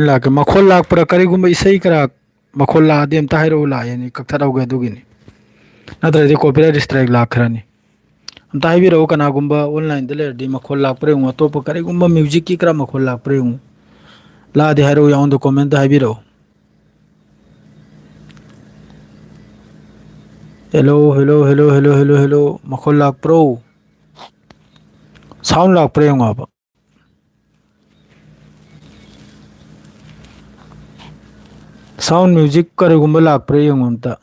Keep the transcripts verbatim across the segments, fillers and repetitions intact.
ꯂꯥꯛꯀꯦ꯫ ꯃꯈꯣꯜ ꯂꯥꯛꯄ꯭ꯔꯥ? ꯀꯔꯤꯒꯨꯝꯕ ꯏꯁꯩ ꯈꯔ ꯃꯈꯣꯜ ꯂꯥꯛꯑꯗꯤ ꯑꯝꯇ ꯍꯥꯏꯔꯛꯎ, ꯂꯥꯛꯑꯦꯅꯦ, ꯀꯛꯊꯠꯍꯧꯒꯦ ꯑꯗꯨꯒꯤꯅꯤ꯫ ꯅꯠꯇ꯭ꯔꯗꯤ copyright strike ꯂꯥꯛꯈ꯭ꯔꯅꯤ꯫ ꯑꯝꯇ ꯍꯥꯏꯕꯤꯔꯛꯎ, ꯀꯅꯥꯒꯨꯝꯕ online ꯗ ꯂꯩꯔꯗꯤ ꯃꯈꯣꯜ ꯂꯥꯛꯄ꯭ꯔꯥ ꯌꯦꯡꯉꯨ, ꯑꯇꯣꯞꯄ ꯀꯔꯤꯒꯨꯝꯕ music ꯀꯤ ꯈꯔ ꯃꯈꯣꯜ ꯂꯥꯛꯄ꯭ꯔꯥ ꯌꯦꯡꯉꯨ꯫ ꯂꯥꯛꯑꯗꯤ ꯍꯥꯏꯔꯛꯎ, ꯌꯥꯎꯟꯗ comment ꯇ ꯍꯥꯏꯕꯤꯔꯛꯎ꯫ Hello, hello, hello, hello, hello, hello. ꯃꯈꯣꯜ ꯂꯥꯛꯄ꯭ꯔꯣ? Sound ꯂꯥꯛꯄ꯭ꯔꯥ ꯌꯦꯡꯉꯣ ꯍꯥꯏꯕ꯫ Sound music ꯀꯔꯤꯒꯨꯝꯕ ꯂꯥꯛꯄ꯭ꯔꯥ ꯌꯦꯡꯉꯣ ꯑꯝꯇ꯫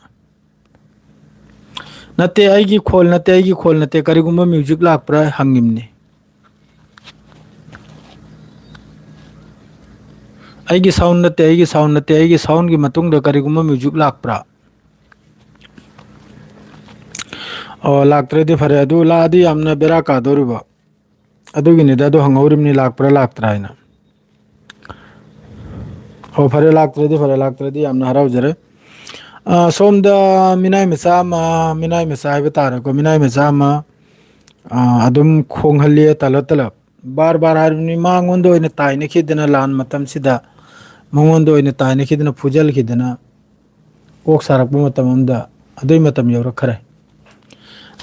ꯅꯠꯇꯦ, ꯑꯩꯒꯤ ꯈꯣꯜ ꯅꯠꯇꯦ, ꯑꯩꯒꯤ ꯈꯣꯜ ꯅꯠꯇꯦ, ꯀꯔꯤꯒꯨꯝꯕ music ꯂꯥꯛꯄ꯭ꯔꯥ ꯍꯪꯉꯤꯝꯅꯤ꯫ ꯑꯩꯒꯤ sound ꯅꯠꯇꯦ, ꯑꯩꯒꯤ sound ꯅꯠꯇꯦ, ꯑꯩꯒꯤ sound ꯀꯤ ꯃꯇꯨꯡꯗ ꯀꯔꯤꯒꯨꯝꯕ music ꯂꯥꯛꯄ꯭ꯔꯥ? ꯑꯣ, ꯂꯥꯛꯇ꯭ꯔꯗꯤ ꯐꯔꯦ꯫ ꯑꯗꯨ ꯂꯥꯛꯑꯗꯤ ꯌꯥꯝꯅ ꯕꯦꯔꯥ ꯀꯥꯗꯧꯔꯤꯕ꯫ ꯑꯗꯨꯒꯤꯅꯤꯗ, ꯑꯗꯨ ꯍꯪꯍꯧꯔꯤꯕꯅꯤ, ꯂꯥꯛꯄ꯭ꯔꯥ ꯂꯥꯛꯇ꯭ꯔꯥ ꯍꯥꯏꯅ꯫ ꯑꯣ, ꯐꯔꯦ, ꯂꯥꯛꯇ꯭ꯔꯗꯤ ꯐꯔꯦ, ꯂꯥꯛꯇ꯭ꯔꯗꯤ ꯌꯥꯝꯅ ꯍꯔꯥꯎꯖꯔꯦ꯫ ꯑ, ꯁꯣꯝꯗ ꯃꯤꯅꯥꯏ ꯃꯆꯥ ꯑꯃ, ꯃꯤꯅꯥꯏ ꯃꯆꯥ ꯍꯥꯏꯕ ꯇꯥꯔꯦꯀꯣ, ꯃꯤꯅꯥꯏ ꯃꯆꯥ ꯑꯃ, ꯑ, ꯑꯗꯨꯝ ꯈꯣꯡꯍꯜꯂꯤ ꯇꯂꯞ ꯇꯂꯞ꯫ ꯕꯥꯔ ꯕꯥꯔ ꯍꯥꯏꯔꯤꯕꯅꯤ, ꯃꯉꯣꯟꯗ ꯑꯣꯏꯅ ꯇꯥꯏꯅꯈꯤꯗꯅ, ꯂꯥꯟ ꯃꯇꯝꯁꯤꯗ ꯃꯉꯣꯟꯗ ꯑꯣꯏꯅ ꯇꯥꯏꯅꯈꯤꯗꯅ, ꯐꯨꯖꯜꯈꯤꯗꯅ, ꯀꯣꯛ ꯁꯥꯔꯛꯄ ꯃꯇꯝ ꯑꯃꯗ ꯑꯗꯨꯒꯤ ꯃꯇꯝ ꯌꯧꯔꯛꯈ꯭ꯔꯦ꯫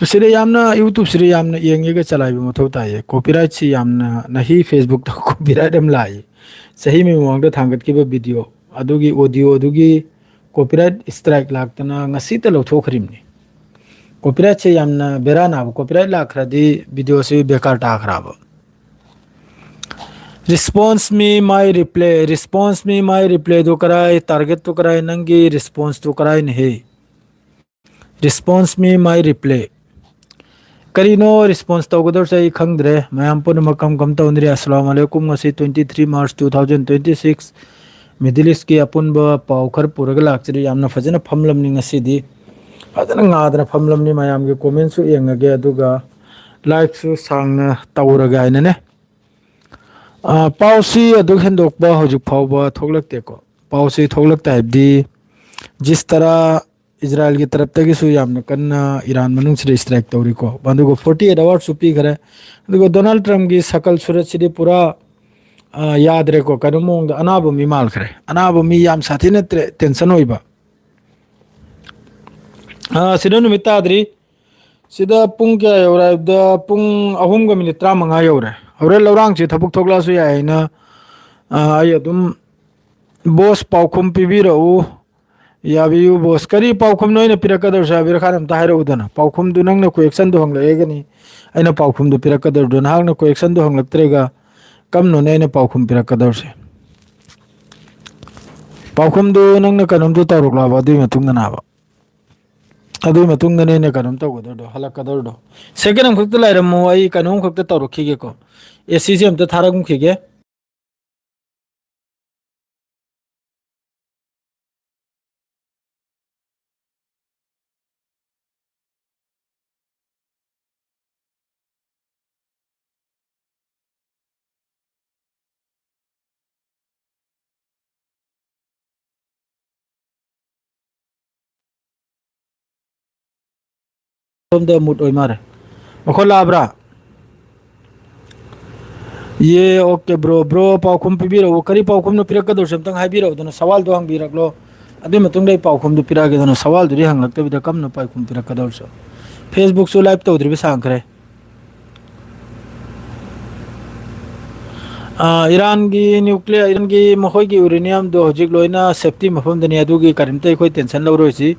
ꯁꯤꯗ ꯌꯥꯝꯅ, YouTube ꯁꯤꯗ ꯌꯥꯝꯅ ꯌꯦꯡꯉꯒ ꯆꯂꯥꯏꯕ ꯃꯊꯧ ꯇꯥꯏꯌꯦ꯫ Copyright ꯁꯤ ꯌꯥꯝꯅ, ꯅꯍꯤ Facebook ꯇ copyright ꯑꯃ ꯂꯥꯛꯏ꯫ ꯆꯍꯤ ꯑꯃꯒꯤ ꯃꯃꯥꯡꯗ ꯊꯥꯡꯒꯠꯈꯤꯕ video ꯑꯗꯨꯒꯤ audio ꯑꯗꯨꯒꯤ copyright strike ꯂꯥꯛꯇꯅ ꯉꯁꯤꯇ ꯂꯧꯊꯣꯛꯈ꯭ꯔꯤꯕꯅꯤ꯫ Copyright ꯁꯦ ꯌꯥꯝꯅ ꯕꯦꯔꯥ ꯅꯥꯕ, copyright ꯂꯥꯛꯈ꯭ꯔꯗꯤ video ꯁꯤ ꯕꯦꯀꯥꯔ ꯇꯥꯈ꯭ꯔꯕ꯫ Response me my reply, response me my reply ꯗꯨ ꯀꯔꯥꯏ, target ꯇꯨ ꯀꯔꯥꯏ, ꯅꯪꯒꯤ response ꯇꯨ ꯀꯔꯥꯏꯅ ꯍꯦ? Response me my reply꯫ ꯀꯔꯤꯅꯣ response ꯇꯧꯒꯗꯧꯔꯤꯁꯦ ꯑꯩ ꯈꯪꯗ꯭ꯔꯦ꯫ ꯃꯌꯥꯝ ꯄꯨꯝꯅꯃꯛ ꯀꯝ ꯀꯝ ꯇꯧꯅꯔꯤ? ꯑꯁꯂꯥꯃꯨ ꯑꯂꯥꯏꯀꯨꯝ꯫ ꯉꯁꯤ twenty three March two thousand twenty six꯫ Middle East ꯀꯤ ꯑꯄꯨꯟꯕ ꯄꯥꯎ ꯈꯔ ꯄꯨꯔꯒ ꯂꯥꯛꯆꯔꯤ꯫ ꯌꯥꯝꯅ ꯐꯖꯅ ꯐꯝꯂꯝꯅꯤ ꯉꯁꯤꯗꯤ꯫ ꯐꯖꯅ ꯉꯥꯗꯅ ꯐꯝꯂꯝꯅꯤ꯫ ꯃꯌꯥꯝꯒꯤ comment ꯁꯨ ꯌꯦꯡꯉꯒꯦ, ꯑꯗꯨꯒ live ꯁꯨ ꯁꯥꯡꯅ ꯇꯧꯔꯒꯦ ꯍꯥꯏꯅꯅꯦ꯫ ꯑ, ꯄꯥꯎꯁꯤ ꯑꯗꯨꯛ ꯍꯦꯟꯗꯣꯛꯄ ꯍꯧꯖꯤꯛ ꯐꯥꯎꯕ ꯊꯣꯛꯂꯛꯇꯦꯀꯣ꯫ ꯄꯥꯎꯁꯤ ꯊꯣꯛꯂꯛꯇꯦ ꯍꯥꯏꯕꯗꯤ ꯖꯤꯁ ꯇꯔꯥ ꯏꯖꯔꯥꯏꯜꯒꯤ ꯇꯔꯞꯇꯒꯤꯁꯨ ꯌꯥꯝꯅ ꯀꯟꯅ ꯏꯔꯥꯟ ꯃꯅꯨꯡꯁꯤꯗ strike ꯇꯧꯔꯤꯀꯣ꯫ ꯑꯗꯨꯒ forty eight hours ꯁꯨ ꯄꯤꯈꯔꯦ꯫ ꯑꯗꯨꯒ ꯗꯣꯅꯥꯜꯗ ꯇ꯭ꯔꯝꯞꯀꯤ ꯁꯀꯜ ꯁꯨꯔꯠꯁꯤꯗꯤ ꯄꯨꯔꯥ, ꯑ, ꯌꯥꯗ꯭ꯔꯦꯀꯣ, ꯀꯩꯅꯣ ꯃꯑꯣꯡꯗ ꯑꯅꯥꯕ ꯃꯤ ꯃꯥꯜꯈ꯭ꯔꯦ꯫ ꯑꯅꯥꯕ ꯃꯤ ꯌꯥꯝ ꯁꯥꯊꯤꯅ ꯇ꯭ꯔꯦ-, tension ꯑꯣꯏꯕ꯫ ꯑ, ꯁꯤꯗ ꯅꯨꯃꯤꯠ ꯇꯥꯗ꯭ꯔꯤ꯫ ꯁꯤꯗ ꯄꯨꯡ ꯀꯌꯥ ꯌꯧꯔꯦ ꯍꯥꯏꯕꯗ, ꯄꯨꯡ ꯑꯍꯨꯝꯒ ꯃꯤꯅꯤꯠ ꯇꯔꯥꯃꯉꯥ ꯌꯧꯔꯦ꯫ ꯍꯣꯔꯦꯟ ꯂꯧꯔꯥꯡꯁꯦ ꯊꯕꯛ ꯊꯣꯛꯂꯛꯑꯁꯨ ꯌꯥꯏ ꯍꯥꯏꯅ, ꯑ, ꯑꯩ ꯑꯗꯨꯝ, "ꯕꯣꯁ, ꯄꯥꯎꯈꯨꯝ ꯄꯤꯕꯤꯔꯛꯎ, ꯌꯥꯕꯤꯌꯨ ꯕꯣꯁ"꯫ ꯀꯔꯤ ꯄꯥꯎꯈꯨꯝꯅꯣ ꯑꯩꯅ ꯄꯤꯔꯛꯀꯗꯧꯔꯤꯁꯦ, ꯑꯕꯤꯔ ꯈꯥꯟ, ꯑꯝꯇ ꯍꯥꯏꯔꯛꯎꯗꯅ? ꯄꯥꯎꯈꯨꯝꯗꯨ ꯅꯪꯅ questionꯗꯨ ꯍꯪꯂꯛꯑꯒꯅꯤ ꯑꯩꯅ ꯄꯥꯎꯈꯨꯝꯗꯨ ꯄꯤꯔꯛꯀꯗꯧꯔꯤꯗꯣ꯫ ꯅꯍꯥꯛꯅ questionꯗꯨ ꯍꯪꯂꯛꯇ꯭ꯔꯒ ꯀꯝꯅꯣꯅꯦ ꯑꯩꯅ ꯄꯥꯎꯈꯨꯝ ꯄꯤꯔꯛꯀꯗꯧꯔꯤꯁꯦ? ꯄꯥꯎꯈꯨꯝꯗꯨ ꯅꯪꯅ ꯀꯩꯅꯣꯝꯗꯨ ꯇꯧꯔꯛꯂꯣꯕ, ꯑꯗꯨꯒꯤ ꯃꯇꯨꯡꯗꯅꯦꯕ꯫ ꯑꯗꯨꯒꯤ ꯃꯇꯨꯡꯗꯅꯦ ꯑꯩꯅ ꯀꯩꯅꯣꯝ ꯇꯧꯒꯗꯧꯔꯤꯗꯣ, ꯍꯜꯂꯛꯀꯗꯧꯔꯤꯗꯣ꯫ Second ꯑꯃꯈꯛꯇ ꯂꯩꯔꯝꯃꯣ, ꯑꯩ ꯀꯩꯅꯣꯝꯈꯛꯇ ꯇꯧꯔꯛꯈꯤꯒꯦꯀꯣ꯫ ꯑꯦ ꯁꯤꯁꯦ ꯑꯝꯇ ꯊꯥꯔꯛꯈꯤꯒꯦ꯫ ꯁꯣꯝꯗ ꯃꯨꯠ ꯑꯣꯏ ꯃꯥꯜꯂꯦ꯫ ꯃꯈꯣꯟ ꯂꯥꯛꯑꯕ꯭ꯔꯥ? ꯌꯦ, okay bro꯫ Bro, ꯄꯥꯎꯈꯨꯝ ꯄꯤꯕꯤꯔꯛꯎ꯫ ꯀꯔꯤ ꯄꯥꯎꯈꯨꯝꯅꯣ ꯄꯤꯔꯛꯀꯗꯧꯔꯤꯁꯦ? ꯑꯝꯇꯪ ꯍꯥꯏꯕꯤꯔꯛꯎꯗꯅ, ꯁꯋꯥꯜꯗꯣ ꯍꯪꯕꯤꯔꯛꯂꯣ꯫ ꯑꯗꯨꯒꯤ ꯃꯇꯨꯡꯗ ꯑꯩ ꯄꯥꯎꯈꯨꯝꯗꯨ ꯄꯤꯔꯛꯑꯒꯦꯗꯅ, ꯁꯋꯥꯜꯗꯨꯗꯤ ꯍꯪꯂꯛꯇꯕꯤꯗ ꯀꯝꯅ ꯄꯥꯎꯈꯨꯝ ꯄꯤꯔꯛꯀꯗꯧꯔꯤꯁꯦ? Facebookꯁꯨ live ꯇꯧꯗ꯭ꯔꯤꯕ ꯁꯥꯡꯈ꯭ꯔꯦ꯫ ꯑ, ꯏꯔꯥꯟꯒꯤ nuclear, ꯏꯔꯥꯟꯒꯤ ꯃꯈꯣꯏꯒꯤ uraniumꯗꯣ ꯍꯧꯖꯤꯛ ꯂꯣꯏꯅ safety ꯃꯐꯝꯗꯅꯤ, ꯑꯗꯨꯒꯤ ꯀꯔꯤꯝꯇ ꯑꯩꯈꯣꯏ tension ꯂꯧꯔꯣꯏꯁꯤ꯫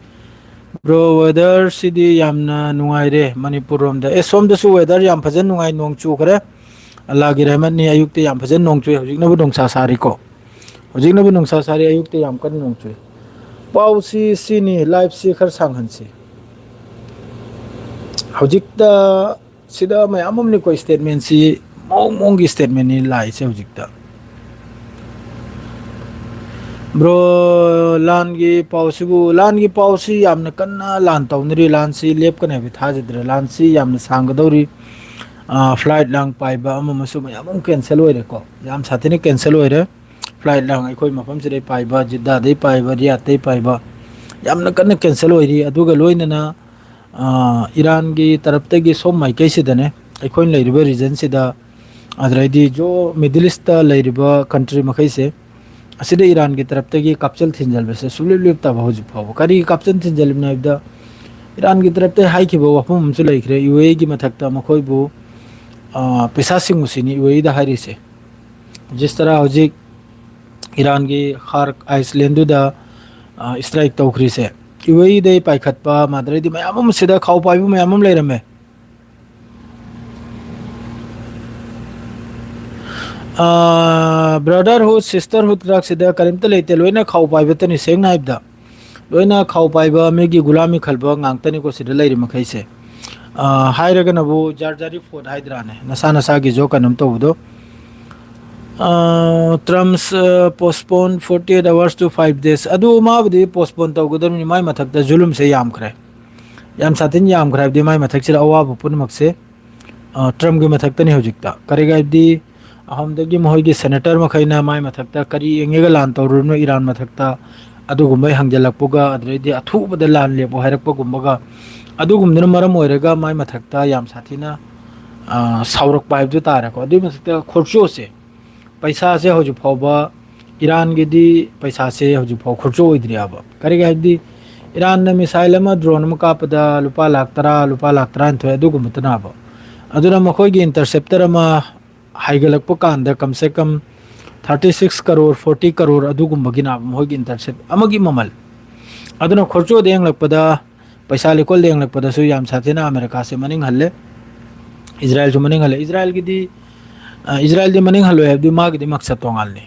Bro, weatherꯁꯤꯗꯤ ꯌꯥꯝꯅ ꯅꯨꯡꯉꯥꯏꯔꯦ ꯃꯅꯤꯄꯨꯔ ꯔꯣꯝꯗ꯫ ꯑꯦ, ꯁꯣꯝꯗꯁꯨ weather ꯌꯥꯝ ꯐꯖꯅ ꯅꯨꯡꯉꯥꯏ, ꯅꯣꯡ ꯆꯨꯈ꯭ꯔꯦ꯫ ꯑꯜꯂꯥꯒꯤ ꯔꯍꯃꯠꯅꯤ, ꯑꯌꯨꯛꯇ ꯌꯥꯝ ꯐꯖꯅ ꯅꯣꯡ ꯆꯨꯏ, ꯍꯧꯖꯤꯛꯅꯕꯨ ꯅꯨꯡꯁꯥ ꯁꯥꯔꯤꯀꯣ꯫ ꯍꯧꯖꯤꯛꯅꯕꯨ ꯅꯨꯡꯁꯥ ꯁꯥꯔꯤ, ꯑꯌꯨꯛꯇ ꯌꯥꯝ ꯀꯟꯅ ꯅꯣꯡ ꯆꯨꯏ꯫ ꯄꯥꯎꯁꯤ ꯁꯤꯅꯤ, liveꯁꯤ ꯈꯔ ꯁꯥꯡꯍꯟꯁꯤ꯫ ꯍꯧꯖꯤꯛꯇ ꯁꯤꯗ ꯃꯌꯥꯝ ꯑꯃꯅꯤꯀꯣ statementꯁꯤ, ꯃꯑꯣꯡ ꯃꯑꯣꯡꯒꯤ statementꯅꯤ ꯂꯥꯛꯏꯁꯦ ꯍꯧꯖꯤꯛꯇ꯫ Bro, ꯂꯥꯟꯒꯤ ꯄꯥꯎꯁꯤꯕꯨ, ꯂꯥꯟꯒꯤ ꯄꯥꯎꯁꯤ ꯌꯥꯝꯅ ꯀꯟꯅ ꯂꯥꯟ ꯇꯧꯅꯔꯤ, ꯂꯥꯟꯁꯤ ꯂꯦꯞꯀꯅꯤ ꯍꯥꯏꯕ ꯊꯥꯖꯗ꯭ꯔꯦ, ꯂꯥꯟꯁꯤ ꯌꯥꯝꯅ ꯁꯥꯡꯒꯗꯧꯔꯤ꯫ ꯑꯥ, flight ꯂꯥꯡ ꯄꯥꯏꯕ ꯑꯃ ꯑꯃꯁꯨ ꯃꯌꯥꯝ ꯑꯃ cancel ꯑꯣꯏꯔꯦꯀꯣ, ꯌꯥꯝ ꯁꯥꯊꯤꯅ cancel ꯑꯣꯏꯔꯦ꯫ Flight ꯂꯥꯡ ꯑꯩꯈꯣꯏ ꯃꯐꯝꯁꯤꯗꯩ ꯄꯥꯏꯕ, ꯖꯤꯗꯥꯗꯩ ꯄꯥꯏꯕ, ꯔꯤꯌꯥꯗꯇꯩ ꯄꯥꯏꯕ, ꯌꯥꯝꯅ ꯀꯟꯅ cancel ꯑꯣꯏꯔꯤ꯫ ꯑꯗꯨꯒ ꯂꯣꯏꯅꯅ, ꯑꯥ, ꯏꯔꯥꯟꯒꯤ ꯇꯔꯞꯇꯒꯤ ꯁꯣꯝ ꯃꯥꯏꯀꯩꯁꯤꯗꯅꯦ, ꯑꯩꯈꯣꯏꯅ ꯂꯩꯔꯤꯕ regionꯁꯤꯗ ꯑꯗꯨꯗꯩꯗꯤ ꯖꯣ ꯃꯤꯗꯜ ꯏꯁꯇ ꯂꯩꯔꯤꯕ ꯀꯟꯇ꯭ꯔꯤ ꯃꯈꯩꯁꯦ, ꯑꯁꯤꯗ ꯏꯔꯥꯟꯒꯤ ꯇꯔꯞꯇꯒꯤ ꯀꯥꯞꯆꯜ ꯊꯤꯟꯖꯜꯕꯁꯦ ꯁꯨꯡꯂꯦꯞ ꯂꯦꯞꯇꯕ ꯍꯧꯖꯤꯛ ꯐꯥꯎꯕ꯫ ꯀꯔꯤ ꯀꯥꯞꯆꯜ ꯊꯤꯟꯖꯜꯂꯤꯕꯅꯣ ꯍꯥꯏꯕꯗ, ꯏꯔꯥꯟꯒꯤ ꯇꯔꯞꯇ ꯍꯥꯏꯈꯤꯕ ꯋꯥꯐꯝ ꯑꯃꯁꯨ ꯂꯩꯈ꯭ꯔꯦ, ꯌꯨ ꯑꯦ ꯏꯒꯤ ꯃꯊꯛꯇ ꯃꯈꯣꯏꯕꯨ, ꯑ, ꯄꯩꯁꯥ ꯁꯤꯡꯉꯨꯁꯤꯅꯤ ꯌꯨ ꯑꯦ ꯏꯗ ꯍꯥꯏꯔꯤꯁꯦ꯫ ꯖꯤꯁ ꯇꯔꯥ ꯍꯧꯖꯤꯛ ꯏꯔꯥꯟꯒꯤ ꯈꯥꯔꯛ ꯑꯥꯏꯁꯂꯦꯟꯗꯨꯗ, ꯑ, ꯏꯁꯇ꯭ꯔꯥꯏꯛ ꯇꯧꯈ꯭ꯔꯤꯁꯦ, ꯌꯨ ꯑꯦ ꯏꯗꯩ ꯄꯥꯏꯈꯠꯄ, ꯃꯗꯨꯗꯩꯗꯤ ꯃꯌꯥꯝ ꯑꯃ ꯁꯤꯗ ꯈꯥꯎ ꯄꯥꯏꯕ ꯃꯌꯥꯝ ꯑꯃ ꯂꯩꯔꯝꯃꯦ꯫ ꯑ, brotherhood, sisterhood ꯀꯥꯁꯤꯗ ꯀꯔꯤꯝꯇ ꯂꯩꯇꯦ, ꯂꯣꯏꯅ ꯈꯥꯎ ꯄꯥꯏꯕꯇꯅꯤ꯫ ꯁꯦꯡꯅ ꯍꯥꯏꯕꯗ, ꯂꯣꯏꯅ ꯈꯥꯎ ꯄꯥꯏꯕ, ꯃꯤꯒꯤ ꯒꯨꯂꯥꯃꯤ ꯈꯟꯕ ꯉꯥꯛꯇꯅꯤꯀꯣ ꯁꯤꯗ ꯂꯩꯔꯤ ꯃꯈꯩꯁꯦ꯫ ꯑ, ꯍꯥꯏꯔꯒꯅꯕꯨ ꯖꯥꯔ ꯖꯥꯔꯤ ꯐꯣꯠ ꯍꯥꯏꯗ꯭ꯔꯥꯅꯦ, ꯅꯁꯥ ꯅꯁꯥꯒꯤꯁꯨ ꯀꯩꯅꯣꯝ ꯇꯧꯕꯗꯣ꯫ ꯑ, terms, ꯑ, postpone forty eight hours to five days꯫ ꯑꯗꯨ ꯃꯥꯕꯨꯗꯤ postpone ꯇꯧꯒꯗꯕꯅꯤ, ꯃꯥꯏ ꯃꯊꯛꯇ ꯖꯨꯂꯨꯝꯁꯦ ꯌꯥꯝꯈ꯭ꯔꯦ, ꯌꯥꯝ ꯁꯥꯊꯤꯅ ꯌꯥꯝꯈ꯭ꯔꯦ ꯍꯥꯏꯕꯗꯤ ꯃꯥꯏ ꯃꯊꯛꯁꯤꯗ ꯑꯋꯥꯕ ꯄꯨꯝꯅꯃꯛꯁꯦ, ꯑ, ꯇ꯭ꯔꯝꯞꯀꯤ ꯃꯊꯛꯇꯅꯤ ꯍꯧꯖꯤꯛꯇ꯫ ꯀꯔꯤꯒꯤ ꯍꯥꯏꯕꯗꯤ ꯑꯍꯣꯝꯗꯒꯤ ꯃꯈꯣꯏꯒꯤ ꯁꯦꯅꯦꯇꯔ ꯃꯈꯩꯅ ꯃꯥꯏ ꯃꯊꯛꯇ ꯀꯔꯤ ꯌꯦꯡꯉꯦꯒ ꯂꯥꯟ ꯇꯧꯔꯨꯔꯤꯅꯣ ꯏꯔꯥꯟ ꯃꯊꯛꯇ, ꯑꯗꯨꯒꯨꯝꯕꯩ ꯍꯪꯖꯜꯂꯛꯄꯒ, ꯑꯗꯨꯗꯩꯗꯤ ꯑꯊꯨꯕꯗ ꯂꯥꯟ ꯂꯦꯞꯄꯣ ꯍꯥꯏꯔꯛꯄꯒꯨꯝꯕꯒ, ꯑꯗꯨꯒꯨꯝꯕꯗꯨꯅ ꯃꯔꯝ ꯑꯣꯏꯔꯒ ꯃꯥꯏ ꯃꯊꯛꯇ ꯌꯥꯝ ꯁꯥꯊꯤꯅ, ꯑ, ꯁꯥꯎꯔꯛꯄ ꯍꯥꯏꯕꯗꯨ ꯇꯥꯔꯦꯀꯣ꯫ ꯑꯗꯨꯒꯤ ꯃꯊꯛꯇ ꯈꯣꯔꯆꯣꯁꯦ, ꯄꯩꯁꯥꯁꯦ ꯍꯧꯖꯤꯛ ꯐꯥꯎꯕ ꯏꯔꯥꯟꯒꯤꯗꯤ ꯄꯩꯁꯥꯁꯦ ꯍꯧꯖꯤꯛ ꯐꯥꯎ ꯈꯣꯔꯆꯣ ꯑꯣꯏꯗ꯭ꯔꯤꯑꯕ꯫ ꯀꯔꯤꯒꯤ ꯍꯥꯏꯕꯗꯤ ꯏꯔꯥꯟꯅ ꯃꯤꯁꯥꯏꯜ ꯑꯃ, ꯗ꯭ꯔꯣꯟ ꯑꯃ ꯀꯥꯞꯄꯗ ꯂꯨꯄꯥ ꯂꯥꯛ ꯇꯔꯥ, ꯂꯨꯄꯥ ꯂꯥꯛ ꯇꯔꯥꯅꯤꯊꯣꯏ ꯑꯗꯨꯒꯨꯝꯕꯇꯅꯦꯕ꯫ ꯑꯗꯨꯅ ꯃꯈꯣꯏꯒꯤ ꯏꯟꯇꯔꯁꯦꯞꯇꯔ ꯑꯃ ꯍꯥꯏꯒꯠꯂꯛꯄ ꯀꯥꯟꯗ ꯀꯝꯁꯦ ꯀꯝ thirty six crore, forty crore ꯑꯗꯨꯒꯨꯝꯕꯒꯤꯅꯦꯕ ꯃꯈꯣꯏꯒꯤ ꯏꯟꯇꯔꯁꯦꯞ ꯑꯃꯒꯤ ꯃꯃꯜ꯫ ꯑꯗꯨꯅ ꯈꯣꯔꯆꯣꯗ ꯌꯦꯡꯂꯛꯄꯗ, ꯄꯩꯁꯥ ꯂꯤꯀꯣꯜꯗ ꯌꯦꯡꯂꯛꯄꯗꯁꯨ ꯌꯥꯝ ꯁꯥꯊꯤꯅ ꯑꯃꯦꯔꯤꯀꯥꯁꯦ ꯃꯅꯤꯡ ꯍꯜꯂꯦ, ꯏꯖꯔꯥꯌꯦꯜꯁꯨ ꯃꯅꯤꯡ ꯍꯜꯂꯦ꯫ ꯏꯖꯔꯥꯌꯦꯜꯒꯤꯗꯤ, ꯑ, ꯏꯖꯔꯥꯌꯦꯜꯗꯤ ꯃꯅꯤꯡ ꯍꯜꯂꯣꯏ ꯍꯥꯏꯕꯗꯤ ꯃꯥꯒꯤꯗꯤ ꯃꯛꯁꯠ ꯇꯣꯉꯥꯜꯂꯤ꯫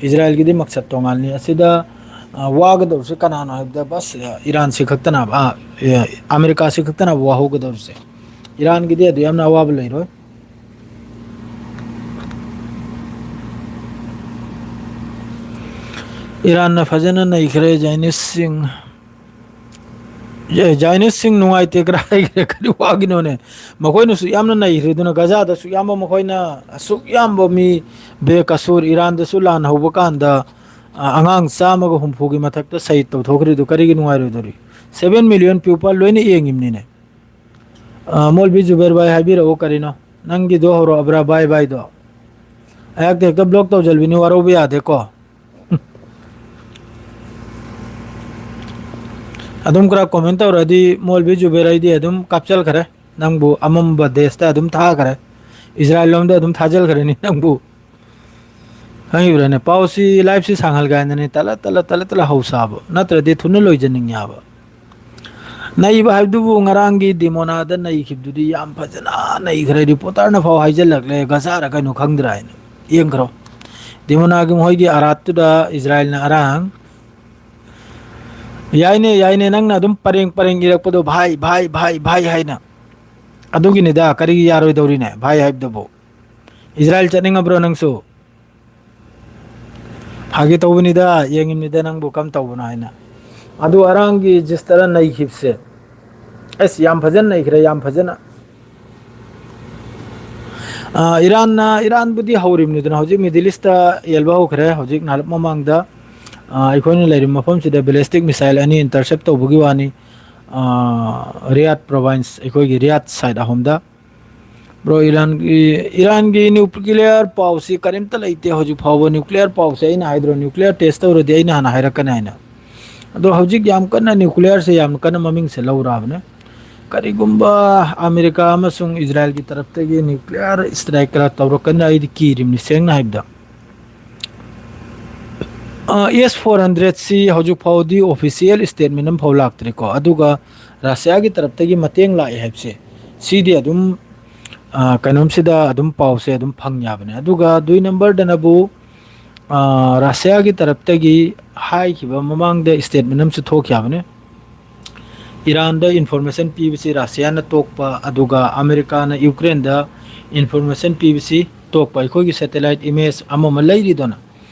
ꯏꯖꯔꯥꯌꯦꯜꯒꯤꯗꯤ ꯃꯛꯁꯠ ꯇꯣꯉꯥꯜꯂꯤ꯫ ꯑꯁꯤꯗ, ꯑ, ꯋꯥꯒꯗꯧꯔꯤꯁꯦ ꯀꯅꯥꯅꯣ ꯍꯥꯏꯕꯗ ꯕꯁ, ꯑ, ꯏꯔꯥꯟꯁꯤ ꯈꯛꯇꯅꯦꯕ, ꯑ, ꯑ, ꯑꯃꯦꯔꯤꯀꯥꯁꯤ ꯈꯛꯇꯅꯦꯕ ꯋꯥꯍꯧꯒꯗꯧꯔꯤꯁꯦ꯫ ꯏꯔꯥꯟꯒꯤꯗꯤ ꯑꯗꯨ ꯌꯥꯝꯅ ꯑꯋꯥꯕ ꯂꯩꯔꯣꯏ꯫ ꯏꯔꯥꯟꯅ ꯐꯖꯅ ꯅꯩꯈ꯭ꯔꯦ ꯖꯥꯏꯅꯤꯁꯁꯤꯡ꯫ ꯑꯦ, ꯖꯥꯏꯅꯤꯁꯁꯤꯡ ꯅꯨꯡꯉꯥꯏꯇꯦ ꯀꯗꯥꯏ ꯀꯔꯤ ꯋꯥꯒꯤꯅꯣꯅꯦ? ꯃꯈꯣꯏꯅꯁꯨ ꯌꯥꯝꯅ ꯅꯩꯈ꯭ꯔꯦ꯫ ꯑꯗꯨꯅ ꯒꯖꯥꯗꯁꯨ ꯌꯥꯝꯕ ꯃꯈꯣꯏꯅ ꯑꯁꯨꯛ ꯌꯥꯝꯕ ꯃꯤ ꯕꯦꯀꯁꯨꯔ ꯏꯔꯥꯟꯗꯁꯨ ꯂꯥꯟ ꯍꯧꯕ ꯀꯥꯟꯗ, ꯑ, ꯑꯉꯥꯡ ꯆꯥꯝꯃꯒ ꯍꯨꯝꯐꯨꯒꯤ ꯃꯊꯛꯇ ꯁꯍꯤꯗ ꯇꯧꯊꯣꯛꯈ꯭ꯔꯤꯗꯨ ꯀꯔꯤꯒꯤ ꯅꯨꯡꯉꯥꯏꯔꯣꯏꯗꯧꯔꯤ? Seven million people ꯂꯣꯏꯅ ꯌꯦꯡꯉꯤꯕꯅꯤꯅꯦ꯫ ꯑ, ꯃꯣꯜꯕꯤ ꯖꯨꯕꯦꯔ ꯚꯥꯏ ꯍꯥꯏꯕꯤꯔꯛꯑꯣ ꯀꯔꯤꯅꯣ? ꯅꯪꯒꯤꯗꯣ ꯍꯧꯔꯛꯑꯕ꯭ꯔꯥ, ꯚꯥꯏ ꯚꯥꯏꯗꯣ? ꯑꯩꯍꯥꯛꯇꯤ ꯍꯦꯛꯇ ꯕ꯭ꯂꯣꯛ ꯇꯧꯁꯤꯟꯕꯤꯅꯤ, ꯋꯥꯔꯧꯕ ꯌꯥꯗꯦꯀꯣ꯫ ꯑꯗꯨꯝ ꯈꯔ ꯀꯣꯃꯦꯟ ꯇꯧꯔꯗꯤ ꯃꯣꯜꯕꯤ ꯖꯨꯕꯦꯔ ꯑꯩꯗꯤ ꯑꯗꯨꯝ ꯀꯥꯞꯆꯜꯈ꯭ꯔꯦ꯫ ꯅꯪꯕꯨ ꯑꯃꯝꯕ ꯗꯦꯁꯇ ꯑꯗꯨꯝ ꯊꯥꯈ꯭ꯔꯦ꯫ ꯏꯖꯔꯥꯏꯜ ꯂꯣꯝꯗ ꯑꯗꯨꯝ ꯊꯥꯖꯤꯜꯈ꯭ꯔꯅꯤ ꯅꯪꯕꯨ꯫ ꯈꯪꯉꯤꯕ꯭ꯔꯥꯅꯦ? ꯄꯥꯎꯁꯤ, ꯂꯥꯏꯐꯁꯤ ꯁꯥꯡꯍꯜ ꯀꯥꯏꯅꯅꯦ ꯇꯠꯂ ꯇꯠꯂ ꯇꯠꯂ ꯇꯠꯂ ꯍꯧꯁꯥꯕ ꯅꯠꯇ꯭ꯔꯗꯤ ꯊꯨꯅ ꯂꯣꯏꯖꯅꯤꯡꯉꯦ ꯍꯥꯏꯕ꯫ ꯅꯩꯕ ꯍꯥꯏꯕꯗꯨꯕꯨ ꯉꯔꯥꯡꯒꯤ ꯗꯤꯃꯣꯅꯥꯗ ꯅꯩꯈꯤꯕꯗꯨꯗꯤ ꯌꯥꯝ ꯐꯖꯅ ꯅꯩꯈ꯭ꯔꯦ꯫ ꯔꯤꯄꯣꯔꯇꯔꯅ ꯐꯥꯎ ꯍꯥꯏꯖꯤꯜꯂꯛꯂꯦ, ꯒꯖꯥꯔ ꯀꯩꯅꯣ ꯈꯪꯗ꯭ꯔꯥ ꯍꯥꯏꯅ꯫ ꯌꯦꯡꯈ꯭ꯔꯣ, ꯗꯤꯃꯣꯅꯥꯒꯤ ꯃꯈꯣꯏꯒꯤ ꯑꯔꯥꯠꯇꯨꯗ ꯏꯖꯔꯥꯏꯜꯅ ꯑꯔꯥꯡ꯫ ꯌꯥꯏꯅꯦ, ꯌꯥꯏꯅꯦ, ꯅꯪꯅ ꯑꯗꯨꯝ ꯄꯔꯦꯡ ꯄꯔꯦꯡ ꯏꯔꯛꯄꯗꯣ, "ꯚꯥꯏ, ꯚꯥꯏ, ꯚꯥꯏ, ꯚꯥꯏ" ꯍꯥꯏꯅ꯫ ꯑꯗꯨꯒꯤꯅꯤꯗ, ꯀꯔꯤꯒꯤ ꯌꯥꯔꯣꯏꯗꯧꯔꯤꯅꯦ ꯚꯥꯏ ꯍꯥꯏꯕꯗꯨꯕꯨ? ꯏꯖꯔꯥꯏꯜ ꯆꯠꯅꯤꯡꯉꯕ꯭ꯔꯣ ꯅꯪꯁꯨ? ꯐꯥꯒꯤ ꯇꯧꯕꯅꯤꯗ, ꯌꯦꯡꯉꯤꯕꯅꯤꯗ ꯅꯪꯕꯨ ꯀꯝ ꯇꯧꯕꯅꯣ ꯍꯥꯏꯅ꯫ ꯑꯗꯨ ꯑꯔꯥꯡꯒꯤ ꯖꯤꯁꯇꯔ ꯅꯩꯈꯤꯕꯁꯦ, ꯑꯁ, ꯌꯥꯝ ꯐꯖꯅ ꯅꯩꯈ꯭ꯔꯦ, ꯌꯥꯝ ꯐꯖꯅ꯫ ꯑ, ꯏꯔꯥꯟꯅ, ꯏꯔꯥꯟꯕꯨꯗꯤ ꯍꯧꯔꯤꯕꯅꯤꯗꯅ, ꯍꯧꯖꯤꯛ ꯃꯤꯗꯜ ꯏꯁꯇ ꯌꯦꯜꯕ ꯍꯧꯈ꯭ꯔꯦ꯫ ꯍꯧꯖꯤꯛ ꯅꯍꯥꯟ ꯃꯃꯥꯡꯗ, ꯑ, ꯑꯩꯈꯣꯏꯅ ꯂꯩꯔꯤꯕ ꯃꯐꯝꯁꯤꯗ ꯕꯦꯂꯤꯁꯇꯤꯛ ꯃꯤꯁꯥꯏꯜ ꯑꯅꯤ ꯏꯟꯇꯔꯁꯦꯞ ꯇꯧꯕꯒꯤ ꯋꯥꯅꯤ꯫ ꯑ, ꯔꯤꯌꯥꯗ ꯄ꯭ꯔꯣꯚꯤꯟꯁ, ꯑꯩꯈꯣꯏꯒꯤ ꯔꯤꯌꯥꯗ ꯁꯥꯏꯠ ꯑꯍꯨꯝꯗ꯫ ꯕ꯭ꯔꯣ, ꯏꯔꯥꯟꯒꯤ, ꯏꯔꯥꯟꯒꯤ ꯅ꯭ꯌꯨꯀ꯭ꯂꯤꯌꯔ ꯄꯥꯎꯁꯤ ꯀꯔꯤꯝꯇ ꯂꯩꯇꯦ ꯍꯧꯖꯤꯛ ꯐꯥꯎꯕ꯫ ꯅ꯭ꯌꯨꯀ꯭ꯂꯤꯌꯔ ꯄꯥꯎꯁꯦ ꯑꯩꯅ ꯍꯥꯏꯗ꯭ꯔꯣ, ꯅ꯭ꯌꯨꯀ꯭ꯂꯤꯌꯔ ꯇꯦꯁ ꯇꯧꯔꯗꯤ ꯑꯩꯅ ꯍꯥꯟꯅ ꯍꯥꯏꯔꯛꯀꯅꯤ ꯍꯥꯏꯅ꯫ ꯑꯗꯣ ꯍꯧꯖꯤꯛ ꯌꯥꯝ ꯀꯟꯅ ꯅ꯭ꯌꯨꯀ꯭ꯂꯤꯌꯔꯁꯦ ꯌꯥꯝ ꯀꯟꯅ ꯃꯃꯤꯡꯁꯦ ꯂꯧꯔꯛꯑꯕꯅꯦ꯫ ꯀꯔꯤꯒꯨꯝꯕ ꯑꯃꯦꯔꯤꯀꯥ ꯑꯃꯁꯨꯡ ꯏꯖꯔꯥꯏꯜꯒꯤ ꯇꯔꯞꯇꯒꯤ ꯅ꯭ꯌꯨꯀ꯭ꯂꯤꯌꯔ ꯏꯁꯇ꯭ꯔꯥꯏꯛꯀ ꯇꯧꯔꯛꯀꯅꯤ, ꯑꯩꯗꯤ ꯀꯤꯔꯤꯕꯅꯤ, ꯁꯦꯡꯅ ꯍꯥꯏꯕꯗ꯫ ꯑꯦꯁ ꯐꯣꯔ ꯍꯟꯗ꯭ꯔꯦꯠꯁꯤ ꯍꯧꯖꯤꯛ ꯐꯥꯎꯗꯤ ꯑꯣꯐꯤꯁꯤꯌꯦꯜ ꯁ꯭ꯇꯦꯠꯃꯦꯟ ꯑꯃꯐꯥꯎ ꯂꯥꯛꯇ꯭ꯔꯤꯀꯣ꯫ ꯑꯗꯨꯒ ꯔꯁꯤꯌꯥꯒꯤ ꯇꯔꯞꯇꯒꯤ ꯃꯇꯦꯡ ꯂꯥꯛꯑꯦ ꯍꯥꯏꯕꯁꯦ, ꯁꯤꯗꯤ ꯑꯗꯨꯝ, ꯑ, ꯀꯩꯅꯣꯝꯁꯤꯗ ꯑꯗꯨꯝ ꯄꯥꯎꯁꯦ ꯑꯗꯨꯝ ꯐꯪ ꯌꯥꯕꯅꯦ꯫ ꯑꯗꯨꯒ ꯗꯨꯏ ꯅꯝꯕꯔꯗꯅꯕꯨ, ꯑ, ꯔꯁꯤꯌꯥꯒꯤ ꯇꯔꯞꯇꯒꯤ ꯍꯥꯏꯈꯤꯕ ꯃꯃꯥꯡꯗ ꯁ꯭ꯇꯦꯠꯃꯦꯟ ꯑꯃꯁꯨ ꯊꯣꯛꯈꯤꯕꯅꯦ꯫ ꯏꯔꯥꯟꯗ ꯏꯟꯐꯣꯔꯃꯦꯁꯟ ꯄꯤꯕꯁꯤ ꯔꯁꯤꯌꯥꯅ ꯇꯣꯛꯄ, ꯑꯗꯨꯒ ꯑꯃꯦꯔꯤꯀꯥꯅ ꯌꯨꯀ꯭ꯔꯦꯟꯗ ꯏꯟꯐꯣꯔꯃꯦꯁꯟ ꯄꯤꯕꯁꯤ ꯇꯣꯛꯄ꯫ ꯑꯩꯈꯣꯏꯒꯤ ꯁꯦꯇꯦꯂꯥꯏꯠ ꯏꯃꯦꯖ ꯑꯃ ꯑꯃ ꯂꯩꯔꯤꯗꯅ,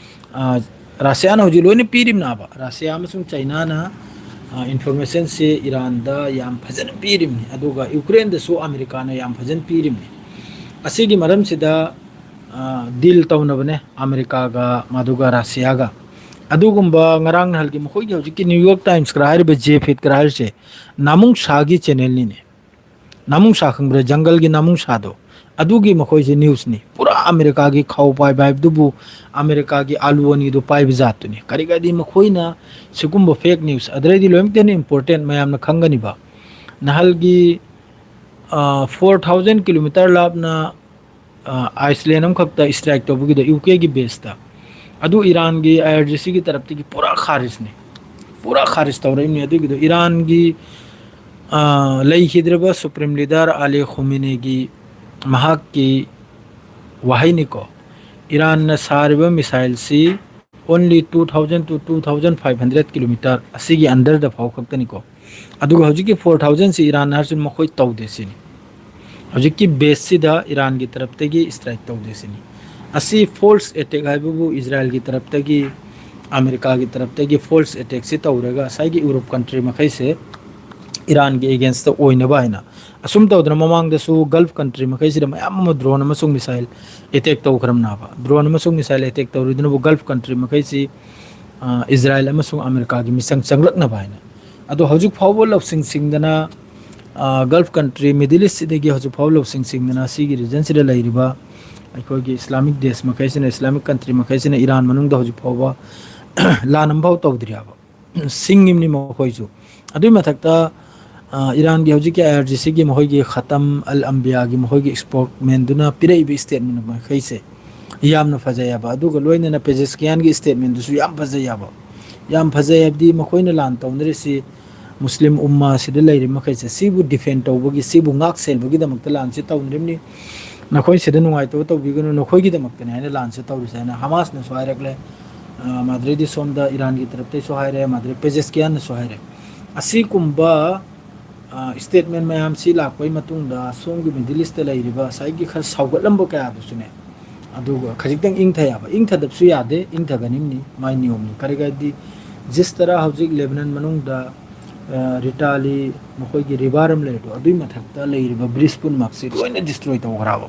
ꯑ, ꯔꯁꯤꯌꯥꯅ ꯍꯧꯖꯤꯛ ꯂꯣꯏꯅ ꯄꯤꯔꯤꯕꯅꯦꯕ꯫ ꯔꯁꯤꯌꯥ ꯑꯃꯁꯨꯡ ꯆꯩꯅꯥꯅ, ꯑ, ꯏꯟꯐꯣꯔꯃꯦꯁꯟꯁꯤ ꯏꯔꯥꯟꯗ ꯌꯥꯝ ꯐꯖꯅ ꯄꯤꯔꯤꯕꯅꯤ, ꯑꯗꯨꯒ ꯌꯨꯀ꯭ꯔꯦꯟꯗꯁꯨ ꯑꯃꯦꯔꯤꯀꯥꯅ ꯌꯥꯝ ꯐꯖꯅ ꯄꯤꯔꯤꯕꯅꯤ꯫ ꯑꯁꯤꯒꯤ ꯃꯔꯝꯁꯤꯗ, ꯑ, ꯗꯤꯜ ꯇꯧꯅꯕꯅꯦ ꯑꯃꯦꯔꯤꯀꯥꯒ ꯃꯗꯨꯒ ꯔꯁꯤꯌꯥꯒ꯫ ꯑꯗꯨꯒꯨꯝꯕ ꯉꯔꯥꯡ ꯅꯍꯥꯟꯒꯤ ꯃꯈꯣꯏꯒꯤ ꯍꯧꯖꯤꯛꯀꯤ ꯅ꯭ꯌꯨ ꯌꯣꯔꯛ ꯇꯥꯏꯝꯁꯀ ꯍꯥꯏꯔꯤꯕ, ꯖꯦ ꯐꯤꯠꯀ ꯍꯥꯏꯔꯤꯁꯦ ꯅꯥꯃꯨꯡꯁꯥꯒꯤ ꯆꯦꯅꯦꯜꯅꯤꯅꯦ꯫ ꯅꯥꯃꯨꯡꯁꯥ ꯈꯪꯕ꯭ꯔꯥ? ꯖꯪꯒꯜꯒꯤ ꯅꯥꯃꯨꯡꯁꯥꯗꯣ, ꯑꯗꯨꯒꯤ ꯃꯈꯣꯏꯁꯦ ꯅ꯭ꯌꯨꯁꯅꯤ꯫ ꯄꯨꯔꯥ ꯑꯃꯦꯔꯤꯀꯥꯒꯤ ꯈꯥꯎ ꯄꯥꯏꯕ ꯍꯥꯏꯕꯗꯨꯕꯨ ꯑꯃꯦꯔꯤꯀꯥꯒꯤ ꯑꯥꯂꯨ ꯑꯅꯤꯗꯨ ꯄꯥꯏꯕ ꯖꯥꯠꯇꯨꯅꯤ꯫ ꯀꯔꯤꯒꯗꯤ ꯃꯈꯣꯏꯅ ꯁꯤꯒꯨꯝꯕ ꯐꯦꯛ ꯅ꯭ꯌꯨꯁ, ꯑꯗꯨꯗꯩꯗꯤ ꯂꯣꯏꯅꯃꯛꯇ ꯍꯦꯟꯅ ꯏꯝꯄꯣꯔꯇꯦꯟ ꯃꯌꯥꯝꯅ ꯈꯪꯒꯅꯤꯕ, ꯅꯍꯥꯜꯒꯤ ꯐꯣꯔ ꯊꯥꯎꯖꯟ ꯀꯤꯂꯣꯃꯤꯇꯔ ꯂꯥꯞꯅ ꯑꯥꯏꯁꯂꯦꯟ ꯑꯃꯈꯛꯇ ꯏꯁꯇ꯭ꯔꯥꯏꯛ ꯇꯧꯕꯒꯤꯗꯣ, ꯌꯨ ꯀꯦꯒꯤ ꯕꯦꯁꯇ꯫ ꯑꯗꯨ ꯏꯔꯥꯟꯒꯤ ꯑꯥꯏ ꯑꯥꯔ ꯖꯤ ꯁꯤꯒꯤ ꯇꯔꯞꯇꯒꯤ ꯄꯨꯔꯥ ꯈꯥꯔꯤꯖꯅꯤ, ꯄꯨꯔꯥ ꯈꯥꯔꯤꯖ ꯇꯧꯔꯛꯏꯕꯅꯤ꯫ ꯑꯗꯨꯒꯤꯗꯣ ꯏꯔꯥꯟꯒꯤ ꯑꯥ, ꯂꯩꯈꯤꯗ꯭ꯔꯕ ꯁꯨꯄ꯭ꯔꯤꯝ ꯂꯤꯗꯔ ꯑꯂꯤ ꯈꯣꯃꯤꯅꯤꯒꯤ ꯃꯍꯥꯛꯀꯤ ꯋꯥꯍꯩꯅꯤꯀꯣ, ꯏꯔꯥꯟꯅ ꯁꯥꯔꯤꯕ ꯃꯤꯁꯥꯏꯜꯁꯤ only two thousand to two thousand five hundred kilometer ꯑꯁꯤꯒꯤ ꯑꯟꯗꯔꯗ ꯐꯥꯎ ꯈꯛꯇꯅꯤꯀꯣ꯫ ꯑꯗꯨꯒ ꯍꯧꯖꯤꯛꯀꯤ ꯐꯣꯔ ꯊꯥꯎꯖꯟꯁꯤ ꯏꯔꯥꯟ ꯍꯥꯏꯔꯁꯨ ꯃꯈꯣꯏ ꯇꯧꯗꯦ ꯁꯤꯅꯤ꯫ ꯍꯧꯖꯤꯛꯀꯤ ꯕꯦꯁꯁꯤꯗ ꯏꯔꯥꯟꯒꯤ ꯇꯔꯞꯇꯒꯤ ꯏꯁꯇ꯭ꯔꯥꯏꯛ ꯇꯧꯗꯦ ꯁꯤꯅꯤ꯫ ꯑꯁꯤ ꯐꯣꯜꯁ ꯑꯦꯇꯦꯛ ꯍꯥꯏꯕꯕꯨ ꯏꯖꯔꯥꯏꯜꯒꯤ ꯇꯔꯞꯇꯒꯤ, ꯑꯃꯦꯔꯤꯀꯥꯒꯤ ꯇꯔꯞꯇꯒꯤ ꯐꯣꯜꯁ ꯑꯦꯇꯦꯛꯁꯤ ꯇꯧꯔꯒ ꯉꯁꯥꯏꯒꯤ ꯌꯨꯔꯣꯞ ꯀꯟꯇ꯭ꯔꯤ ꯃꯈꯩꯁꯦ ꯏꯔꯥꯟꯒꯤ ꯑꯦꯒꯦꯟꯁꯇ ꯑꯣꯏꯅꯕ ꯍꯥꯏꯅ꯫ ꯑꯁꯨꯝ ꯇꯧꯗꯅ ꯃꯃꯥꯡꯗꯁꯨ ꯒꯜꯐ ꯀꯟꯇ꯭ꯔꯤ ꯃꯈꯩꯁꯤꯗ ꯃꯌꯥꯝ ꯑꯃ ꯗ꯭ꯔꯣꯟ ꯑꯃꯁꯨꯡ ꯃꯤꯁꯥꯏꯜ ꯑꯦꯇꯦꯛ ꯇꯧꯈ꯭ꯔꯕꯅꯦꯕ꯫ ꯗ꯭ꯔꯣꯟ ꯑꯃꯁꯨꯡ ꯃꯤꯁꯥꯏꯜ ꯑꯦꯇꯦꯛ ꯇꯧꯔꯤꯗꯨꯅꯕꯨ ꯒꯜꯐ ꯀꯟꯇ꯭ꯔꯤ ꯃꯈꯩꯁꯤ, ꯑ, ꯏꯖꯔꯥꯏꯜ ꯑꯃꯁꯨꯡ ꯑꯃꯦꯔꯤꯀꯥꯒꯤ ꯃꯤꯆꯪ ꯆꯪꯂꯛꯅꯕ ꯍꯥꯏꯅ꯫ ꯑꯗꯣ ꯍꯧꯖꯤꯛ ꯐꯥꯎꯕ ꯂꯧꯁꯤꯡ ꯁꯤꯡꯗꯅ, ꯑ, ꯒꯜꯐ ꯀꯟꯇ꯭ꯔꯤ, ꯃꯤꯗꯜ ꯏꯁꯁꯤꯗꯒꯤ ꯍꯧꯖꯤꯛ ꯐꯥꯎꯕ ꯂꯧꯁꯤꯡ ꯁꯤꯡꯗꯅ ꯁꯤꯒꯤ ꯔꯤꯖꯟꯁꯤꯗ ꯂꯩꯔꯤꯕ ꯑꯩꯈꯣꯏꯒꯤ ꯏꯁꯂꯥꯃꯤꯛ ꯗꯦꯁ ꯃꯈꯩꯁꯤꯅ, ꯏꯁꯂꯥꯃꯤꯛ ꯀꯟꯇ꯭ꯔꯤ ꯃꯈꯩꯁꯤꯅ ꯏꯔꯥꯟ ꯃꯅꯨꯡꯗ ꯍꯧꯖꯤꯛ ꯐꯥꯎꯕ ꯂꯥꯟ ꯑꯃꯐꯥꯎ ꯇꯧꯗ꯭ꯔꯤ ꯍꯥꯏꯕ꯫ ꯁꯤꯡꯉꯤꯕꯅꯤ ꯃꯈꯣꯏꯁꯨ꯫ ꯑꯗꯨꯒꯤ ꯃꯊꯛꯇ, ꯑ, ꯏꯔꯥꯟꯒꯤ ꯍꯧꯖꯤꯛꯀꯤ ꯑꯥꯏ ꯑꯥꯔ ꯖꯤ ꯁꯤꯒꯤ ꯃꯈꯣꯏꯒꯤ ꯈꯇꯝ ꯑꯜ ꯑꯝꯕꯤꯌꯥꯒꯤ ꯃꯈꯣꯏꯒꯤ ꯏꯁꯄꯣꯛꯃꯦꯟꯗꯨꯅ ꯄꯤꯔꯛꯏꯕ ꯏꯁꯇꯦꯠꯃꯦꯟ ꯃꯈꯩꯁꯦ ꯌꯥꯝꯅ ꯐꯖꯩ ꯍꯥꯏꯕ꯫ ꯑꯗꯨꯒ ꯂꯣꯏꯅꯅ ꯄꯦꯖꯦꯁꯀꯤꯌꯥꯟꯒꯤ ꯏꯁꯇꯦꯠꯃꯦꯟꯗꯨꯁꯨ ꯌꯥꯝ ꯐꯖꯩ ꯍꯥꯏꯕ꯫ ꯌꯥꯝ ꯐꯖꯩ ꯍꯥꯏꯕꯗꯤ ꯃꯈꯣꯏꯅ ꯂꯥꯟ ꯇꯧꯅꯔꯤꯁꯤ ꯃꯨꯁꯂꯤꯝ ꯎꯝꯃꯥ ꯑꯁꯤꯗ ꯂꯩꯔꯤꯕ ꯃꯈꯩꯁꯦ ꯁꯤꯕꯨ ꯗꯤꯐꯦꯟ ꯇꯧꯕꯒꯤ, ꯁꯤꯕꯨ ꯉꯥꯛ ꯁꯦꯟꯕꯒꯤꯗꯃꯛꯇ ꯂꯥꯟꯁꯤ ꯇꯧꯅꯔꯤꯕꯅꯤ꯫ ꯅꯈꯣꯏ ꯁꯤꯗ ꯅꯨꯡꯉꯥꯏꯇꯕ ꯇꯧꯕꯤꯒꯅꯨ, ꯅꯈꯣꯏꯒꯤꯗꯃꯛꯇꯅꯤ ꯍꯥꯏꯅ ꯂꯥꯟꯁꯤ ꯇꯧꯔꯤꯁꯦ ꯍꯥꯏꯅ ꯍꯃꯥꯁꯅꯁꯨ ꯍꯥꯏꯔꯛꯂꯦ, ꯑ, ꯃꯥꯗ꯭ꯔꯦꯗꯤ ꯁꯣꯝꯗ ꯏꯔꯥꯟꯒꯤ ꯇꯔꯞꯇꯩꯁꯨ ꯍꯥꯏꯔꯦ, ꯃꯥꯗ꯭ꯔꯦ ꯄꯦꯖꯦꯁꯀꯤꯌꯥꯟꯅꯁꯨ ꯍꯥꯏꯔꯦ꯫ ꯑꯁꯤꯒꯨꯝꯕ, ꯑ, ꯏꯁꯇꯦꯠꯃꯦꯟ ꯃꯌꯥꯝꯁꯤ ꯂꯥꯛꯄꯒꯤ ꯃꯇꯨꯡꯗ ꯁꯣꯝꯒꯤ ꯃꯤꯗꯜ ꯏꯁꯇ ꯂꯩꯔꯤꯕ ꯉꯁꯥꯏꯒꯤ ꯈꯔ ꯁꯥꯎꯒꯠꯂꯝꯕ ꯀꯌꯥꯗꯨꯁꯨꯅꯦ, ꯑꯗꯨꯒ ꯈꯖꯤꯛꯇꯪ ꯏꯪꯊ ꯌꯥꯕ, ꯏꯪꯊꯗꯕꯁꯨ ꯌꯥꯗꯦ, ꯏꯪꯊꯒꯅꯤꯡꯅꯤ, ꯃꯥꯏ ꯅꯤꯌꯣꯝꯅꯤ꯫ ꯀꯔꯤꯒꯤꯗꯤ ꯖꯤꯁ ꯇꯔꯥ ꯍꯧꯖꯤꯛ ꯂꯦꯕꯅꯟ ꯃꯅꯨꯡꯗ, ꯑ, ꯔꯤꯇꯥꯂꯤ ꯃꯈꯣꯏꯒꯤ ꯔꯤꯕꯥꯔ ꯑꯃ ꯂꯩꯔꯤꯗꯣ, ꯑꯗꯨꯒꯤ ꯃꯊꯛꯇ ꯂꯩꯔꯤꯕ ꯕ꯭ꯔꯤꯖ ꯄꯨꯝꯅꯃꯛꯁꯤ ꯂꯣꯏꯅ ꯗꯤꯁꯇ꯭ꯔꯣꯏ ꯇꯧꯈ꯭ꯔꯕ꯫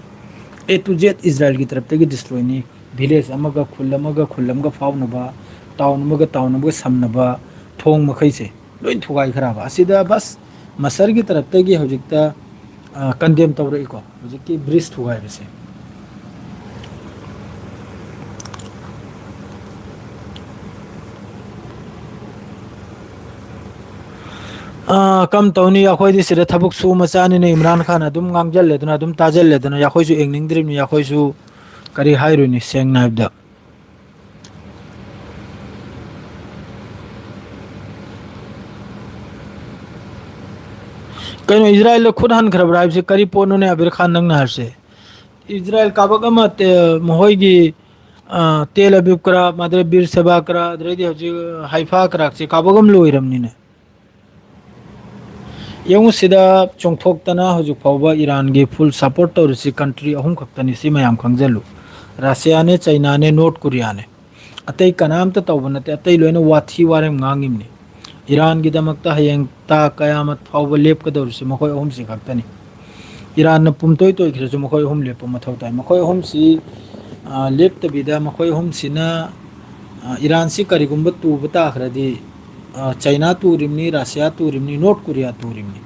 ꯑꯦ ꯇꯨ ꯖꯦꯠ ꯏꯖꯔꯥꯏꯜꯒꯤ ꯇꯔꯞꯇꯒꯤ ꯗꯤꯁꯇ꯭ꯔꯣꯏꯅꯤ꯫ ꯚꯤꯂꯦꯖ ꯑꯃꯒ, ꯈꯨꯜ ꯑꯃꯒ, ꯈꯨꯜ ꯑꯃꯒ ꯐꯥꯎꯅꯕ, ꯇꯥꯎꯟ ꯑꯃꯒ, ꯇꯥꯎꯟ ꯑꯃꯒ ꯁꯝꯅꯕ ꯊꯣꯡ ꯃꯈꯩꯁꯦ ꯂꯣꯏ ꯊꯨꯒꯥꯏꯈ꯭ꯔꯕ꯫ ꯑꯁꯤꯗ ꯕꯁ ꯃꯁꯔꯒꯤ ꯇꯔꯞꯇꯒꯤ ꯍꯧꯖꯤꯛꯇ ꯑ, condemn ꯇꯧꯔꯛꯏꯀꯣ, ꯍꯧꯖꯤꯛꯀꯤ bridge ꯊꯨꯒꯥꯏꯕꯁꯦ꯫ ꯑ, ꯀꯝ ꯇꯧꯅꯤ, ꯑꯩꯈꯣꯏꯗꯤ ꯁꯤꯗ ꯊꯕꯛ ꯁꯨ ꯃꯆꯥꯅꯤꯅ ꯏꯝꯔꯥꯟ ꯈꯥꯟ ꯑꯗꯨꯝ ꯉꯥꯡꯖꯜꯂꯦꯗꯅ, ꯑꯗꯨꯝ ꯇꯥꯖꯜꯂꯦꯗꯅ, ꯑꯩꯈꯣꯏꯁꯨ ꯌꯦꯡꯅꯤꯡꯗ꯭ꯔꯤꯕꯅꯤ, ꯑꯩꯈꯣꯏꯁꯨ ꯀꯔꯤ ꯍꯥꯏꯔꯨꯅꯤ, ꯁꯦꯡꯅ ꯍꯥꯏꯕꯗ꯫ ꯀꯩꯅꯣ, ꯏꯖꯔꯥꯌꯦꯜꯗ ꯈꯨꯠ ꯍꯟꯈ꯭ꯔꯕ꯭ꯔꯥ ꯍꯥꯏꯕꯁꯦ ꯀꯔꯤ ꯄꯣꯠꯅꯣꯅꯦ, ꯑꯕꯤꯔ ꯈꯥꯟ, ꯅꯪꯅ ꯍꯥꯏꯔꯤꯁꯦ? ꯏꯖꯔꯥꯌꯦꯜ ꯀꯥꯕꯛ ꯑꯃ ꯇꯦ-, ꯃꯈꯣꯏꯒꯤ, ꯑ, ꯇꯦꯜ ꯑꯕꯤꯕ ꯈꯔ, ꯃꯗꯨꯗꯩ ꯕꯤꯔ ꯁꯦꯕꯥ ꯈꯔ, ꯑꯗꯨꯗꯩꯗꯤ ꯍꯧꯖꯤꯛ ꯍꯥꯏꯐꯥ ꯈꯔꯁꯦ ꯀꯥꯕꯛ ꯑꯃ ꯂꯣꯏꯔꯕꯅꯤꯅꯦ꯫ ꯌꯦꯡꯉꯨ, ꯁꯤꯗ ꯆꯣꯡꯊꯣꯛꯇꯅ ꯍꯧꯖꯤꯛ ꯐꯥꯎꯕ ꯏꯔꯥꯟꯒꯤ full support ꯇꯧꯔꯤꯁꯤ country ꯑꯍꯨꯝ ꯈꯛꯇꯅꯤ, ꯁꯤ ꯃꯌꯥꯝ ꯈꯪꯖꯜꯂꯨ꯫ ꯔꯁꯤꯌꯥꯅꯦ, ꯆꯩꯅꯥꯅꯦ, ꯅꯣꯔꯠ ꯀꯣꯔꯤꯌꯥꯅꯦ꯫ ꯑꯇꯩ ꯀꯅꯥꯝꯇ ꯇꯧꯕ ꯅꯠꯇꯦ, ꯑꯇꯩ ꯂꯣꯏꯅ ꯋꯥꯊꯤ ꯋꯥꯔꯦꯝ ꯉꯥꯡꯉꯤꯕꯅꯤ꯫ ꯏꯔꯥꯟꯒꯤꯗꯃꯛꯇ ꯍꯌꯦꯡ ꯇꯥ ꯀꯌꯥꯃꯠ ꯐꯥꯎꯕ ꯂꯦꯞꯀꯗꯧꯔꯤꯁꯤ ꯃꯈꯣꯏ ꯑꯍꯨꯝꯁꯤ ꯈꯛꯇꯅꯤ꯫ ꯏꯔꯥꯟꯅ ꯄꯨꯝꯇꯣꯏ ꯇꯣꯏꯈ꯭ꯔꯁꯨ ꯃꯈꯣꯏ ꯑꯍꯨꯝ ꯂꯦꯞꯄ ꯃꯊꯧ ꯇꯥꯏ꯫ ꯃꯈꯣꯏ ꯑꯍꯨꯝꯁꯤ, ꯑ, ꯂꯦꯞꯇꯕꯤꯗ ꯃꯈꯣꯏ ꯑꯍꯨꯝꯁꯤꯅ, ꯑ, ꯏꯔꯥꯟꯁꯤ ꯀꯔꯤꯒꯨꯝꯕ ꯇꯨꯕ ꯇꯥꯈ꯭ꯔꯗꯤ, ꯑ, ꯆꯩꯅꯥ ꯇꯨꯔꯤꯕꯅꯤ, ꯔꯁꯤꯌꯥ ꯇꯨꯔꯤꯕꯅꯤ, ꯅꯣꯔꯠ ꯀꯣꯔꯤꯌꯥ ꯇꯨꯔꯤꯕꯅꯤ꯫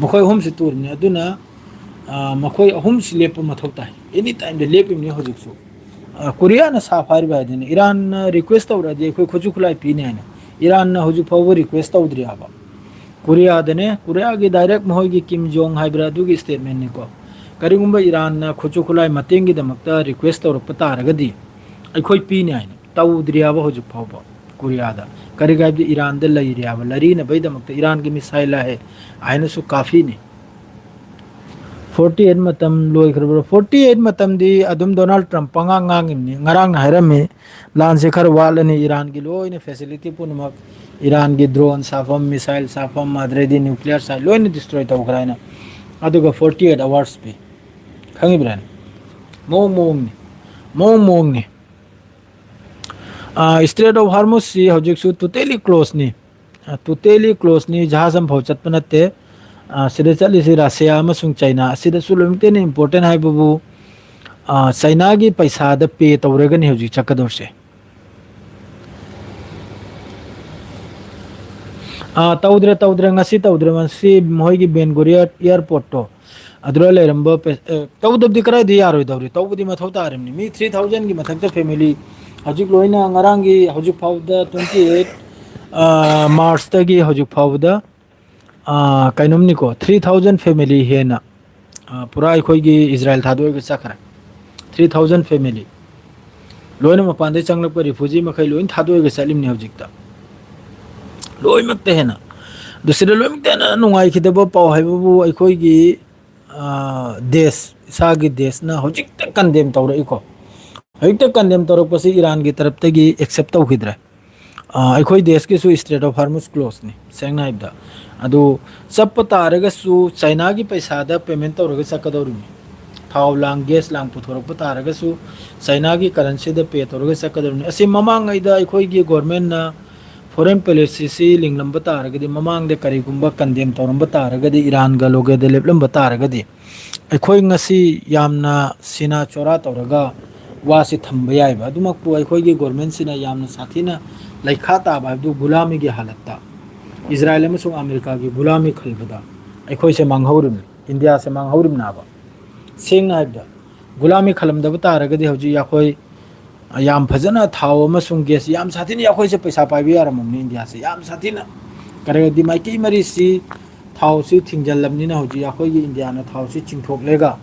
ꯃꯈꯣꯏ ꯑꯍꯨꯝꯁꯤ ꯇꯨꯔꯤꯕꯅꯤ꯫ ꯑꯗꯨꯅ, ꯑ, ꯃꯈꯣꯏ ꯑꯍꯨꯝꯁꯤ ꯂꯦꯞꯄ ꯃꯊꯧ ꯇꯥꯏ꯫ Any time ꯗ ꯂꯦꯞꯄꯤꯕꯅꯤ ꯍꯧꯖꯤꯛꯁꯨ꯫ ꯑ, ꯀꯣꯔꯤꯌꯥꯅ ꯁꯥꯐ ꯍꯥꯏꯔꯤꯕ ꯍꯥꯏꯗꯨꯅꯤ, ꯏꯔꯥꯟꯅ request ꯇꯧꯔꯛꯑꯗꯤ ꯑꯩꯈꯣꯏ ꯈꯨꯠꯁꯨ ꯈꯨꯠꯂꯥꯏ ꯄꯤꯅꯤ ꯍꯥꯏꯅ꯫ ꯏꯔꯥꯟꯅ ꯍꯧꯖꯤꯛ ꯐꯥꯎꯕ request ꯇꯧꯗ꯭ꯔꯤ ꯍꯥꯏꯕ꯫ ꯀꯣꯔꯤꯌꯥꯗꯅꯦ, ꯀꯣꯔꯤꯌꯥꯒꯤ direct ꯃꯈꯣꯏꯒꯤ ꯀꯤꯝ ꯖꯣꯡ ꯍꯥꯏꯕ꯭ꯔꯥ, ꯑꯗꯨꯒꯤ statement ꯅꯤꯀꯣ꯫ ꯀꯔꯤꯒꯨꯝꯕ ꯏꯔꯥꯟꯅ ꯈꯨꯠꯁꯨ ꯈꯨꯠꯂꯥꯏ ꯃꯇꯦꯡꯒꯤꯗꯃꯛꯇ request ꯇꯧꯔꯛꯄ ꯇꯥꯔꯒꯗꯤ ꯑꯩꯈꯣꯏ ꯄꯤꯅꯤ ꯍꯥꯏꯅ꯫ ꯇꯧꯗ꯭ꯔꯤ ꯍꯥꯏꯕ ꯍꯧꯖꯤꯛ ꯐꯥꯎꯕ ꯀꯣꯔꯤꯌꯥꯗ꯫ ꯀꯔꯤꯒꯤ ꯍꯥꯏꯕꯗꯤ ꯏꯔꯥꯟꯗ ꯂꯩꯔꯤ ꯍꯥꯏꯕ, ꯂꯩꯔꯤꯅꯕꯩꯗꯃꯛꯇ ꯏꯔꯥꯟꯒꯤ missile ꯍꯥꯏ ꯍꯥꯏꯅꯁꯨ ꯀꯥꯐꯤꯅꯤ꯫ Forty eight ꯃꯇꯝ ꯂꯣꯏꯈ꯭ꯔꯕ꯭ꯔꯥ? Forty eight ꯃꯇꯝꯗꯤ ꯑꯗꯨꯝ ꯗꯣꯅꯥꯜꯗ ꯇ꯭ꯔꯝꯞ ꯄꯉꯥꯡ ꯉꯥꯡꯉꯤꯕꯅꯤ, ꯉꯔꯥꯡꯅ ꯍꯥꯏꯔꯝꯃꯤ, ꯂꯥꯟꯁꯦ ꯈꯔ ꯋꯥꯠꯂꯅꯤ, ꯏꯔꯥꯟꯒꯤ ꯂꯣꯏꯅ facility ꯄꯨꯝꯅꯃꯛ, ꯏꯔꯥꯟꯒꯤ drone ꯁꯥꯐꯝ, missile ꯁꯥꯐꯝ, ꯑꯗꯨꯗꯩꯗꯤ nuclear site ꯂꯣꯏꯅ destroy ꯇꯧꯈ꯭ꯔꯦ ꯍꯥꯏꯅ꯫ ꯑꯗꯨꯒ forty eight hours ꯄꯤ꯫ ꯈꯪꯉꯤꯕ꯭ꯔꯥꯅꯦ? ꯃꯑꯣꯡ ꯃꯑꯣꯡꯅꯤ, ꯃꯑꯣꯡ ꯃꯑꯣꯡꯅꯤ꯫ ꯑꯥ, Strait of Hormuz ꯁꯤ ꯍꯧꯖꯤꯛꯁꯨ totally close ꯅꯤ꯫ ꯑꯥ, totally close ꯅꯤ, ꯖꯍꯥꯖ ꯑꯃꯐꯥꯎ ꯆꯠꯄ ꯅꯠꯇꯦ꯫ ꯑꯥ, ꯁꯤꯗ ꯆꯠꯂꯤꯁꯤ ꯔꯁꯤꯌꯥ ꯑꯃꯁꯨꯡ ꯆꯩꯅꯥ, ꯑꯁꯤꯗꯁꯨ ꯂꯣꯏꯅꯃꯛꯇ ꯍꯦꯟꯅ important ꯍꯥꯏꯕꯕꯨ, ꯑꯥ, ꯆꯩꯅꯥꯒꯤ ꯄꯩꯁꯥꯗ pay ꯇꯧꯔꯒꯅꯤ ꯍꯧꯖꯤꯛ ꯆꯠꯀꯗꯧꯔꯤꯁꯦ꯫ ꯑꯥ, ꯇꯧꯗ꯭ꯔꯦ, ꯇꯧꯗ꯭ꯔꯦ, ꯉꯁꯤ ꯇꯧꯗ꯭ꯔꯦ꯫ ꯉꯁꯤ ꯃꯈꯣꯏꯒꯤ ꯕꯦꯟ ꯒꯨꯔꯤꯌꯥꯔ ꯑꯦꯌꯥꯔꯄꯣꯔꯠꯇꯣ, ꯑꯗꯨꯗ ꯂꯩꯔꯝꯕ ꯄꯦ-, ꯑꯦ, ꯇꯧꯗꯕꯗꯤ ꯀꯗꯥꯏꯗ ꯌꯥꯔꯣꯏꯗꯧꯔꯤ? ꯇꯧꯕꯗꯤ ꯃꯊꯧ ꯇꯥꯔꯤꯕꯅꯤ꯫ ꯃꯤ ꯊ꯭ꯔꯤ ꯊꯥꯎꯖꯟꯒꯤ ꯃꯊꯛꯇ ꯐꯦꯃꯤꯂꯤ ꯍꯧꯖꯤꯛ ꯂꯣꯏꯅ, ꯉꯔꯥꯡꯒꯤ ꯍꯧꯖꯤꯛ ꯐꯥꯎꯕꯗ, ꯇ꯭ꯋꯦꯟꯇꯤ ꯑꯩꯠ, ꯑꯥ, ꯃꯥꯔꯆꯇꯒꯤ ꯍꯧꯖꯤꯛ ꯐꯥꯎꯕꯗ, ꯑꯥ, ꯀꯩꯅꯣꯝꯅꯤꯀꯣ, ꯊ꯭ꯔꯤ ꯊꯥꯎꯖꯟ ꯐꯦꯃꯤꯂꯤ ꯍꯦꯟꯅ, ꯑꯥ, ꯄꯨꯔꯥ ꯑꯩꯈꯣꯏꯒꯤ ꯏꯖꯔꯥꯏꯜ ꯊꯥꯗꯣꯛꯑꯒ ꯆꯠꯈ꯭ꯔꯦ꯫ Three thousand family. ꯂꯣꯏꯅ ꯃꯄꯥꯟꯗꯒꯤ ꯆꯪꯂꯛꯄ ꯔꯤꯐ꯭ꯌꯨꯖꯤ ꯃꯈꯩ ꯂꯣꯏꯅ ꯊꯥꯗꯣꯛꯑꯒ ꯆꯠꯂꯤꯕꯅꯤ ꯍꯧꯖꯤꯛꯇ꯫ ꯂꯣꯏꯅꯃꯛꯇ ꯍꯦꯟꯅ꯫ ꯑꯗꯨ ꯁꯤꯗ ꯂꯣꯏꯅꯃꯛꯇ ꯍꯦꯟꯅ ꯅꯨꯡꯉꯥꯏꯈꯤꯗꯕ ꯄꯥꯎ ꯍꯥꯏꯕꯕꯨ ꯑꯩꯈꯣꯏꯒꯤ, ꯑꯥ, ꯗꯦꯁ, ꯏꯁꯥꯒꯤ ꯗꯦꯁꯅ ꯍꯧꯖꯤꯛꯇ ꯀꯟꯗꯦꯝ ꯇꯧꯔꯛꯏꯀꯣ꯫ ꯍꯧꯖꯤꯛꯇ ꯀꯟꯗꯦꯝ ꯇꯧꯔꯛꯄꯁꯤ ꯏꯔꯥꯟꯒꯤ ꯇꯔꯞꯇꯒꯤ ꯑꯦꯛꯁꯦꯞ ꯇꯧꯈꯤꯗ꯭ꯔꯦ꯫ ꯑꯥ, ꯑꯩꯈꯣꯏ ꯗꯦꯁꯀꯤꯁꯨ Strait of Hormuz close ꯅꯤ, ꯁꯦꯡꯅ ꯍꯥꯏꯕꯗ꯫ ꯑꯗꯨ ꯆꯠꯄ ꯇꯥꯔꯒꯁꯨ ꯆꯥꯏꯅꯥꯒꯤ ꯄꯩꯁꯥꯗ ꯄꯦꯃꯦꯟ ꯇꯧꯔꯒ ꯆꯠꯀꯗꯧꯔꯤꯕꯅꯤ꯫ ꯊꯥꯎ ꯂꯥꯡ, ꯒ꯭ꯌꯥꯁ ꯂꯥꯡ ꯄꯨꯊꯣꯔꯛꯄ ꯇꯥꯔꯒꯁꯨ ꯆꯥꯏꯅꯥꯒꯤ ꯀꯔꯦꯟꯁꯤꯗ ꯄꯦ ꯇꯧꯔꯒ ꯆꯠꯀꯗꯧꯔꯤꯕꯅꯤ꯫ ꯑꯁꯤ ꯃꯃꯥꯡꯉꯩꯗ ꯑꯩꯈꯣꯏꯒꯤ ꯒꯣꯔꯃꯦꯟꯅ ꯐꯣꯔꯦꯟ ꯄꯣꯂꯤꯁꯤꯁꯤ ꯂꯤꯡꯂꯝꯕ ꯇꯥꯔꯒꯗꯤ, ꯃꯃꯥꯡꯗ ꯀꯔꯤꯒꯨꯝꯕ ꯀꯟꯗꯦꯝ ꯇꯧꯔꯝꯕ ꯇꯥꯔꯒꯗꯤ, ꯏꯔꯥꯟꯒ ꯂꯣꯒꯦꯗ ꯂꯦꯞꯂꯝꯕ ꯇꯥꯔꯒꯗꯤ, ꯑꯩꯈꯣꯏ ꯉꯁꯤ ꯌꯥꯝꯅ ꯁꯤꯅꯥ ꯆꯣꯔꯥ ꯇꯧꯔꯒ ꯋꯥꯁꯤ ꯊꯝꯕ ꯌꯥꯏꯕ꯫ ꯑꯗꯨꯃꯛꯄꯨ ꯑꯩꯈꯣꯏꯒꯤ ꯒꯣꯔꯃꯦꯟꯁꯤꯅ ꯌꯥꯝꯅ ꯁꯥꯊꯤꯅ ꯂꯩꯈꯥ ꯇꯥꯕ ꯍꯥꯏꯕꯗꯨ ꯒꯨꯂꯥꯃꯤꯒꯤ ꯍꯥꯂꯠꯇ, ꯏꯖꯔꯥꯏꯜ ꯑꯃꯁꯨꯡ ꯑꯃꯦꯔꯤꯀꯥꯒꯤ ꯒꯨꯂꯥꯃꯤ ꯈꯜꯕꯗ ꯑꯩꯈꯣꯏꯁꯦ ꯃꯥꯡꯍꯧꯔꯤꯕꯅꯤ, ꯏꯟꯗꯤꯌꯥꯁꯦ ꯃꯥꯡꯍꯧꯔꯤꯕꯅꯦꯕ꯫ ꯁꯦꯡꯅ ꯍꯥꯏꯕꯗ, ꯒꯨꯂꯥꯃꯤ ꯈꯜꯂꯝꯗꯕ ꯇꯥꯔꯒꯗꯤ ꯍꯧꯖꯤꯛ ꯑꯩꯈꯣꯏ ꯌꯥꯝ ꯐꯖꯅ ꯊꯥꯎ ꯑꯃꯁꯨꯡ ꯒ꯭ꯌꯥꯁ ꯌꯥꯝ ꯁꯥꯊꯤꯅ ꯑꯩꯈꯣꯏꯁꯦ ꯄꯩꯁꯥ ꯄꯥꯏꯕ ꯌꯥꯔꯝꯃꯕꯅꯤ ꯏꯟꯗꯤꯌꯥꯁꯦ ꯌꯥꯝ ꯁꯥꯊꯤꯅ꯫ ꯀꯔꯤꯒꯤ ꯃꯥꯏꯀꯩ ꯃꯔꯤꯁꯤ ꯊꯥꯎꯁꯤ ꯊꯤꯡꯖꯤꯜꯂꯕꯅꯤꯅ ꯍꯧꯖꯤꯛ ꯑꯩꯈꯣꯏꯒꯤ ꯏꯟꯗꯤꯌꯥꯅ ꯊꯥꯎꯁꯤ ꯆꯤꯡꯊꯣꯛꯂꯒ,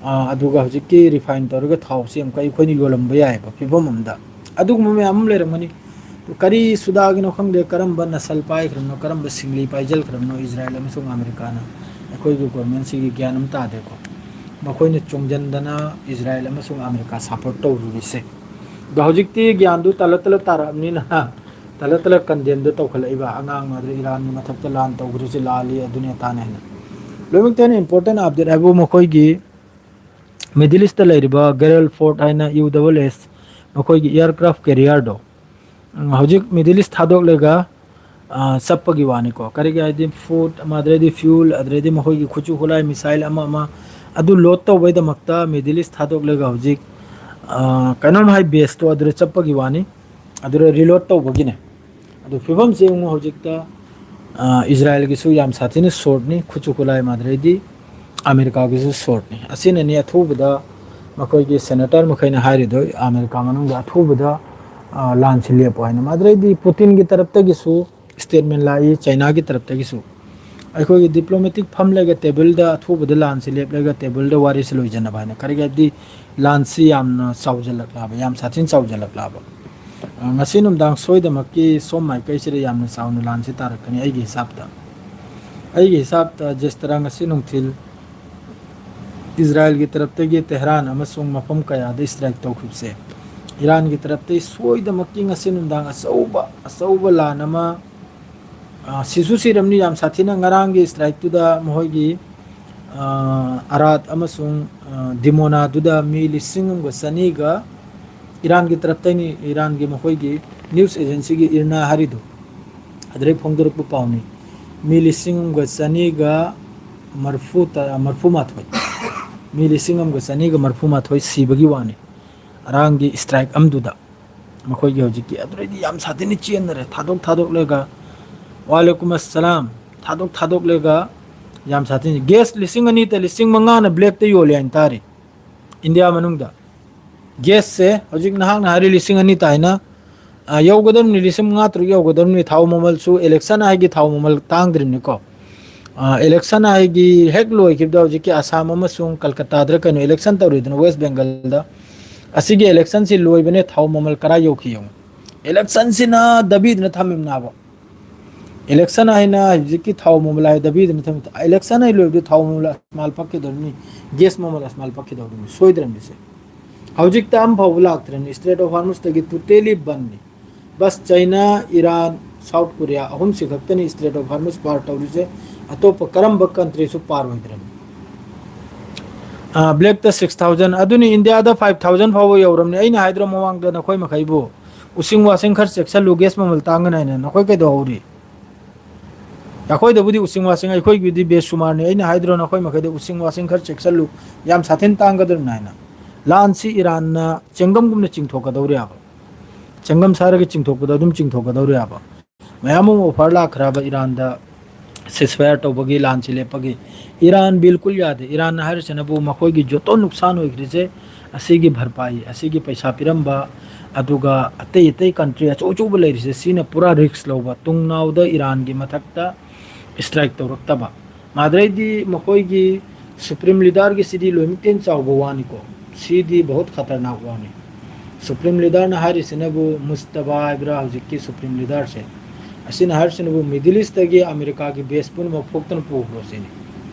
ꯑ, ꯑꯗꯨꯒ ꯍꯧꯖꯤꯛꯀꯤ ꯔꯤꯐꯥꯏꯟ ꯇꯧꯔꯒ ꯊꯥꯎꯁꯤ ꯑꯃꯨꯛꯀ ꯑꯩꯈꯣꯏꯅ ꯌꯣꯜꯂꯝꯕ ꯌꯥꯏꯑꯕ ꯐꯤꯕꯝ ꯑꯃꯗ꯫ ꯑꯗꯨꯒꯨꯝꯕ ꯃꯌꯥꯝ ꯑꯃ ꯂꯩꯔꯝꯒꯅꯤ꯫ ꯀꯔꯤ ꯁꯨꯗꯥꯒꯤꯅꯣ ꯈꯪꯗꯦ, ꯀꯔꯝꯕ ꯅꯁꯜ ꯄꯥꯏꯈ꯭ꯔꯕꯅꯣ, ꯀꯔꯝꯕ ꯁꯤꯡꯂꯤ ꯄꯥꯏꯖꯈ꯭ꯔꯕꯅꯣ ꯏꯖꯔꯥꯏꯜ ꯑꯃꯁꯨꯡ ꯑꯃꯦꯔꯤꯀꯥꯅ, ꯑꯩꯈꯣꯏꯒꯤ ꯒꯣꯔꯃꯦꯟꯁꯤꯒꯤ ꯒ꯭ꯌꯥꯟ ꯑꯃ ꯇꯥꯗꯦꯀꯣ꯫ ꯃꯈꯣꯏꯅ ꯆꯣꯡꯖꯟꯗꯅ ꯏꯖꯔꯥꯏꯜ ꯑꯃꯁꯨꯡ ꯑꯃꯦꯔꯤꯀꯥ ꯁꯄꯣꯔꯠ ꯇꯧꯔꯨꯔꯤꯁꯦ꯫ ꯑꯗꯣ ꯍꯧꯖꯤꯛꯇꯤ ꯒ꯭ꯌꯥꯟꯗꯨ ꯇꯂ ꯇꯂ ꯇꯥꯔꯛꯑꯕꯅꯤꯅ, ꯇꯂ ꯇꯂ ꯀꯟꯗꯦꯝꯗ ꯇꯧꯈꯠꯂꯛꯏꯕ ꯑꯉꯥꯡ ꯃꯥꯗ꯭ꯔ ꯏꯔꯥꯟꯒꯤ ꯃꯊꯛꯇ ꯂꯥꯟ ꯇꯧꯈ꯭ꯔꯤꯁꯤ ꯂꯥꯜꯂꯤ, ꯑꯗꯨꯅꯤ ꯑꯗꯥꯅꯤ ꯍꯥꯏꯅ꯫ ꯂꯣꯏꯅꯃꯛꯇ ꯍꯦꯟꯅ ꯏꯝꯄꯣꯔꯇꯦꯟ ꯑꯞꯗꯦꯠ ꯍꯥꯏꯕꯨ ꯃꯈꯣꯏꯒꯤ ꯃꯤꯗꯜ ꯏꯁꯇ ꯂꯩꯔꯤꯕ ꯒꯦꯔꯦꯜ ꯐꯣꯔꯠ ꯍꯥꯏꯅ ꯌꯨ ꯗꯕꯜ ꯑꯦꯁ, ꯃꯈꯣꯏꯒꯤ ꯑꯦꯌꯥꯔꯀ꯭ꯔꯥꯐ ꯀꯦꯔꯤꯌꯔꯗꯣ, ꯎꯝ, ꯍꯧꯖꯤꯛ ꯃꯤꯗꯜ ꯏꯁ ꯊꯥꯗꯣꯛꯂꯒ, ꯑ, ꯆꯠꯄꯒꯤ ꯋꯥꯅꯤꯀꯣ꯫ ꯀꯔꯤꯒꯤ ꯍꯥꯏꯗꯤ ꯐꯨꯗ, ꯑꯗꯩꯗꯤ ꯐ꯭ꯌꯨꯜ, ꯑꯗꯩꯗꯤ ꯃꯈꯣꯏꯒꯤ ꯈꯨꯠꯁꯨ ꯈꯨꯠꯂꯥꯏ, ꯃꯤꯁꯥꯏꯜ ꯑꯃ ꯑꯃ ꯑꯗꯨ ꯂꯣꯗ ꯇꯧꯕꯩꯗꯃꯛꯇ ꯃꯤꯗꯜ ꯏꯁ ꯊꯥꯗꯣꯛꯂꯒ ꯍꯧꯖꯤꯛ, ꯑ, ꯀꯩꯅꯣꯝ ꯍꯥꯏ ꯕꯦꯁꯇꯣ ꯑꯗꯨꯗ ꯆꯠꯄꯒꯤ ꯋꯥꯅꯤ, ꯑꯗꯨꯗ ꯔꯤꯂꯣꯗ ꯇꯧꯕꯒꯤꯅꯦ꯫ ꯑꯗꯨ ꯐꯤꯕꯝꯁꯦ ꯌꯦꯡꯉꯨ ꯍꯧꯖꯤꯛꯇ, ꯑ, ꯏꯖꯔꯥꯌꯦꯜꯒꯤꯁꯨ ꯌꯥꯝ ꯁꯥꯊꯤꯅ ꯁꯣꯔꯠꯅꯤ, ꯈꯨꯠꯁꯨ ꯈꯨꯠꯂꯥꯏ, ꯃꯥꯗ꯭ꯔꯩꯗꯤ ꯑꯃꯦꯔꯤꯀꯥꯒꯤꯁꯨ ꯁꯣꯔꯠꯅꯤ꯫ ꯑꯁꯤꯅꯅꯤ ꯑꯊꯨꯕꯗ ꯃꯈꯣꯏꯒꯤ ꯁꯦꯅꯦꯇꯔ ꯃꯈꯩꯅ ꯍꯥꯏꯔꯤꯗꯣ, ꯑꯃꯦꯔꯤꯀꯥ ꯃꯅꯨꯡꯗ ꯑꯊꯨꯕꯗ, ꯑ, ꯂꯥꯟꯁꯤ ꯂꯦꯞꯄꯣ ꯍꯥꯏꯅ꯫ ꯃꯥꯗ꯭ꯔꯩꯗꯤ ꯄꯨꯇꯤꯟꯒꯤ ꯇꯔꯞꯇꯒꯤꯁꯨ ꯁ꯭ꯇꯦꯠꯃꯦꯟ ꯂꯥꯛꯏ, ꯆꯩꯅꯥꯒꯤ ꯇꯔꯞꯇꯒꯤꯁꯨ꯫ ꯑꯩꯈꯣꯏꯒꯤ ꯗꯤꯄ꯭ꯂꯣꯃꯦꯇꯤꯛ ꯐꯝꯂꯒ ꯇꯦꯕꯜꯗ ꯑꯊꯨꯕꯗ ꯂꯥꯟꯁꯤ ꯂꯦꯞꯂꯒ ꯇꯦꯕꯜꯗ ꯋꯥꯔꯤꯁꯤ ꯂꯣꯏꯖꯅꯕ ꯍꯥꯏꯅ꯫ ꯀꯔꯤꯒꯤ ꯍꯥꯏꯕꯗꯤ ꯂꯥꯟꯁꯤ ꯌꯥꯝꯅ ꯆꯥꯎꯖꯜꯂꯛꯂꯕ, ꯌꯥꯝ ꯁꯥꯊꯤꯅ ꯆꯥꯎꯖꯜꯂꯛꯂꯕ꯫ ꯑ, ꯉꯁꯤ ꯅꯨꯡꯗꯥꯡ ꯁꯣꯏꯗꯃꯛꯀꯤ ꯁꯣꯝ ꯃꯥꯏꯀꯩꯁꯤꯗ ꯌꯥꯝꯅ ꯆꯥꯎꯅ ꯂꯥꯟꯁꯤ ꯇꯥꯔꯛꯀꯅꯤ ꯑꯩꯒꯤ ꯍꯤꯁꯥꯞꯇ꯫ ꯑꯩꯒꯤ ꯍꯤꯁꯥꯞꯇ ꯖꯦꯁꯇꯔꯥ ꯉꯁꯤ ꯅꯨꯡꯊꯤꯜ ꯏꯖꯔꯥꯌꯦꯜꯒꯤ ꯇꯔꯞꯇꯒꯤ ꯇꯦꯍꯔꯥꯟ ꯑꯃꯁꯨꯡ ꯃꯐꯝ ꯀꯌꯥꯗ ꯏꯁꯇ꯭ꯔꯥꯏꯛ ꯇꯧꯈꯤꯕꯁꯦ, ꯏꯔꯥꯟꯒꯤ ꯇꯔꯞꯇꯒꯤ ꯁꯣꯏꯗꯃꯛꯀꯤ ꯉꯁꯤ ꯅꯨꯡꯗꯥꯡ ꯑꯆꯧꯕ, ꯑꯆꯧꯕ ꯂꯥꯟ ꯑꯃ, ꯑ, ꯁꯤꯁꯨ ꯁꯤꯔꯝꯅꯤ ꯌꯥꯝ ꯁꯥꯊꯤꯅ꯫ ꯉꯔꯥꯡꯒꯤ ꯏꯁꯇ꯭ꯔꯥꯏꯛꯇꯨꯗ ꯃꯈꯣꯏꯒꯤ, ꯑ, ꯑꯔꯥꯠ ꯑꯃꯁꯨꯡ, ꯑ, ꯗꯤꯃꯣꯅꯥꯗꯨꯗ ꯃꯤ ꯂꯤꯁꯤꯡ ꯑꯃꯒ ꯆꯅꯤꯒ, ꯏꯔꯥꯟꯒꯤ ꯇꯔꯞꯇꯩꯅꯤ, ꯏꯔꯥꯟꯒꯤ ꯃꯈꯣꯏꯒꯤ ꯅ꯭ꯌꯨꯁ ꯑꯦꯖꯦꯟꯁꯤꯒꯤ ꯏꯔꯅꯥ ꯍꯥꯏꯔꯤꯗꯨ, ꯑꯗꯨꯗꯩ ꯐꯣꯡꯗꯣꯔꯛꯄ ꯄꯥꯎꯅꯤ꯫ ꯃꯤ ꯂꯤꯁꯤꯡ ꯑꯃꯒ ꯆꯅꯤꯒ ꯃꯔꯐꯨ ꯇ-, ꯃꯔꯐꯨ ꯃꯥꯊꯣꯏ, ꯃꯤ ꯂꯤꯁꯤꯡ ꯑꯃꯒ ꯆꯅꯤꯒ ꯃꯔꯐꯨ ꯃꯥꯊꯣꯏ ꯁꯤꯕꯒꯤ ꯋꯥꯅꯤ, ꯉꯔꯥꯡꯒꯤ ꯏꯁꯇ꯭ꯔꯥꯏꯛ ꯑꯃꯗꯨꯗ꯫ ꯃꯈꯣꯏꯒꯤ ꯍꯧꯖꯤꯛꯀꯤ ꯑꯗꯨꯗꯩꯗꯤ ꯌꯥꯝ ꯁꯥꯊꯤꯅ ꯆꯦꯟꯅꯔꯦ, ꯊꯥꯗꯣꯛ ꯊꯥꯗꯣꯛꯂꯒ꯫ ꯋꯥꯂꯦꯀꯨꯝ ꯑꯁꯂꯥꯝ꯫ ꯊꯥꯗꯣꯛ ꯊꯥꯗꯣꯛꯂꯒ ꯌꯥꯝ ꯁꯥꯊꯤꯅ꯫ ꯒ꯭ꯌꯥꯁ ꯂꯤꯁꯤꯡ ꯑꯅꯤꯗ ꯂꯤꯁꯤꯡ ꯃꯉꯥꯅ ꯕ꯭ꯂꯦꯛꯇ ꯌꯣꯜꯂꯦ ꯍꯥꯏꯅ ꯇꯥꯔꯤ ꯏꯟꯗꯤꯌꯥ ꯃꯅꯨꯡꯗ꯫ ꯒ꯭ꯌꯥꯁꯁꯦ ꯍꯧꯖꯤꯛ ꯅꯍꯥꯛꯅ ꯍꯥꯏꯔꯤ ꯂꯤꯁꯤꯡ ꯑꯅꯤ ꯇꯥꯏꯅ, ꯑ, ꯌꯧꯒꯗꯕꯅꯤ, ꯂꯤꯁꯤꯡ ꯃꯉꯥ ꯇꯔꯨꯛ ꯌꯧꯒꯗꯕꯅꯤ꯫ ꯊꯥꯎ ꯃꯃꯜꯁꯨ ꯏꯂꯦꯛꯁꯟ ꯍꯥꯏꯒꯤ ꯊꯥꯎ ꯃꯃꯜ ꯇꯥꯡꯗ꯭ꯔꯤꯕꯅꯤꯀꯣ꯫ ꯑ, ꯏꯂꯦꯛꯁꯟ ꯍꯥꯏꯒꯤ ꯍꯦꯛ ꯂꯣꯏꯈꯤꯕꯗ ꯍꯧꯖꯤꯛꯀꯤ ꯑꯁꯥꯝ ꯑꯃꯁꯨꯡ ꯀꯜꯀꯇꯥꯗ ꯀꯩꯅꯣ ꯏꯂꯦꯛꯁꯟ ꯇꯧꯔꯤꯗꯅ, ꯋꯦꯁ ꯕꯦꯡꯒꯜꯗ꯫ ꯑꯁꯤꯒꯤ ꯏꯂꯦꯛꯁꯟꯁꯤ ꯂꯣꯏꯕꯅꯦ, ꯊꯥꯎ ꯃꯃꯜ ꯀꯔꯥꯏ ꯌꯧꯈꯤ ꯌꯦꯡꯉꯨ꯫ ꯏꯂꯦꯛꯁꯟꯁꯤꯅ ꯗꯕꯤꯗꯅ ꯊꯝꯃꯤꯕꯅꯥꯕ꯫ ꯏꯂꯦꯛꯁꯟ ꯍꯥꯏꯅ ꯍꯧꯖꯤꯛꯀꯤ ꯊꯥꯎ ꯃꯃꯜ ꯍꯥꯏ ꯗꯕꯤꯗꯅ ꯊꯝꯃꯤ꯫ ꯏꯂꯦꯛꯁꯟ ꯍꯥꯏ ꯂꯣꯏꯕꯗ ꯊꯥꯎ ꯃꯃꯜ ꯑꯁꯃꯥꯜ ꯄꯛꯀꯗꯧꯔꯤꯕꯅꯤ, ꯒ꯭ꯌꯥꯁ ꯃꯃꯜ ꯑꯁꯃꯥꯜ ꯄꯛꯀꯗꯧꯔꯤꯕꯅꯤ, ꯁꯣꯏꯗ꯭ꯔꯕꯅꯤꯁꯦ꯫ ꯍꯧꯖꯤꯛꯇ ꯑꯃ ꯐꯥꯎꯕ ꯂꯥꯛꯇ꯭ꯔꯕꯅꯤ, ꯏꯁꯇ꯭ꯔꯦꯠ ꯑꯣꯐ ꯍꯣꯔꯃꯨꯖꯇꯒꯤ ꯇꯣꯇꯦꯂꯤ ꯕꯟꯅꯤ꯫ ꯕꯁ ꯆꯩꯅꯥ, ꯏꯔꯥꯟ, ꯁꯥꯎꯠ ꯀꯣꯔꯤꯌꯥ ꯑꯍꯨꯝꯁꯤ ꯈꯛꯇꯅꯤ ꯏꯁꯇ꯭ꯔꯦꯠ ꯑꯣꯐ ꯍꯣꯔꯃꯨꯖ ꯄꯥꯔ ꯇꯧꯔꯤꯁꯦ, ꯑꯇꯣꯞꯄ ꯀꯔꯝꯕ ꯀꯟꯇ꯭ꯔꯤꯁꯨ ꯄꯥꯔ ꯑꯣꯏꯗ꯭ꯔꯕꯅꯤ꯫ ꯑꯥ, ꯕ꯭ꯂꯦꯛꯇ ꯁꯤꯛꯁ ꯊꯥꯎꯖꯟ, ꯑꯗꯨꯅꯤ ꯏꯟꯗꯤꯌꯥꯗ ꯐꯥꯏꯚ ꯊꯥꯎꯖꯟ ꯐꯥꯎꯕ ꯌꯧꯔꯕꯅꯤ꯫ ꯑꯩꯅ ꯍꯥꯏꯗ꯭ꯔꯣ ꯃꯃꯥꯡꯗ ꯅꯈꯣꯏ ꯃꯈꯩꯕꯨ, "ꯎꯁꯤꯡ ꯋꯥꯁꯤꯡ ꯈꯔ ꯆꯦꯛꯁꯜꯂꯨ, ꯒ꯭ꯌꯥꯁ ꯃꯃꯜ ꯇꯥꯡꯒꯅꯤ" ꯍꯥꯏꯅ꯫ ꯅꯈꯣꯏ ꯀꯩꯗꯧꯍꯧꯔꯤ? ꯑꯩꯈꯣꯏꯗꯕꯨꯗꯤ ꯎꯁꯤꯡ ꯋꯥꯁꯤꯡ, ꯑꯩꯈꯣꯏꯒꯤꯗꯤ ꯕꯦꯁꯨꯃꯥꯔꯅꯤ꯫ ꯑꯩꯅ ꯍꯥꯏꯗ꯭ꯔꯣ ꯅꯈꯣꯏ ꯃꯈꯩꯗ, "ꯎꯁꯤꯡ ꯋꯥꯁꯤꯡ ꯈꯔ ꯆꯦꯛꯁꯜꯂꯨ, ꯌꯥꯝ ꯁꯥꯊꯤꯅ ꯇꯥꯡꯒꯗꯧꯔꯤꯕꯅꯤ" ꯍꯥꯏꯅ? ꯂꯥꯟꯁꯤ ꯏꯔꯥꯟꯅ ꯆꯦꯡꯒꯝꯒꯨꯝꯅ ꯆꯤꯡꯊꯣꯛꯀꯗꯧꯔꯤꯕ, ꯆꯦꯡꯒꯝ ꯁꯥꯔꯒ ꯆꯤꯡꯊꯣꯛꯄꯗ ꯑꯗꯨꯝ ꯆꯤꯡꯊꯣꯛꯀꯗꯧꯔꯤꯕ꯫ ꯃꯌꯥꯝ ꯑꯃ ꯑꯣꯐꯔ ꯂꯥꯛꯈ꯭ꯔꯕ ꯏꯔꯥꯟꯗ ꯁꯤꯁꯐꯥꯌꯔ ꯇꯧꯕꯒꯤ, ꯂꯥꯟꯁꯤ ꯂꯦꯞꯄꯒꯤ꯫ ꯏꯔꯥꯟ ꯕꯤꯜꯀꯨꯜ ꯌꯥꯗꯦ꯫ ꯏꯔꯥꯟꯅ ꯍꯥꯏꯔꯤꯁꯤꯅꯕꯨ ꯃꯈꯣꯏꯒꯤ ꯖꯣꯇꯣ ꯅꯨꯛꯁꯥꯟ ꯑꯣꯏꯈ꯭ꯔꯤꯁꯦ ꯑꯁꯤꯒꯤ ꯚꯔꯄꯥꯏ, ꯑꯁꯤꯒꯤ ꯄꯩꯁꯥ ꯄꯤꯔꯝꯕ, ꯑꯗꯨꯒ ꯑꯇꯩ ꯑꯇꯩ ꯀꯟꯇ꯭ꯔꯤ ꯑꯆꯧ ꯑꯆꯧꯕ ꯂꯩꯔꯤꯁꯦ ꯁꯤꯅ ꯄꯨꯔꯥ ꯔꯤꯁꯛ ꯂꯧꯕ, ꯇꯨꯡꯅꯥꯎꯗ ꯏꯔꯥꯟꯒꯤ ꯃꯊꯛꯇ ꯏꯁꯇ꯭ꯔꯥꯏꯛ ꯇꯧꯔꯛꯇꯕ꯫ ꯃꯥꯗ꯭ꯔꯩꯗꯤ ꯃꯈꯣꯏꯒꯤ ꯁꯨꯄ꯭ꯔꯤꯝ ꯂꯤꯗꯔꯒꯤꯁꯤꯗꯤ ꯂꯣꯏꯃꯛꯇꯦꯟ ꯆꯥꯎꯕ ꯋꯥꯅꯤꯀꯣ꯫ ꯁꯤꯗꯤ ꯕꯍꯨꯠ ꯈꯇꯔꯅꯥꯛ ꯋꯥꯅꯤ꯫ ꯁꯨꯄ꯭ꯔꯤꯝ ꯂꯤꯗꯔꯅ ꯍꯥꯏꯔꯤꯁꯤꯅꯕꯨ ꯃꯨꯁꯇꯕꯥ ꯍꯥꯏꯕ꯭ꯔꯥ ꯍꯧꯖꯤꯛꯀꯤ ꯁꯨꯄ꯭ꯔꯤꯝ ꯂꯤꯗꯔꯁꯦ, ꯑꯁꯤꯅ ꯍꯥꯏꯔꯤꯁꯤꯅꯕꯨ ꯃꯤꯗꯜ ꯏꯁꯇꯒꯤ ꯑꯃꯦꯔꯤꯀꯥꯒꯤ ꯕꯦꯁ ꯄꯨꯝꯅꯃꯛ ꯐꯣꯛꯇꯅ ꯄꯨꯈ꯭ꯔꯣ ꯁꯤꯅꯤ꯫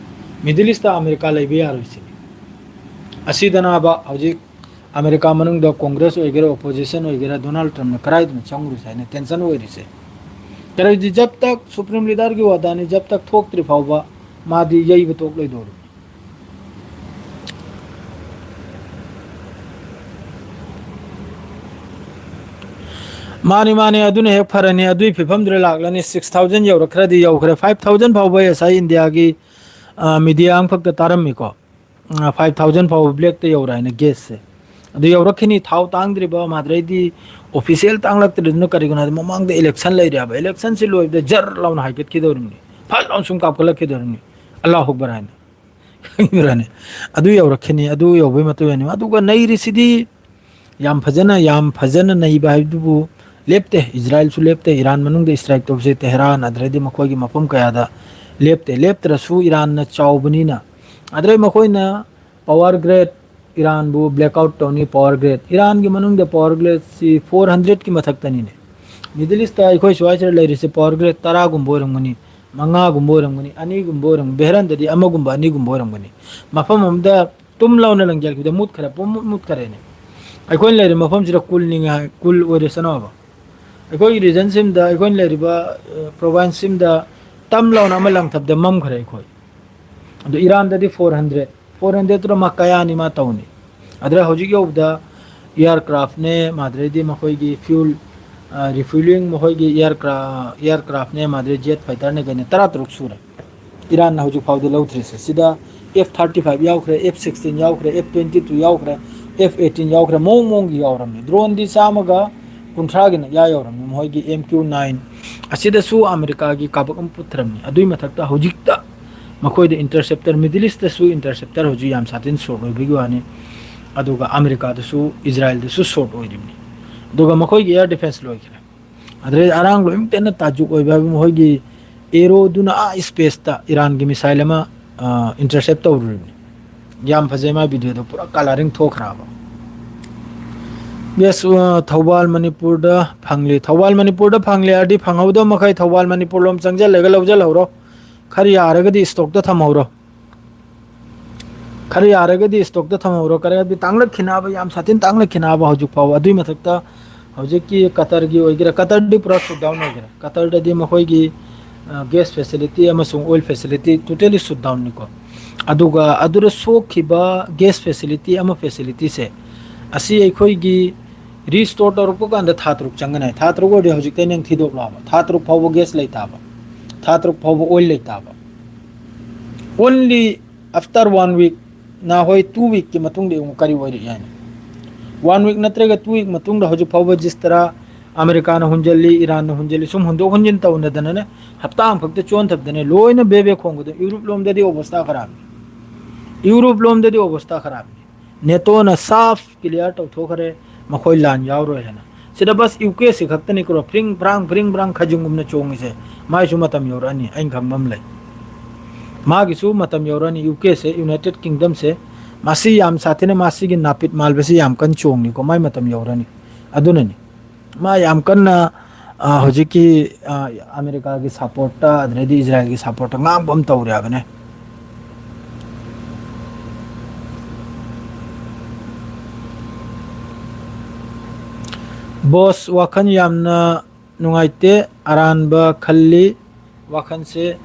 ꯃꯤꯗꯜ ꯏꯁꯇ ꯑꯃꯦꯔꯤꯀꯥ ꯂꯩꯕ ꯌꯥꯔꯣꯏ ꯁꯤꯅꯤ꯫ ꯑꯁꯤꯗꯅꯕ ꯍꯧꯖꯤꯛ ꯑꯃꯦꯔꯤꯀꯥ ꯃꯅꯨꯡꯗ ꯀꯣꯡꯒ꯭ꯔꯦꯁ ꯑꯣꯏꯒꯦꯔꯥ, ꯑꯣꯄꯣꯖꯤꯁꯟ ꯑꯣꯏꯒꯦꯔꯥ, ꯗꯣꯅꯥꯜꯗ ꯇ꯭ꯔꯝꯞꯅ ꯀꯗꯥꯏꯗꯅꯣ ꯆꯪꯉꯨꯔꯤꯁꯦ ꯍꯥꯏꯅ ꯇꯦꯟꯁꯟ ꯑꯣꯏꯔꯤꯁꯦ꯫ ꯀꯔꯤꯗꯤ ꯖꯕ ꯇꯛ ꯁꯨꯄ꯭ꯔꯤꯝ ꯂꯤꯗꯔꯒꯤ ꯋꯥꯗꯥꯅꯤ, ꯖꯕ ꯇꯛ ꯊꯣꯛꯇ꯭ꯔꯤ ꯐꯥꯎꯕ ꯃꯥꯗꯤ ꯌꯩꯕ ꯇꯣꯛꯂꯣꯏꯗꯧꯔꯤꯕꯅꯤ꯫ ꯃꯥꯅꯤ, ꯃꯥꯅꯤ, ꯑꯗꯨꯅ ꯍꯦꯛ ꯐꯔꯅꯤ꯫ ꯑꯗꯨꯒꯤ ꯐꯤꯕꯝꯗꯨꯗ ꯂꯥꯛꯂꯅꯤ꯫ ꯁꯤꯛꯁ ꯊꯥꯎꯖꯟ ꯌꯧꯔꯛꯈ꯭ꯔꯗꯤ ꯌꯧꯈ꯭ꯔꯦ꯫ ꯐꯥꯏꯚ ꯊꯥꯎꯖꯟ ꯐꯥꯎꯕ ꯉꯁꯥꯏ ꯏꯟꯗꯤꯌꯥꯒꯤ, ꯑ, ꯃꯤꯗꯤꯌꯥ ꯑꯃꯈꯛꯇ ꯇꯥꯔꯝꯃꯤꯀꯣ꯫ ꯑ, ꯐꯥꯏꯚ ꯊꯥꯎꯖꯟ ꯐꯥꯎꯕ ꯕ꯭ꯂꯦꯛꯇ ꯌꯧꯔꯦ ꯍꯥꯏꯅ ꯒꯦꯁꯁꯦ꯫ ꯑꯗꯨ ꯌꯧꯔꯛꯈꯤꯅꯤ꯫ ꯊꯥꯎ ꯇꯥꯡꯗ꯭ꯔꯤꯕ ꯃꯥꯗ꯭ꯔꯩꯗꯤ ꯑꯣꯐꯤꯁꯤꯌꯦꯜ ꯇꯥꯡꯂꯛꯇ꯭ꯔꯤꯗꯨꯅ ꯀꯔꯤꯒꯤꯅꯣ ꯍꯥꯏꯗꯤ ꯃꯃꯥꯡꯗ ꯏꯂꯦꯛꯁꯟ ꯂꯩꯔꯦ ꯍꯥꯏꯕ꯫ ꯏꯂꯦꯛꯁꯟꯁꯤ ꯂꯣꯏꯕꯗ ꯖꯔ ꯂꯥꯎꯅ ꯍꯥꯏꯒꯠꯈꯤꯗꯧꯔꯤꯕꯅꯤ꯫ ꯐꯠ ꯂꯥꯎꯅ ꯁꯨꯝ ꯀꯥꯞꯈꯠꯂꯛꯈꯤꯗꯧꯔꯤꯕꯅꯤ꯫ ꯑꯜꯂꯥꯍꯨ ꯑꯛꯕꯔ ꯍꯥꯏꯅ꯫ ꯈꯪꯕ꯭ꯔꯅꯦ? ꯑꯗꯨ ꯌꯧꯔꯛꯈꯤꯅꯤ꯫ ꯑꯗꯨ ꯌꯧꯕꯩ ꯃꯇꯨꯡ ꯏꯟꯅ ꯑꯗꯨꯒ ꯅꯩꯔꯤꯁꯤꯗꯤ ꯌꯥꯝ ꯐꯖꯅ, ꯌꯥꯝ ꯐꯖꯅ ꯅꯩꯕ ꯍꯥꯏꯕꯗꯨꯕꯨ ꯂꯦꯞꯇꯦ꯫ ꯏꯖꯔꯥꯏꯜꯁꯨ ꯂꯦꯞꯇꯦ꯫ ꯏꯔꯥꯟ ꯃꯅꯨꯡꯗ ꯏꯁꯇ꯭ꯔꯥꯏꯛ ꯇꯧꯕꯁꯦ ꯇꯦꯍꯔꯥꯟ, ꯑꯗꯨꯗꯩꯗꯤ ꯃꯈꯣꯏꯒꯤ ꯃꯐꯝ ꯀꯌꯥꯗ ꯂꯦꯞꯇꯦ꯫ ꯂꯦꯞꯇ꯭ꯔꯁꯨ ꯏꯔꯥꯟꯅ ꯆꯥꯎꯕꯅꯤꯅ꯫ ꯑꯗꯨꯗꯩ ꯃꯈꯣꯏꯅ ꯄꯋꯥꯔ ꯒ꯭ꯔꯦꯗ, ꯏꯔꯥꯟꯕꯨ ꯕ꯭ꯂꯦꯛ ꯑꯥꯎꯠ ꯇꯧꯅꯤ꯫ ꯄꯋꯥꯔ ꯒ꯭ꯔꯦꯗ, ꯏꯔꯥꯟꯒꯤ ꯃꯅꯨꯡꯗ ꯄꯋꯥꯔ ꯒ꯭ꯔꯦꯗꯁꯤ ꯐꯣꯔ ꯍꯟꯗ꯭ꯔꯦꯗꯀꯤ ꯃꯊꯛꯇꯅꯤꯅꯦ꯫ ꯃꯤꯗꯜ ꯏꯁꯇ ꯑꯩꯈꯣꯏ ꯁ꯭ꯋꯥꯏꯁꯤꯗ ꯂꯩꯔꯤꯁꯦ ꯄꯋꯥꯔ ꯒ꯭ꯔꯦꯗ ꯇꯔꯥꯒꯨꯝꯕ ꯑꯣꯏꯔꯝꯒꯅꯤ, ꯃꯉꯥꯒꯨꯝꯕ ꯑꯣꯏꯔꯝꯒꯅꯤ, ꯑꯅꯤꯒꯨꯝꯕ ꯑꯣꯏꯔꯝꯒꯅꯤ꯫ ꯕꯦꯍꯔꯟꯗꯗꯤ ꯑꯃꯒꯨꯝꯕ ꯑꯅꯤꯒꯨꯝꯕ ꯑꯣꯏꯔꯝꯒꯅꯤ꯫ ꯃꯐꯝ ꯑꯃꯗ ꯇꯨꯝ ꯂꯥꯎꯅ ꯂꯪꯖꯦꯜꯈꯤꯕꯗ ꯃꯨꯠꯈ꯭ꯔꯦ, ꯄꯨꯝꯃꯨꯠ ꯃꯨꯠꯈ꯭ꯔꯦꯅꯦ꯫ ꯑꯩꯈꯣꯏꯅ ꯂꯩꯔꯤꯕ ꯃꯐꯝꯁꯤꯗ ꯀꯨꯜꯅꯤ ꯉꯥꯏ, ꯀꯨꯜ ꯑꯣꯏꯔꯁꯅꯣꯕ꯫ ꯑꯩꯈꯣꯏꯒꯤ ꯔꯤꯖꯟꯁꯤꯝꯗ, ꯑꯩꯈꯣꯏꯅ ꯂꯩꯔꯤꯕ, ꯑ, ꯄ꯭ꯔꯣꯚꯤꯟꯁꯁꯤꯝꯗ ꯇꯝ ꯂꯥꯎꯅ ꯑꯃ ꯂꯪꯊꯕꯗ ꯃꯝꯈ꯭ꯔꯦ ꯑꯩꯈꯣꯏ꯫ ꯑꯗꯣ ꯏꯔꯥꯟꯗꯗꯤ ꯐꯣꯔ ꯍꯟꯗ꯭ꯔꯦꯗ, ꯐꯣꯔ ꯍꯟꯗ꯭ꯔꯦꯗꯇꯨꯗ ꯃꯥ ꯀꯌꯥꯅꯤ ꯃꯥ ꯇꯧꯅꯤ? ꯑꯗꯨꯗ ꯍꯧꯖꯤꯛ ꯌꯧꯕꯗ ꯏꯌꯥꯔꯀ꯭ꯔꯥꯐꯅꯦ, ꯃꯥꯗ꯭ꯔꯩꯗꯤ ꯃꯈꯣꯏꯒꯤ ꯐ꯭ꯌꯨꯜ, ꯑ, ꯔꯤꯐ꯭ꯌꯨꯂꯤꯡ, ꯃꯈꯣꯏꯒꯤ ꯏꯌꯥꯔꯀ꯭ꯔꯥ-, ꯏꯌꯥꯔꯀ꯭ꯔꯥꯐꯅꯦ, ꯃꯥꯗ꯭ꯔꯩ ꯖꯦꯠ ꯐꯥꯏꯇꯔꯅꯦ, ꯀꯩꯅꯦ, ꯇꯔꯥ ꯇꯔꯨꯛ ꯁꯨꯔꯦ꯫ ꯏꯔꯥꯟꯅ ꯍꯧꯖꯤꯛ ꯐꯥꯎꯗꯤ ꯂꯧꯗ꯭ꯔꯤꯁꯦ꯫ ꯁꯤꯗ ꯑꯦꯐ ꯊꯥꯔꯇꯤ ꯐꯥꯏꯚ ꯌꯥꯎꯈ꯭ꯔꯦ, ꯑꯦꯐ ꯁꯤꯛꯁꯇꯤꯟ ꯌꯥꯎꯈ꯭ꯔꯦ, ꯑꯦꯐ ꯇ꯭ꯋꯦꯟꯇꯤ ꯇꯨ ꯌꯥꯎꯈ꯭ꯔꯦ, ꯑꯦꯐ ꯑꯦꯠꯇꯤꯟ ꯌꯥꯎꯈ꯭ꯔꯦ, ꯃꯑꯣꯡ ꯃꯑꯣꯡꯒꯤ ꯌꯥꯎꯔꯝꯃꯤ꯫ ꯗ꯭ꯔꯣꯟꯗꯤ ꯆꯥꯝꯃꯒ ꯀꯨꯟꯊ꯭ꯔꯥꯒꯤꯅ ꯏꯌꯥ ꯌꯧꯔꯝꯃꯤ꯫ ꯃꯈꯣꯏꯒꯤ ꯑꯦꯝ ꯀ꯭ꯌꯨ ꯅꯥꯏꯟ, ꯑꯁꯤꯗꯁꯨ ꯑꯃꯦꯔꯤꯀꯥꯒꯤ ꯀꯥꯕꯛ ꯑꯃ ꯄꯨꯊꯔꯝꯃꯤ꯫ ꯑꯗꯨꯒꯤ ꯃꯊꯛꯇ ꯍꯧꯖꯤꯛꯇ ꯃꯈꯣꯏꯗ interceptor, Middle East ꯇꯁꯨ interceptor ꯍꯧꯖꯤꯛ ꯌꯥꯝ ꯁꯥꯊꯤꯅ short ꯑꯣꯏꯕꯒꯤ ꯋꯥꯅꯤ, ꯑꯗꯨꯒ ꯑꯃꯦꯔꯤꯀꯥꯗꯁꯨ, ꯏꯖꯔꯥꯏꯜꯗꯁꯨ short ꯑꯣꯏꯔꯤꯕꯅꯤ꯫ ꯑꯗꯨꯒ ꯃꯈꯣꯏꯒꯤ air defense ꯂꯣꯏꯈ꯭ꯔꯦ꯫ ꯑꯗꯨꯗꯩ ꯑꯔꯥꯡ ꯂꯣꯏꯅꯃꯛꯇ ꯍꯦꯟꯅ ꯇꯥꯖꯨꯛ ꯑꯣꯏꯕ ꯍꯥꯏꯕꯕꯨ ꯃꯈꯣꯏꯒꯤ arrow ꯗꯨꯅ ꯑꯥ space ꯇ ꯏꯔꯥꯟꯒꯤ missile ꯑꯃ, ꯑ, intercept ꯇꯧꯔꯨꯔꯤꯕꯅꯤ꯫ ꯌꯥꯝ ꯐꯖꯩ ꯃꯥꯏ video ꯗꯣ, ꯄꯨꯔꯥ colouring ꯊꯣꯛꯈ꯭ꯔꯕ꯫ Yes, ꯑ, ꯊꯧꯕꯥꯜ ꯃꯅꯤꯄꯨꯔꯗ ꯐꯪꯂꯤ꯫ ꯊꯧꯕꯥꯜ ꯃꯅꯤꯄꯨꯔꯗ ꯐꯪꯂꯤ ꯍꯥꯏꯔꯗꯤ ꯐꯪꯍꯧꯗꯕ ꯃꯈꯩ ꯊꯧꯕꯥꯜ ꯃꯅꯤꯄꯨꯔ ꯂꯣꯝ ꯆꯪꯁꯤꯜꯂꯒ ꯂꯧꯁꯤꯜꯍꯧꯔꯣ꯫ ꯈꯔ ꯌꯥꯔꯒꯗꯤ stock ꯇ ꯊꯝꯍꯧꯔꯣ꯫ ꯈꯔ ꯌꯥꯔꯒꯗꯤ stock ꯇ ꯊꯝꯍꯧꯔꯣ꯫ ꯀꯔꯤ ꯍꯥꯏꯕꯗꯤ ꯇꯥꯡꯂꯛꯈꯤꯅꯕ, ꯌꯥꯝ ꯁꯥꯊꯤꯅ ꯇꯥꯡꯂꯛꯈꯤꯅꯕ ꯍꯧꯖꯤꯛ ꯐꯥꯎꯕ꯫ ꯑꯗꯨꯒꯤ ꯃꯊꯛꯇ ꯍꯧꯖꯤꯛꯀꯤ ꯀꯇꯔꯒꯤ ꯑꯣꯏꯒꯦꯔꯥ, ꯀꯇꯔꯗꯤ ꯄꯨꯔꯥ shut down ꯑꯣꯏꯒꯦꯔꯥ, ꯀꯇꯔꯗꯗꯤ ꯃꯈꯣꯏꯒꯤ, ꯑ, gas facility ꯑꯃꯁꯨꯡ oil facility totally shut down ꯅꯤꯀꯣ꯫ ꯑꯗꯨꯒ ꯑꯗꯨꯗ ꯁꯣꯛꯈꯤꯕ gas facility ꯑꯃ facility ꯁꯦ, ꯑꯁꯤ ꯑꯩꯈꯣꯏꯒꯤ restore ꯇꯧꯔꯛꯄ ꯀꯥꯟꯗ ꯊꯥ ꯇꯔꯨꯛ ꯆꯪꯒꯅꯤ ꯍꯥꯏ꯫ ꯊꯥ ꯇꯔꯨꯛ ꯑꯣꯏꯔꯗꯤ ꯍꯧꯖꯤꯛꯇꯩ ꯅꯪ ꯊꯤꯗꯣꯛꯂꯣ ꯍꯥꯏꯕ꯫ ꯊꯥ ꯇꯔꯨꯛ ꯐꯥꯎꯕ gas ꯂꯩꯇꯥꯕ, ꯊꯥ ꯇꯔꯨꯛ ꯐꯥꯎꯕ oil ꯂꯩꯇꯥꯕ꯫ Only after one week, ꯅꯍꯣꯏ two week ꯀꯤ ꯃꯇꯨꯡꯗ ꯌꯦꯡꯉꯨ ꯀꯔꯤ ꯑꯣꯏꯔꯛꯏ ꯍꯥꯏꯅ꯫ One week ꯅꯠꯇ꯭ꯔꯒ two week ꯃꯇꯨꯡꯗ ꯍꯧꯖꯤꯛ ꯐꯥꯎꯕ ꯖꯤꯁ ꯇꯔꯥ ꯑꯃꯦꯔꯤꯀꯥꯅ ꯍꯨꯟꯖꯜꯂꯤ, ꯏꯔꯥꯟꯅ ꯍꯨꯟꯖꯜꯂꯤ, ꯁꯨꯝ ꯍꯨꯟꯗꯣꯛ ꯍꯨꯟꯖꯤꯟ ꯇꯧꯅꯗꯅꯅꯦ, ꯍꯞꯇꯥ ꯑꯃꯈꯛꯇ ꯆꯣꯟꯊꯕꯗꯅꯦ ꯂꯣꯏꯅ ꯕꯦ ꯕꯦ ꯈꯣꯡꯕꯗꯣ꯫ ꯌꯨꯔꯨꯞ ꯂꯣꯝꯗꯗꯤ ꯑꯣꯕꯁꯊꯥ ꯈꯔꯥꯞꯅꯤ, ꯌꯨꯔꯨꯞ ꯂꯣꯝꯗꯗꯤ ꯑꯣꯕꯁꯊꯥ ꯈꯔꯥꯞꯅꯤ꯫ ꯅꯦꯇꯣꯅ ꯁꯥꯐ clear ꯇꯧꯊꯣꯛꯈ꯭ꯔꯦ, ꯃꯈꯣꯏ ꯂꯥꯟ ꯌꯥꯎꯔꯣꯏ ꯍꯥꯏꯅ꯫ ꯁꯤꯗ ꯕꯁ ꯌꯨ ꯀꯦ ꯁꯤ ꯈꯛꯇꯅꯤꯀꯣ ꯐ꯭ꯔꯤꯡ ꯐ꯭ꯔꯥꯡ ꯐ꯭ꯔꯤꯡ ꯐ꯭ꯔꯥꯡ ꯈꯖꯤꯡꯒꯨꯝꯅ ꯆꯣꯡꯉꯤꯁꯦ꯫ ꯃꯥꯏꯁꯨ ꯃꯇꯝ ꯌꯧꯔꯛꯑꯅꯤ, ꯑꯩꯅ ꯈꯪꯕ ꯑꯃ ꯂꯩ꯫ ꯃꯥꯒꯤꯁꯨ ꯃꯇꯝ ꯌꯧꯔꯛꯑꯅꯤ꯫ ꯌꯨ ꯀꯦ ꯁꯦ, United Kingdom ꯁꯦ, ꯃꯁꯤ ꯌꯥꯝ ꯁꯥꯊꯤꯅ, ꯃꯁꯤꯒꯤ ꯅꯥꯄꯤꯠ ꯃꯥꯜꯕꯁꯤ ꯌꯥꯝ ꯀꯟꯅ ꯆꯣꯡꯉꯤꯀꯣ꯫ ꯃꯥꯏ ꯃꯇꯝ ꯌꯧꯔꯛꯑꯅꯤ꯫ ꯑꯗꯨꯅꯅꯤ ꯃꯥ ꯌꯥꯝ ꯀꯟꯅ, ꯑ, ꯍꯧꯖꯤꯛꯀꯤ, ꯑ, ꯑꯃꯦꯔꯤꯀꯥꯒꯤ support ꯇ, ꯑꯗꯨꯗꯩꯗꯤ ꯏꯖꯔꯥꯏꯜꯒꯤ support ꯇ ꯉꯥꯡꯕ ꯑꯃ ꯇꯧꯔꯦ ꯍꯥꯏꯕꯅꯦ꯫ ꯕꯣꯁ, ꯋꯥꯈꯜ ꯌꯥꯝꯅ ꯅꯨꯡꯉꯥꯏꯇꯦ꯫ ꯑꯔꯥꯟꯕ ꯈꯜꯂꯤ꯫ ꯋꯥꯈꯜꯁꯦ,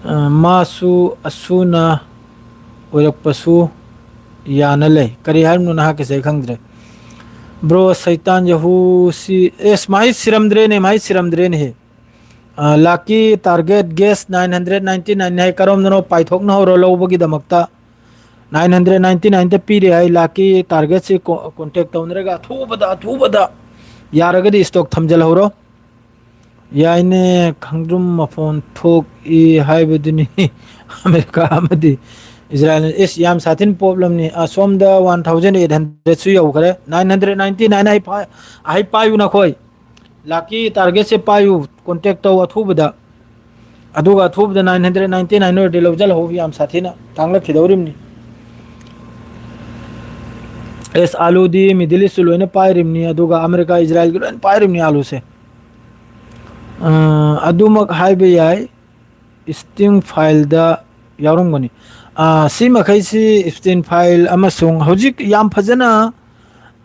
ꯑ, ꯃꯥꯁꯨ ꯑꯁꯨꯅ ꯑꯣꯏꯔꯛꯄꯁꯨ ꯌꯥꯅ ꯂꯩ꯫ ꯀꯔꯤ ꯍꯥꯏꯔꯤꯕꯅꯣ ꯅꯍꯥꯛꯀꯤꯁꯦ? ꯑꯩ ꯈꯪꯗ꯭ꯔꯦ꯫ ꯕ꯭ꯔꯣ, ꯁꯩꯇꯥꯟ ꯌꯍꯨꯁꯤ, ꯑꯦꯁ, ꯃꯥꯏ ꯁꯤꯔꯝꯗ꯭ꯔꯦꯅꯦ, ꯃꯥꯏ ꯁꯤꯔꯝꯗ꯭ꯔꯦꯅꯦꯍꯦ꯫ ꯑ, lucky target guess nine hundred ninety nine ꯍꯥꯏ, ꯀꯔꯣꯝꯗꯅꯣ ꯄꯥꯏꯊꯣꯛꯅꯍꯧꯔꯣ ꯂꯧꯕꯒꯤꯗꯃꯛꯇ꯫ Nine hundred ninety nine ꯗ ꯄꯤꯔꯦ ꯍꯥꯏ꯫ Lucky target ꯁꯤ ꯀꯣ-, contact ꯇꯧꯅꯔꯒ ꯑꯊꯨꯕꯗ, ꯑꯊꯨꯕꯗ ꯌꯥꯔꯒꯗꯤ stock ꯊꯝꯖꯤꯜꯍꯧꯔꯣ꯫ ꯌꯥꯏꯅꯦ, ꯈꯪꯗ꯭ꯔꯨꯝ ꯃꯐꯣꯟ ꯊꯣꯛꯏ ꯍꯥꯏꯕꯗꯨꯅꯤ꯫ ꯑꯃꯦꯔꯤꯀꯥ ꯑꯃꯗꯤ ꯏꯖꯔꯥꯏꯜꯅ, ꯏꯁ, ꯌꯥꯝ ꯁꯥꯊꯤꯅ ꯄꯣꯞꯂꯝꯅꯤ꯫ ꯑꯁꯣꯝꯗ ꯋꯥꯟ ꯊꯥꯎꯖꯟ ꯑꯩꯠ ꯍꯟꯗ꯭ꯔꯦꯗꯁꯨ ꯌꯧꯈ꯭ꯔꯦ꯫ ꯅꯥꯏꯟ ꯍꯟꯗ꯭ꯔꯦꯠ ꯅꯥꯏꯟꯇꯤ ꯅꯥꯏꯟ ꯍꯥꯏ ꯄꯥꯏ-, ꯍꯥꯏ ꯄꯥꯏꯌꯨ ꯅꯈꯣꯏ꯫ ꯂꯥꯛꯀꯤ ꯇꯥꯔꯒꯦꯠꯁꯦ ꯄꯥꯏꯌꯨ, ꯀꯣꯟꯇꯦꯛ ꯇꯧ ꯑꯊꯨꯕꯗ꯫ ꯑꯗꯨꯒ ꯑꯊꯨꯕꯗ ꯅꯥꯏꯟ ꯍꯟꯗ꯭ꯔꯦꯠ ꯅꯥꯏꯟꯇꯤ ꯅꯥꯏꯟ ꯑꯣꯏꯔꯗꯤ ꯂꯧꯁꯤꯜꯍꯧ, ꯌꯥꯝ ꯁꯥꯊꯤꯅ ꯇꯥꯡꯂꯛꯈꯤꯗꯧꯔꯤꯕꯅꯤ꯫ ꯑꯦꯁ, ꯑꯥꯂꯨꯗꯤ ꯃꯤꯗꯜ ꯏꯁꯁꯨ ꯂꯣꯏꯅ ꯄꯥꯏꯔꯤꯕꯅꯤ, ꯑꯗꯨꯒ ꯑꯃꯦꯔꯤꯀꯥ, ꯏꯖꯔꯥꯏꯜꯒꯤ ꯂꯣꯏꯅ ꯄꯥꯏꯔꯤꯕꯅꯤ ꯑꯥꯂꯨꯁꯦ꯫ ꯑ, ꯑꯗꯨꯃꯛ ꯍꯥꯏꯕ ꯌꯥꯏ, ꯏꯁꯇꯤꯡ ꯐꯥꯏꯜꯗ ꯌꯥꯎꯔꯝꯒꯅꯤ꯫ ꯑ, ꯁꯤ ꯃꯈꯩꯁꯤ ꯏꯁꯇꯤꯡ ꯐꯥꯏꯜ ꯑꯃꯁꯨꯡ ꯍꯧꯖꯤꯛ ꯌꯥꯝ ꯐꯖꯅ,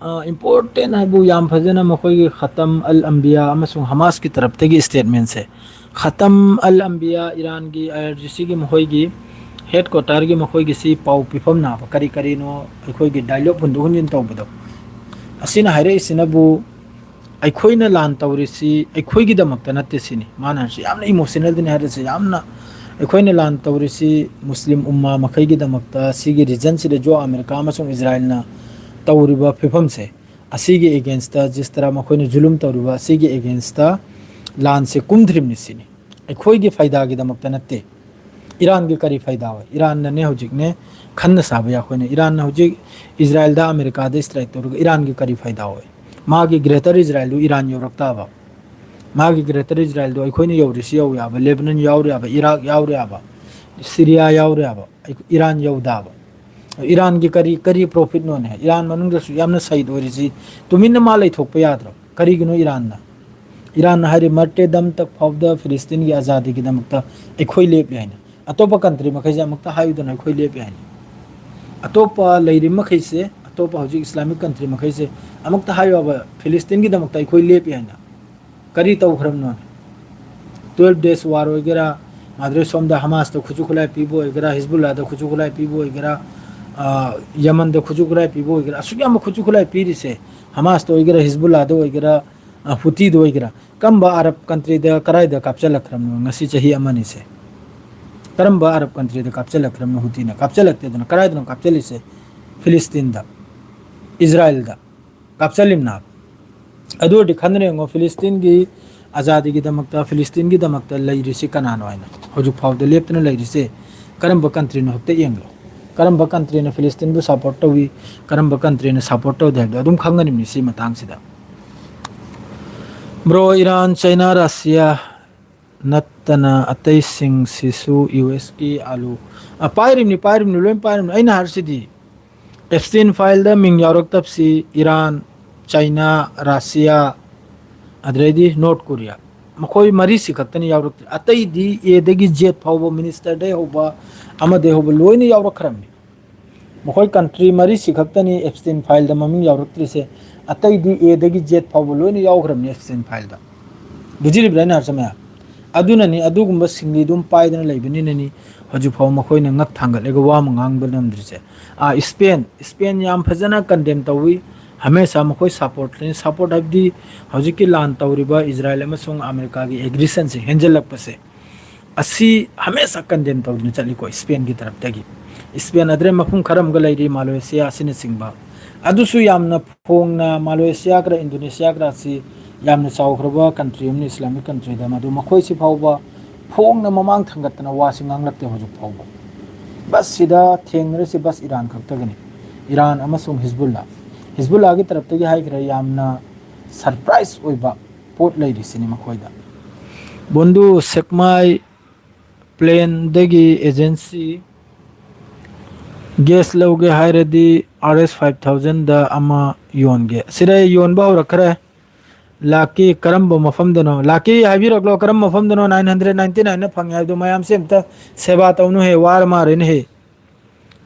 ꯑ, ꯏꯝꯄꯣꯔꯇꯦꯟ ꯍꯥꯏꯕꯨ ꯌꯥꯝ ꯐꯖꯅ ꯃꯈꯣꯏꯒꯤ ꯈꯇꯝ ꯑꯜ ꯑꯝꯕꯤꯌꯥ ꯑꯃꯁꯨꯡ ꯍꯃꯥꯁꯀꯤ ꯇꯔꯞꯇꯒꯤ ꯏꯁꯇꯦꯠꯃꯦꯟꯁꯦ, ꯈꯇꯝ ꯑꯜ ꯑꯝꯕꯤꯌꯥ ꯏꯔꯥꯟꯒꯤ, ꯑꯥꯏ ꯑꯥꯔ ꯖꯤ ꯁꯤꯒꯤ ꯃꯈꯣꯏꯒꯤ ꯍꯦꯗ ꯀ꯭ꯋꯥꯇꯔꯒꯤ ꯃꯈꯣꯏꯒꯤꯁꯤ ꯄꯥꯎ ꯄꯤꯐꯝ ꯅꯥꯕ ꯀꯔꯤ ꯀꯔꯤꯅꯣ, ꯑꯩꯈꯣꯏꯒꯤ ꯗꯥꯏꯂꯣꯛ ꯍꯨꯟꯗꯣꯛ ꯍꯨꯟꯖꯤꯟ ꯇꯧꯕꯗꯣ, ꯑꯁꯤꯅ ꯍꯥꯏꯔꯛꯏꯁꯤꯅꯕꯨ ꯑꯩꯈꯣꯏꯅ ꯂꯥꯟ ꯇꯧꯔꯤꯁꯤ ꯑꯩꯈꯣꯏꯒꯤꯗꯃꯛꯇ ꯅꯠꯇꯦ ꯁꯤꯅꯤ꯫ ꯃꯥꯅ ꯍꯥꯏꯔꯤꯁꯤ ꯌꯥꯝꯅ ꯏꯃꯣꯁꯅꯦꯜꯗꯅꯤ ꯍꯥꯏꯔꯤꯁꯤ, ꯌꯥꯝꯅ, ꯑꯩꯈꯣꯏꯅ ꯂꯥꯟ ꯇꯧꯔꯤꯁꯤ ꯃꯨꯁꯂꯤꯝ ꯎꯝꯃꯥ ꯃꯈꯩꯒꯤꯗꯃꯛꯇ, ꯁꯤꯒꯤ ꯔꯤꯖꯟꯁꯤꯗꯁꯨ ꯑꯃꯦꯔꯤꯀꯥ ꯑꯃꯁꯨꯡ ꯏꯖꯔꯥꯏꯜꯅ ꯇꯧꯔꯤꯕ ꯐꯤꯕꯝꯁꯦ, ꯑꯁꯤꯒꯤ ꯑꯦꯒꯦꯟꯁꯇ, ꯖꯤꯁ ꯇꯔꯥ ꯃꯈꯣꯏꯅ ꯖꯨꯂꯨꯝ ꯇꯧꯔꯤꯕ ꯑꯁꯤꯒꯤ ꯑꯦꯒꯦꯟꯁꯇ ꯂꯥꯟꯁꯦ ꯀꯨꯝꯊ꯭ꯔꯤꯕꯅꯤ ꯁꯤꯅꯤ꯫ ꯑꯩꯈꯣꯏꯒꯤ ꯐꯥꯏꯗꯥꯒꯤꯗꯃꯛꯇ ꯅꯠꯇꯦ꯫ ꯏꯔꯥꯟꯒꯤ ꯀꯔꯤ ꯐꯥꯏꯗꯥ ꯑꯣꯏ? ꯏꯔꯥꯟꯅꯅꯦ ꯍꯧꯖꯤꯛꯅꯦ ꯈꯟꯅ ꯁꯥꯕ ꯌꯥꯏ ꯑꯩꯈꯣꯏꯅ꯫ ꯏꯔꯥꯟꯅ ꯍꯧꯖꯤꯛ ꯏꯖꯔꯥꯏꯜꯗ ꯑꯃꯦꯔꯤꯀꯥꯗ ꯏꯁꯇ꯭ꯔꯥꯏꯛ ꯇꯧꯔꯒ ꯏꯔꯥꯟꯒꯤ ꯀꯔꯤ ꯐꯥꯏꯗꯥ ꯑꯣꯏ? ꯃꯥꯒꯤ ꯒ꯭ꯔꯦꯇꯔ ꯏꯖꯔꯥꯏꯜꯗꯨ ꯏꯔꯥꯟ ꯌꯧꯔꯛꯇꯕ, ꯃꯥꯒꯤ ꯒ꯭ꯔꯦꯇꯔ ꯏꯖꯔꯥꯏꯜꯗꯣ ꯑꯩꯈꯣꯏꯅ ꯌꯧꯔꯤꯁꯤ ꯌꯧ ꯌꯥꯕ, ꯂꯦꯕꯅꯟ ꯌꯥꯎꯔꯤ ꯌꯥꯕ, ꯏꯔꯥꯛ ꯌꯥꯎꯔꯤ ꯌꯥꯕ, ꯁꯤꯔꯤꯌꯥ ꯌꯥꯎꯔꯤ ꯌꯥꯕ, ꯑꯩ-, ꯏꯔꯥꯟ ꯌꯧꯗꯕ꯫ ꯏꯔꯥꯟꯒꯤ ꯀꯔꯤ, ꯀꯔꯤ ꯄ꯭ꯔꯣꯐꯤꯠꯅꯣꯅꯦ? ꯏꯔꯥꯟ ꯃꯅꯨꯡꯗꯁꯨ ꯌꯥꯝꯅ ꯁꯍꯤꯗ ꯑꯣꯏꯔꯤꯁꯤ ꯇꯨꯃꯤꯟꯅ ꯃꯥ ꯂꯩꯊꯣꯛꯄ ꯌꯥꯗ꯭ꯔꯣ? ꯀꯔꯤꯒꯤꯅꯣ ꯏꯔꯥꯟꯅ? ꯏꯔꯥꯟꯅ ꯍꯥꯏꯔꯤ ꯃꯔꯇꯦ ꯗꯝ ꯇꯛ ꯐꯥꯎꯗ ꯐꯤꯂꯤꯁꯇꯤꯟꯒꯤ ꯑꯖꯥꯗꯤꯒꯤꯗꯃꯛꯇ ꯑꯩꯈꯣꯏ ꯂꯦꯞꯂꯤ ꯍꯥꯏꯅ꯫ ꯑꯇꯣꯞꯄ ꯀꯟꯇ꯭ꯔꯤ ꯃꯈꯩꯁꯦ ꯑꯃꯨꯛꯇ ꯍꯥꯏꯌꯨꯗꯅ ꯑꯩꯈꯣꯏ ꯂꯦꯞꯂꯤ ꯍꯥꯏꯅ꯫ ꯑꯇꯣꯞꯄ ꯂꯩꯔꯤꯕ ꯃꯈꯩꯁꯦ, ꯑꯇꯣꯞꯄ ꯍꯧꯖꯤꯛ ꯏꯁꯂꯥꯃꯤꯛ ꯀꯟꯇ꯭ꯔꯤ ꯃꯈꯩꯁꯦ ꯑꯃꯨꯛꯇ ꯍꯥꯏꯌꯣꯕ ꯐꯤꯂꯤꯁꯇꯤꯟꯒꯤꯗꯃꯛꯇ ꯑꯩꯈꯣꯏ ꯂꯦꯞꯄꯤ ꯍꯥꯏꯅ꯫ ꯀꯔꯤ ꯇꯧꯈ꯭ꯔꯕꯅꯣ? ꯇꯨꯌꯦꯜꯐ ꯗꯦꯖ ꯋꯥꯔ ꯑꯣꯏꯒꯦꯔꯥ, ꯃꯥꯗ꯭ꯔꯦ ꯁꯣꯝꯗ ꯍꯃꯥꯁꯇ ꯈꯨꯠꯁꯨ ꯈꯨꯠꯂꯥꯏ ꯄꯤꯕ ꯑꯣꯏꯒꯦꯔꯥ, ꯍꯤꯖꯕꯨꯜꯂꯥꯗ ꯈꯨꯠꯁꯨ ꯈꯨꯠꯂꯥꯏ ꯄꯤꯕ ꯑꯣꯏꯒꯦꯔꯥ, ꯑ, ꯌꯃꯟꯗ ꯈꯨꯠꯁꯨ ꯈꯨꯠꯂꯥꯏ ꯄꯤꯕ ꯑꯣꯏꯒꯦꯔꯥ, ꯑꯁꯨꯛ ꯌꯥꯝꯕ ꯈꯨꯠꯁꯨ ꯈꯨꯠꯂꯥꯏ ꯄꯤꯔꯤꯁꯦ, ꯍꯃꯥꯁꯇ ꯑꯣꯏꯒꯦꯔꯥ, ꯍꯤꯖꯕꯨꯜꯂꯥꯗ ꯑꯣꯏꯒꯦꯔꯥ, ꯑ, ꯍꯨꯇꯤꯗ ꯑꯣꯏꯒꯦꯔꯥ, ꯀꯔꯝꯕ ꯑꯔꯕ ꯀꯟꯇ꯭ꯔꯤꯗ ꯀꯗꯥꯏꯗ ꯀꯥꯞꯆꯜꯂꯛꯈ꯭ꯔꯕꯅꯣ ꯉꯁꯤ ꯆꯍꯤ ꯑꯃꯅꯤꯁꯦ? ꯀꯔꯝꯕ ꯑꯔꯕ ꯀꯟꯇ꯭ꯔꯤꯗ ꯀꯥꯞꯆꯜꯂꯛꯈ꯭ꯔꯕꯅꯣ ꯍꯨꯇꯤꯅ? ꯀꯥꯞꯆꯜꯂꯛꯇꯦꯗꯅ꯫ ꯀꯗꯥꯏꯗꯅꯣ ꯀꯥꯞꯆꯜꯂꯤꯁꯦ? ꯐꯤꯂꯤꯁꯇꯤꯟꯗ, ꯏꯖꯔꯥꯏꯜꯗ ꯀꯥꯞꯆꯜꯂꯤꯝꯅ꯫ ꯑꯗꯨ ꯑꯣꯏꯔꯗꯤ ꯈꯟꯗꯨꯅ ꯌꯦꯡꯉꯣ, ꯐꯤꯂꯤꯁꯇꯤꯟꯒꯤ ꯑꯖꯥꯗꯤꯒꯤꯗꯃꯛꯇ, ꯐꯤꯂꯤꯁꯇꯤꯟꯒꯤꯗꯃꯛꯇ ꯂꯩꯔꯤꯁꯤ ꯀꯅꯥꯅꯣ ꯍꯥꯏꯅ ꯍꯧꯖꯤꯛ ꯐꯥꯎꯗ ꯂꯦꯞꯇꯅ ꯂꯩꯔꯤꯁꯦ ꯀꯔꯝꯕ ꯀꯟꯇ꯭ꯔꯤꯅꯣ ꯍꯦꯛꯇ ꯌꯦꯡꯂꯣ꯫ ꯀꯔꯝꯕ ꯀꯟꯇ꯭ꯔꯤꯅ ꯐꯤꯂꯤꯁꯇꯤꯟꯕꯨ ꯁꯄꯣꯔꯠ ꯇꯧꯏ, ꯀꯔꯝꯕ ꯀꯟꯇ꯭ꯔꯤꯅ ꯁꯄꯣꯔꯠ ꯇꯧꯗꯦ ꯍꯥꯏꯕꯗꯣ ꯑꯗꯨꯝ ꯈꯪꯒꯅꯤꯕꯅꯤ ꯁꯤ ꯃꯇꯥꯡꯁꯤꯗ꯫ ꯕ꯭ꯔꯣ, ꯏꯔꯥꯟ, ꯆꯩꯅꯥ, ꯔꯁꯤꯌꯥ ꯅꯠꯇꯅ ꯑꯇꯩꯁꯤꯡꯁꯤꯁꯨ ꯌꯨ ꯑꯦꯁꯀꯤ ꯑꯥꯂꯨ, ꯑ, ꯄꯥꯏꯔꯤꯕꯅꯤ, ꯄꯥꯏꯔꯤꯕꯅꯤ, ꯂꯣꯏ ꯄꯥꯏꯔꯤꯕꯅꯤ꯫ ꯑꯩꯅ ꯍꯥꯏꯔꯤꯁꯤꯗꯤ ꯑꯦꯞꯁꯇꯦꯟ ꯐꯥꯏꯜꯗ ꯃꯤꯡ ꯌꯥꯎꯔꯛꯇꯕꯁꯤ ꯏꯔꯥꯟ, ꯆꯩꯅꯥ, ꯔꯁꯤꯌꯥ, ꯑꯗꯨꯗꯩꯗꯤ ꯅꯣꯔꯠ ꯀꯣꯔꯤꯌꯥ꯫ ꯃꯈꯣꯏ ꯃꯔꯤꯁꯤ ꯈꯛꯇꯅꯤ ꯌꯥꯎꯔꯛꯇ꯭ꯔꯤ꯫ ꯑꯇꯩꯗꯤ ꯑꯦꯗꯒꯤ ꯖꯦꯠ ꯐꯥꯎꯕ, ꯃꯤꯅꯤꯁꯇꯔꯗꯩ ꯍꯧꯕ, ꯑꯃꯗꯩ ꯍꯧꯕ ꯂꯣꯏꯅ ꯌꯥꯎꯔꯛꯈ꯭ꯔꯕꯅꯤ꯫ ꯃꯈꯣꯏ ꯀꯟꯇ꯭ꯔꯤ ꯃꯔꯤꯁꯤ ꯈꯛꯇꯅꯤ ꯑꯦꯞꯁꯇꯦꯟ ꯐꯥꯏꯜꯗ ꯃꯃꯤꯡ ꯌꯥꯎꯔꯛꯇ꯭ꯔꯤꯁꯦ꯫ ꯑꯇꯩꯗꯤ ꯑꯦꯗꯒꯤ ꯖꯦꯠ ꯐꯥꯎꯕ ꯂꯣꯏꯅ ꯌꯥꯎꯈ꯭ꯔꯕꯅꯤ ꯑꯦꯞꯁꯇꯦꯟ ꯐꯥꯏꯜꯗ꯫ ꯕꯨꯖꯤꯔꯤꯕ꯭ꯔꯥ ꯑꯩꯅ ꯍꯥꯏꯔꯤꯁꯦ ꯃꯌꯥꯝ? ꯑꯗꯨꯅꯅꯤ, ꯑꯗꯨꯒꯨꯝꯕ ꯁꯤꯡꯂꯤ ꯑꯗꯨꯝ ꯄꯥꯏꯗꯅ ꯂꯩꯕꯅꯤꯅꯅꯤ ꯍꯧꯖꯤꯛꯐꯥꯎ ꯃꯈꯣꯏꯅ ꯉꯛ ꯊꯥꯡꯒꯠꯂꯒ ꯋꯥ ꯑꯃ ꯉꯥꯡꯕ ꯉꯝꯗ꯭ꯔꯤꯁꯦ꯫ ꯑꯥ, ꯏꯁꯄꯦꯟ, ꯏꯁꯄꯦꯟ ꯌꯥꯝ ꯐꯖꯅ ꯀꯟꯗꯦꯝ ꯇꯧꯏ꯫ ꯍꯃꯦꯁꯥ ꯃꯈꯣꯏ ꯁꯄꯣꯔꯠꯅꯤ꯫ ꯁꯄꯣꯔꯠ ꯍꯥꯏꯕꯗꯤ ꯍꯧꯖꯤꯛꯀꯤ ꯂꯥꯟ ꯇꯧꯔꯤꯕ ꯏꯖꯔꯥꯌꯦꯜ ꯑꯃꯁꯨꯡ ꯑꯃꯦꯔꯤꯀꯥꯒꯤ ꯑꯦꯒ꯭ꯔꯦꯁꯟꯁꯦ ꯍꯦꯟꯖꯜꯂꯛꯄꯁꯦ, ꯑꯁꯤ ꯍꯃꯦꯁꯥ ꯀꯟꯗꯦꯝ ꯇꯧꯗꯨꯅ ꯆꯠꯂꯤꯀꯣ ꯏꯁꯄꯦꯟꯒꯤ ꯇꯔꯞꯇꯒꯤ꯫ ꯏꯁꯄꯦꯟ ꯑꯗꯨꯗꯩ ꯃꯐꯝ ꯈꯔ ꯑꯃꯒ ꯂꯩꯔꯤ, ꯃꯥꯂꯣꯌꯦꯁꯤꯌꯥ ꯑꯁꯤꯅꯆꯤꯡꯕ꯫ ꯑꯗꯨꯁꯨ ꯌꯥꯝꯅ ꯐꯣꯡꯅ ꯃꯥꯂꯣꯌꯦꯁꯤꯌꯥꯒꯔ ꯏꯟꯗꯣꯅꯦꯁꯤꯌꯥꯒꯔ ꯑꯁꯤ ꯌꯥꯝꯅ ꯆꯥꯎꯈ꯭ꯔꯕ ꯀꯟꯇ꯭ꯔꯤ ꯑꯃꯅꯤ ꯏꯁꯂꯥꯃꯤꯛ ꯀꯟꯇ꯭ꯔꯤꯗ, ꯃꯗꯨ ꯃꯈꯣꯏꯁꯤ ꯐꯥꯎꯕ ꯐꯣꯡꯅ ꯃꯃꯥꯡ ꯊꯥꯡꯒꯠꯇꯅ ꯋꯥꯁꯤ ꯉꯥꯡꯂꯛꯇꯦ ꯍꯧꯖꯤꯛ ꯐꯥꯎꯕ꯫ ꯕꯁꯁꯤꯗ ꯊꯦꯡꯅꯔꯤꯁꯤ ꯕꯁ ꯏꯔꯥꯟ ꯈꯛꯇꯒꯤꯅꯤ, ꯏꯔꯥꯟ ꯑꯃꯁꯨꯡ ꯍꯤꯖꯕꯨꯜꯂꯥ꯫ ꯍꯤꯖꯕꯨꯜꯂꯥꯒꯤ ꯇꯔꯞꯇꯒꯤ ꯍꯥꯏꯈ꯭ꯔꯦ, ꯌꯥꯝꯅ ꯁꯔꯄ꯭ꯔꯥꯏꯖ ꯑꯣꯏꯕ ꯄꯣꯠ ꯂꯩꯔꯤꯁꯤꯅꯤ ꯃꯈꯣꯏꯗ꯫ ꯕꯣꯟꯗꯨ ꯁꯦꯛꯃꯥꯏ ꯄ꯭ꯂꯦꯟꯗꯒꯤ ꯑꯦꯖꯦꯟꯁꯤ ꯒ꯭ꯌꯥꯁ ꯂꯧꯒꯦ ꯍꯥꯏꯔꯗꯤ ꯑꯥꯔ ꯑꯦꯁ ꯐꯥꯏꯚ ꯊꯥꯎꯖꯟꯗ ꯑꯃ ꯌꯣꯟꯒꯦ꯫ ꯁꯤꯗ ꯌꯣꯟꯕ ꯍꯧꯔꯛꯈ꯭ꯔꯦ꯫ ꯂꯥꯛꯀꯤ ꯀꯔꯝꯕ ꯃꯐꯝꯗꯅꯣ? ꯂꯥꯛꯀꯤ ꯍꯥꯏꯕꯤꯔꯛꯂꯣ, ꯀꯔꯝꯕ ꯃꯐꯝꯗꯅꯣ ꯅꯥꯏꯟ ꯍꯟꯗ꯭ꯔꯦꯠ ꯅꯥꯏꯟꯇꯤ ꯅꯥꯏꯟꯗ ꯐꯪꯉꯦ ꯍꯥꯏꯕꯗꯣ? ꯃꯌꯥꯝꯁꯦ ꯑꯝꯇ ꯁꯦꯕꯥ ꯇꯧꯅꯨꯍꯦ, ꯋꯥꯔ ꯃꯥꯔꯦꯅꯦꯍꯦ꯫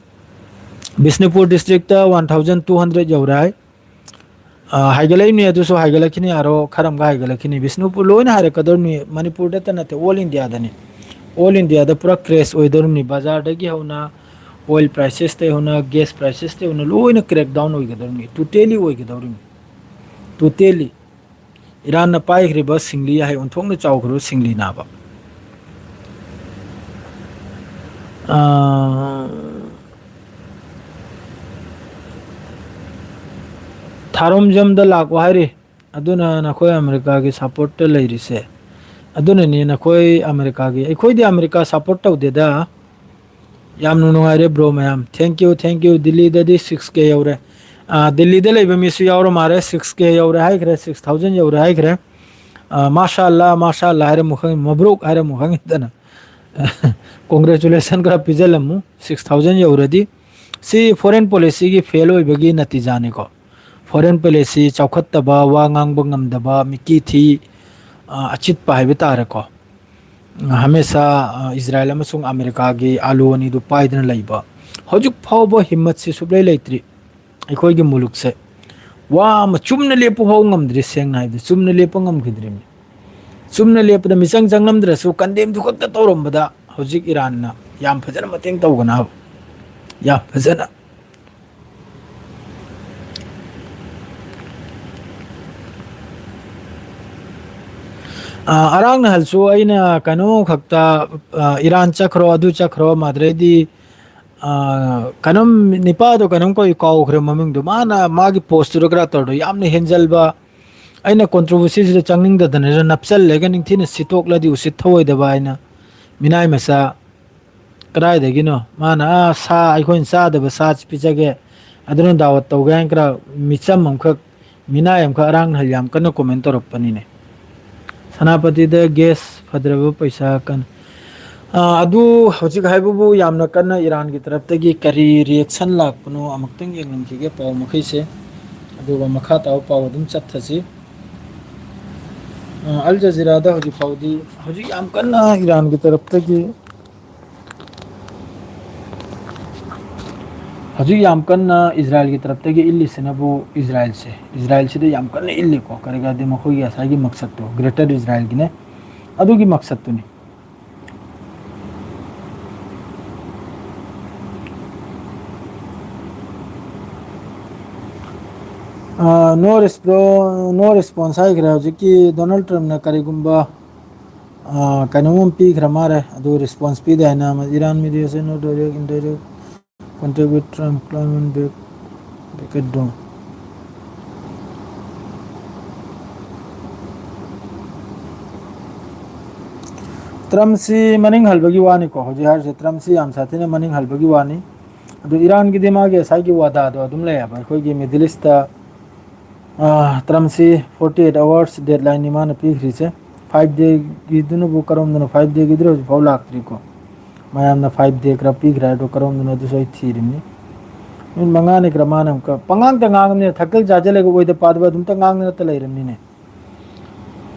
Bishnupur district one thousand two hundred ꯌꯧꯔꯦ ꯍꯥꯏ꯫ ꯑ, ꯍꯥꯏꯒꯠꯂꯛꯏꯕꯅꯤ, ꯑꯗꯨꯁꯨ ꯍꯥꯏꯒꯠꯂꯛꯈꯤꯅꯤ, ꯑꯥꯔꯣ ꯈꯔ ꯑꯃꯒ ꯍꯥꯏꯒꯠꯂꯛꯈꯤꯅꯤ꯫ ꯕꯤꯁꯅꯨꯄꯨꯔ ꯂꯣꯏꯅ ꯍꯥꯏꯔꯛꯀꯗꯧꯔꯤꯕꯅꯤ, ꯃꯅꯤꯄꯨꯔꯗꯇ ꯅꯠꯇꯦ, ꯑꯣꯜ ꯏꯟꯗꯤꯌꯥꯗꯅꯤ꯫ ꯑꯣꯜ ꯏꯟꯗꯤꯌꯥꯗ ꯄꯨꯔꯥ ꯀ꯭ꯔꯦꯁ ꯑꯣꯏꯗꯧꯔꯤꯕꯅꯤ꯫ ꯕꯖꯥꯔꯗꯒꯤ ꯍꯧꯅ, ꯑꯣꯏꯜ ꯄ꯭ꯔꯥꯏꯁꯦꯁꯇꯒꯤ ꯍꯧꯅ, ꯒ꯭ꯌꯥꯁ ꯄ꯭ꯔꯥꯏꯁꯦꯁꯇꯒꯤ ꯍꯧꯅ ꯂꯣꯏꯅ ꯀ꯭ꯔꯦꯛ ꯗꯥꯎꯟ ꯑꯣꯏꯒꯗꯧꯔꯤꯕꯅꯤ, ꯇꯣꯇꯦꯂꯤ ꯑꯣꯏꯒꯗꯧꯔꯤꯕꯅꯤ, ꯇꯣꯇꯦꯂꯤ꯫ ꯏꯔꯥꯟꯅ ꯄꯥꯏꯈ꯭ꯔꯤꯕ ꯁꯤꯡꯂꯤ ꯍꯥꯏ, ꯑꯣꯟꯊꯣꯛꯅ ꯆꯥꯎꯈ꯭ꯔꯕ ꯁꯤꯡꯂꯤ ꯅꯥꯕ꯫ ꯑꯥ, ꯊꯥꯔꯣꯝꯖꯝꯗ ꯂꯥꯛꯄ ꯍꯥꯏꯔꯤ꯫ ꯑꯗꯨꯅ ꯅꯈꯣꯏ ꯑꯃꯦꯔꯤꯀꯥꯒꯤ ꯁꯞꯄꯣꯔꯠꯇ ꯂꯩꯔꯤꯁꯦ꯫ ꯑꯗꯨꯅꯅꯤ ꯅꯈꯣꯏ ꯑꯃꯦꯔꯤꯀꯥꯒꯤ, ꯑꯩꯈꯣꯏꯗꯤ ꯑꯃꯦꯔꯤꯀꯥ ꯁꯞꯄꯣꯔꯠ ꯇꯧꯗꯦꯗ꯫ ꯌꯥꯝꯅ ꯅꯨꯡꯉꯥꯏꯔꯦ bro ꯃꯌꯥꯝ꯫ Thank you, thank you꯫ ꯗꯤꯜꯂꯤꯗꯗꯤ six K ꯌꯧꯔꯦ꯫ ꯑꯥ, ꯗꯤꯜꯂꯤꯗ ꯂꯩꯕ ꯃꯤꯁꯨ ꯌꯥꯎꯔ ꯃꯥꯜꯂꯦ꯫ Six K ꯌꯧꯔꯦ ꯍꯥꯏꯈ꯭ꯔꯦ, six thousand ꯌꯧꯔꯦ ꯍꯥꯏꯈ꯭ꯔꯦ꯫ ꯑꯥ, ꯃꯥꯁꯥ ꯑꯜꯂꯥ, ꯃꯥꯁꯥ ꯑꯜꯂꯥ ꯍꯥꯏꯔꯝꯃꯨ ꯈꯪꯉꯤ, ꯃꯕ꯭ꯔꯨꯛ ꯍꯥꯏꯔꯝꯃꯨ ꯈꯪꯉꯤꯗꯅ꯫ Congratulation ꯈꯔ ꯄꯤꯖꯜꯂꯝꯃꯨ, six thousand ꯌꯧꯔꯗꯤ꯫ ꯁꯤ foreign policyꯒꯤ fail ꯑꯣꯏꯕꯒꯤ ꯅꯇꯤꯖꯥꯅꯤꯀꯣ꯫ Foreign policy ꯆꯥꯎꯈꯠꯇꯕ, ꯋꯥ ꯉꯥꯡꯕ ꯉꯝꯗꯕ, ꯃꯤꯀꯤ ꯊꯤ, ꯑ, ꯑꯆꯤꯠꯄ ꯍꯥꯏꯕ ꯇꯥꯔꯦꯀꯣ꯫ ꯍꯃꯦꯁꯥ, ꯑ, ꯏꯖꯔꯥꯏꯜ ꯑꯃꯁꯨꯡ ꯑꯃꯦꯔꯤꯀꯥꯒꯤ ꯑꯥꯂꯨ ꯑꯅꯤꯗꯨ ꯄꯥꯏꯗꯨꯅ ꯂꯩꯕ꯫ ꯍꯧꯖꯤꯛ ꯐꯥꯎꯕ ꯍꯤꯝꯃꯠꯁꯤ ꯁꯨꯛꯂꯩ ꯂꯩꯇ꯭ꯔꯤ꯫ ꯑꯩꯈꯣꯏꯒꯤ ꯃꯨꯂꯨꯛꯁꯦ ꯋꯥ ꯑꯃ ꯆꯨꯝꯅ ꯂꯦꯞꯄ ꯐꯥꯎ ꯉꯝꯗ꯭ꯔꯤ, ꯁꯦꯡꯅ ꯍꯥꯏꯕꯗ ꯆꯨꯝꯅ ꯂꯦꯞꯄ ꯉꯝꯈꯤꯗ꯭ꯔꯤꯕꯅꯤ꯫ ꯆꯨꯝꯅ ꯂꯦꯞꯄꯗ ꯃꯤꯆꯪ ꯆꯪꯂꯝꯗ꯭ꯔꯁꯨ condemnꯗꯨ ꯈꯛꯇ ꯇꯧꯔꯝꯕꯗ ꯍꯧꯖꯤꯛ ꯏꯔꯥꯟꯅ ꯌꯥꯝ ꯐꯖꯅ ꯃꯇꯦꯡ ꯇꯧꯒꯅꯕ, ꯌꯥꯝ ꯐꯖꯅ꯫ ꯑ, ꯑꯔꯥꯡ ꯅꯍꯜꯁꯨ ꯑꯩꯅ ꯀꯩꯅꯣ ꯈꯛꯇ, ꯑ, ꯏꯔꯥꯟ ꯆꯠꯈ꯭ꯔꯣ, ꯑꯗꯨ ꯆꯠꯈ꯭ꯔꯣ, ꯃꯗ꯭ꯔꯩꯗꯤ, ꯑ, ꯀꯩꯅꯣꯝ ꯅꯤꯄꯥꯗꯣ ꯀꯩꯅꯣꯝ ꯀꯧꯏ, ꯀꯥꯎꯈ꯭ꯔꯦ ꯃꯃꯤꯡꯗꯣ꯫ ꯃꯥꯅ ꯃꯥꯒꯤ postꯇꯨꯗ ꯈꯔ ꯇꯧꯔꯗꯣ ꯌꯥꯝꯅ ꯍꯦꯟꯖꯜꯕ, ꯑꯩꯅ controversyꯁꯤꯗ ꯆꯪꯅꯤꯡꯗꯗꯅ ꯅꯞꯆꯜꯂꯦꯒ ꯅꯤꯡꯊꯤꯅ ꯁꯤꯠꯇꯣꯛꯂꯗꯤ ꯎꯁꯤꯠ ꯊꯧꯑꯣꯏꯗꯕ ꯍꯥꯏꯅ ꯃꯤꯅꯥꯏ ꯃꯆꯥ꯫ ꯀꯗꯥꯏꯗꯒꯤꯅꯣ? ꯃꯥꯅ, "ꯑꯥ, ꯁꯥ, ꯑꯩꯈꯣꯏꯅ ꯆꯥꯗꯕ ꯁꯥ ꯄꯤꯖꯒꯦ, ꯑꯗꯨꯅ ꯗꯥꯋꯠ ꯇꯧꯒꯦ" ꯍꯥꯏꯅ ꯈꯔ ꯃꯤꯆꯝ ꯑꯃꯈꯛ, ꯃꯤꯅꯥꯏ ꯑꯃꯈꯛ ꯑꯔꯥꯡ ꯅꯍꯜ ꯌꯥꯝ ꯀꯟꯅ comment ꯇꯧꯔꯛꯄꯅꯤꯅꯦ꯫ ꯁꯅꯥꯄꯇꯤꯗ gas ꯐꯗ꯭ꯔꯕ ꯄꯩꯁꯥ ꯀꯟ-, ꯑꯥ, ꯑꯗꯨ ꯍꯧꯖꯤꯛ ꯍꯥꯏꯕꯕꯨ ꯌꯥꯝꯅ ꯀꯟꯅ ꯏꯔꯥꯟꯒꯤ ꯇꯔꯞꯇꯒꯤ ꯀꯔꯤ reaction ꯂꯥꯛꯄꯅꯣ ꯑꯃꯨꯛꯇꯪ ꯌꯦꯡꯂꯝꯈꯤꯒꯦ ꯄꯥꯎ ꯃꯈꯩꯁꯦ, ꯑꯗꯨꯒ ꯃꯈꯥ ꯇꯥꯕ ꯄꯥꯎ ꯑꯗꯨꯝ ꯆꯠꯊꯁꯤ꯫ ꯑꯥ, ꯑꯜ ꯖꯖꯤꯔꯥꯗ ꯍꯧꯖꯤꯛ ꯐꯥꯎꯗꯤ, ꯍꯧꯖꯤꯛ ꯌꯥꯝ ꯀꯟꯅ ꯏꯔꯥꯟꯒꯤ ꯇꯔꯞꯇꯒꯤ ꯍꯧꯖꯤꯛ ꯌꯥꯝ ꯀꯟꯅ ꯏꯖꯔꯥꯏꯜꯒꯤ ꯇꯔꯞꯇꯒꯤ ꯏꯜꯂꯤꯁꯤꯅꯕꯨ ꯏꯖꯔꯥꯏꯜꯁꯦ, ꯏꯖꯔꯥꯏꯜꯁꯤꯗ ꯌꯥꯝ ꯀꯟꯅ ꯏꯜꯂꯤꯀꯣ꯫ ꯀꯔꯤꯒꯤꯔꯗꯤ ꯃꯈꯣꯏꯒꯤ ꯉꯁꯥꯏꯒꯤ ꯃꯛꯁꯠꯇꯣ, greater ꯏꯖꯔꯥꯏꯜꯒꯤꯅꯦ, ꯑꯗꯨꯒꯤ ꯃꯛꯁꯠꯇꯨꯅꯤ꯫ ꯑꯥ, no resp-, no response ꯍꯥꯏꯈ꯭ꯔꯦ꯫ ꯍꯧꯖꯤꯛꯀꯤ ꯗꯣꯅꯥꯜꯗ ꯇ꯭ꯔꯝꯞꯅ ꯀꯔꯤꯒꯨꯝꯕ, ꯑꯥ, ꯀꯩꯅꯣꯝ ꯑꯃ ꯄꯤꯈ꯭ꯔ ꯃꯥꯜꯂꯦ, ꯑꯗꯨ response ꯄꯤꯗꯦ ꯍꯥꯏꯅ꯫ ꯑꯃ, Iran mediation, no direct, indirect contact with Trump, climate back, back at dawn꯫ ꯇ꯭ꯔꯝꯞꯁꯤ ꯃꯅꯤꯡ ꯍꯜꯕꯒꯤ ꯋꯥꯅꯤꯀꯣ, ꯍꯧꯖꯤꯛ ꯍꯥꯏꯔꯤꯁꯦ ꯇ꯭ꯔꯝꯞꯁꯤ ꯌꯥꯝ ꯁꯥꯊꯤꯅ ꯃꯅꯤꯡ ꯍꯜꯕꯒꯤ ꯋꯥꯅꯤ꯫ ꯑꯗꯨ ꯏꯔꯥꯟꯒꯤꯗꯤ ꯃꯥꯒꯤ ꯉꯁꯥꯏꯒꯤ ꯋꯥꯗꯥꯗꯣ ꯑꯗꯨꯝ ꯂꯩꯌꯦꯕ꯫ ꯑꯩꯈꯣꯏꯒꯤ ꯃꯤꯗꯜ ꯏꯁꯇ, ꯑ, ꯇ꯭ꯔꯝꯞꯁꯤ forty eight hours deadline ꯅꯤ ꯃꯥꯅ ꯄꯤꯈ꯭ꯔꯤꯁꯦ꯫ Five day ꯒꯤꯗꯨꯅꯕꯨ ꯀꯔꯣꯝꯗꯅꯣ? Five day ꯒꯤꯗꯨꯅ ꯍꯧꯖꯤꯛꯐꯥꯎ ꯂꯥꯛꯇ꯭ꯔꯤꯀꯣ꯫ ꯃꯌꯥꯝꯅ five day ꯈꯔ ꯄꯤꯈ꯭ꯔꯦ, ꯑꯗꯣ ꯀꯔꯣꯝꯗꯅꯣ ꯑꯗꯨꯁꯨ ꯑꯩ ꯊꯤꯔꯤꯕꯅꯤ꯫ ꯅꯨꯃꯤꯠ ꯃꯉꯥꯅꯤ ꯈꯔ ꯃꯥꯅ ꯑꯃꯨꯛꯀ ꯄꯉꯥꯡꯗ ꯉꯥꯡꯉꯕꯅꯤꯅ, ꯊꯛꯇꯜ ꯆꯥꯖꯜꯂꯒ ꯑꯣꯏꯗ ꯄꯥꯗꯕ ꯑꯗꯨꯝꯇ ꯉꯥꯡꯗꯅꯇ ꯂꯩꯔꯕꯅꯤꯅꯦ꯫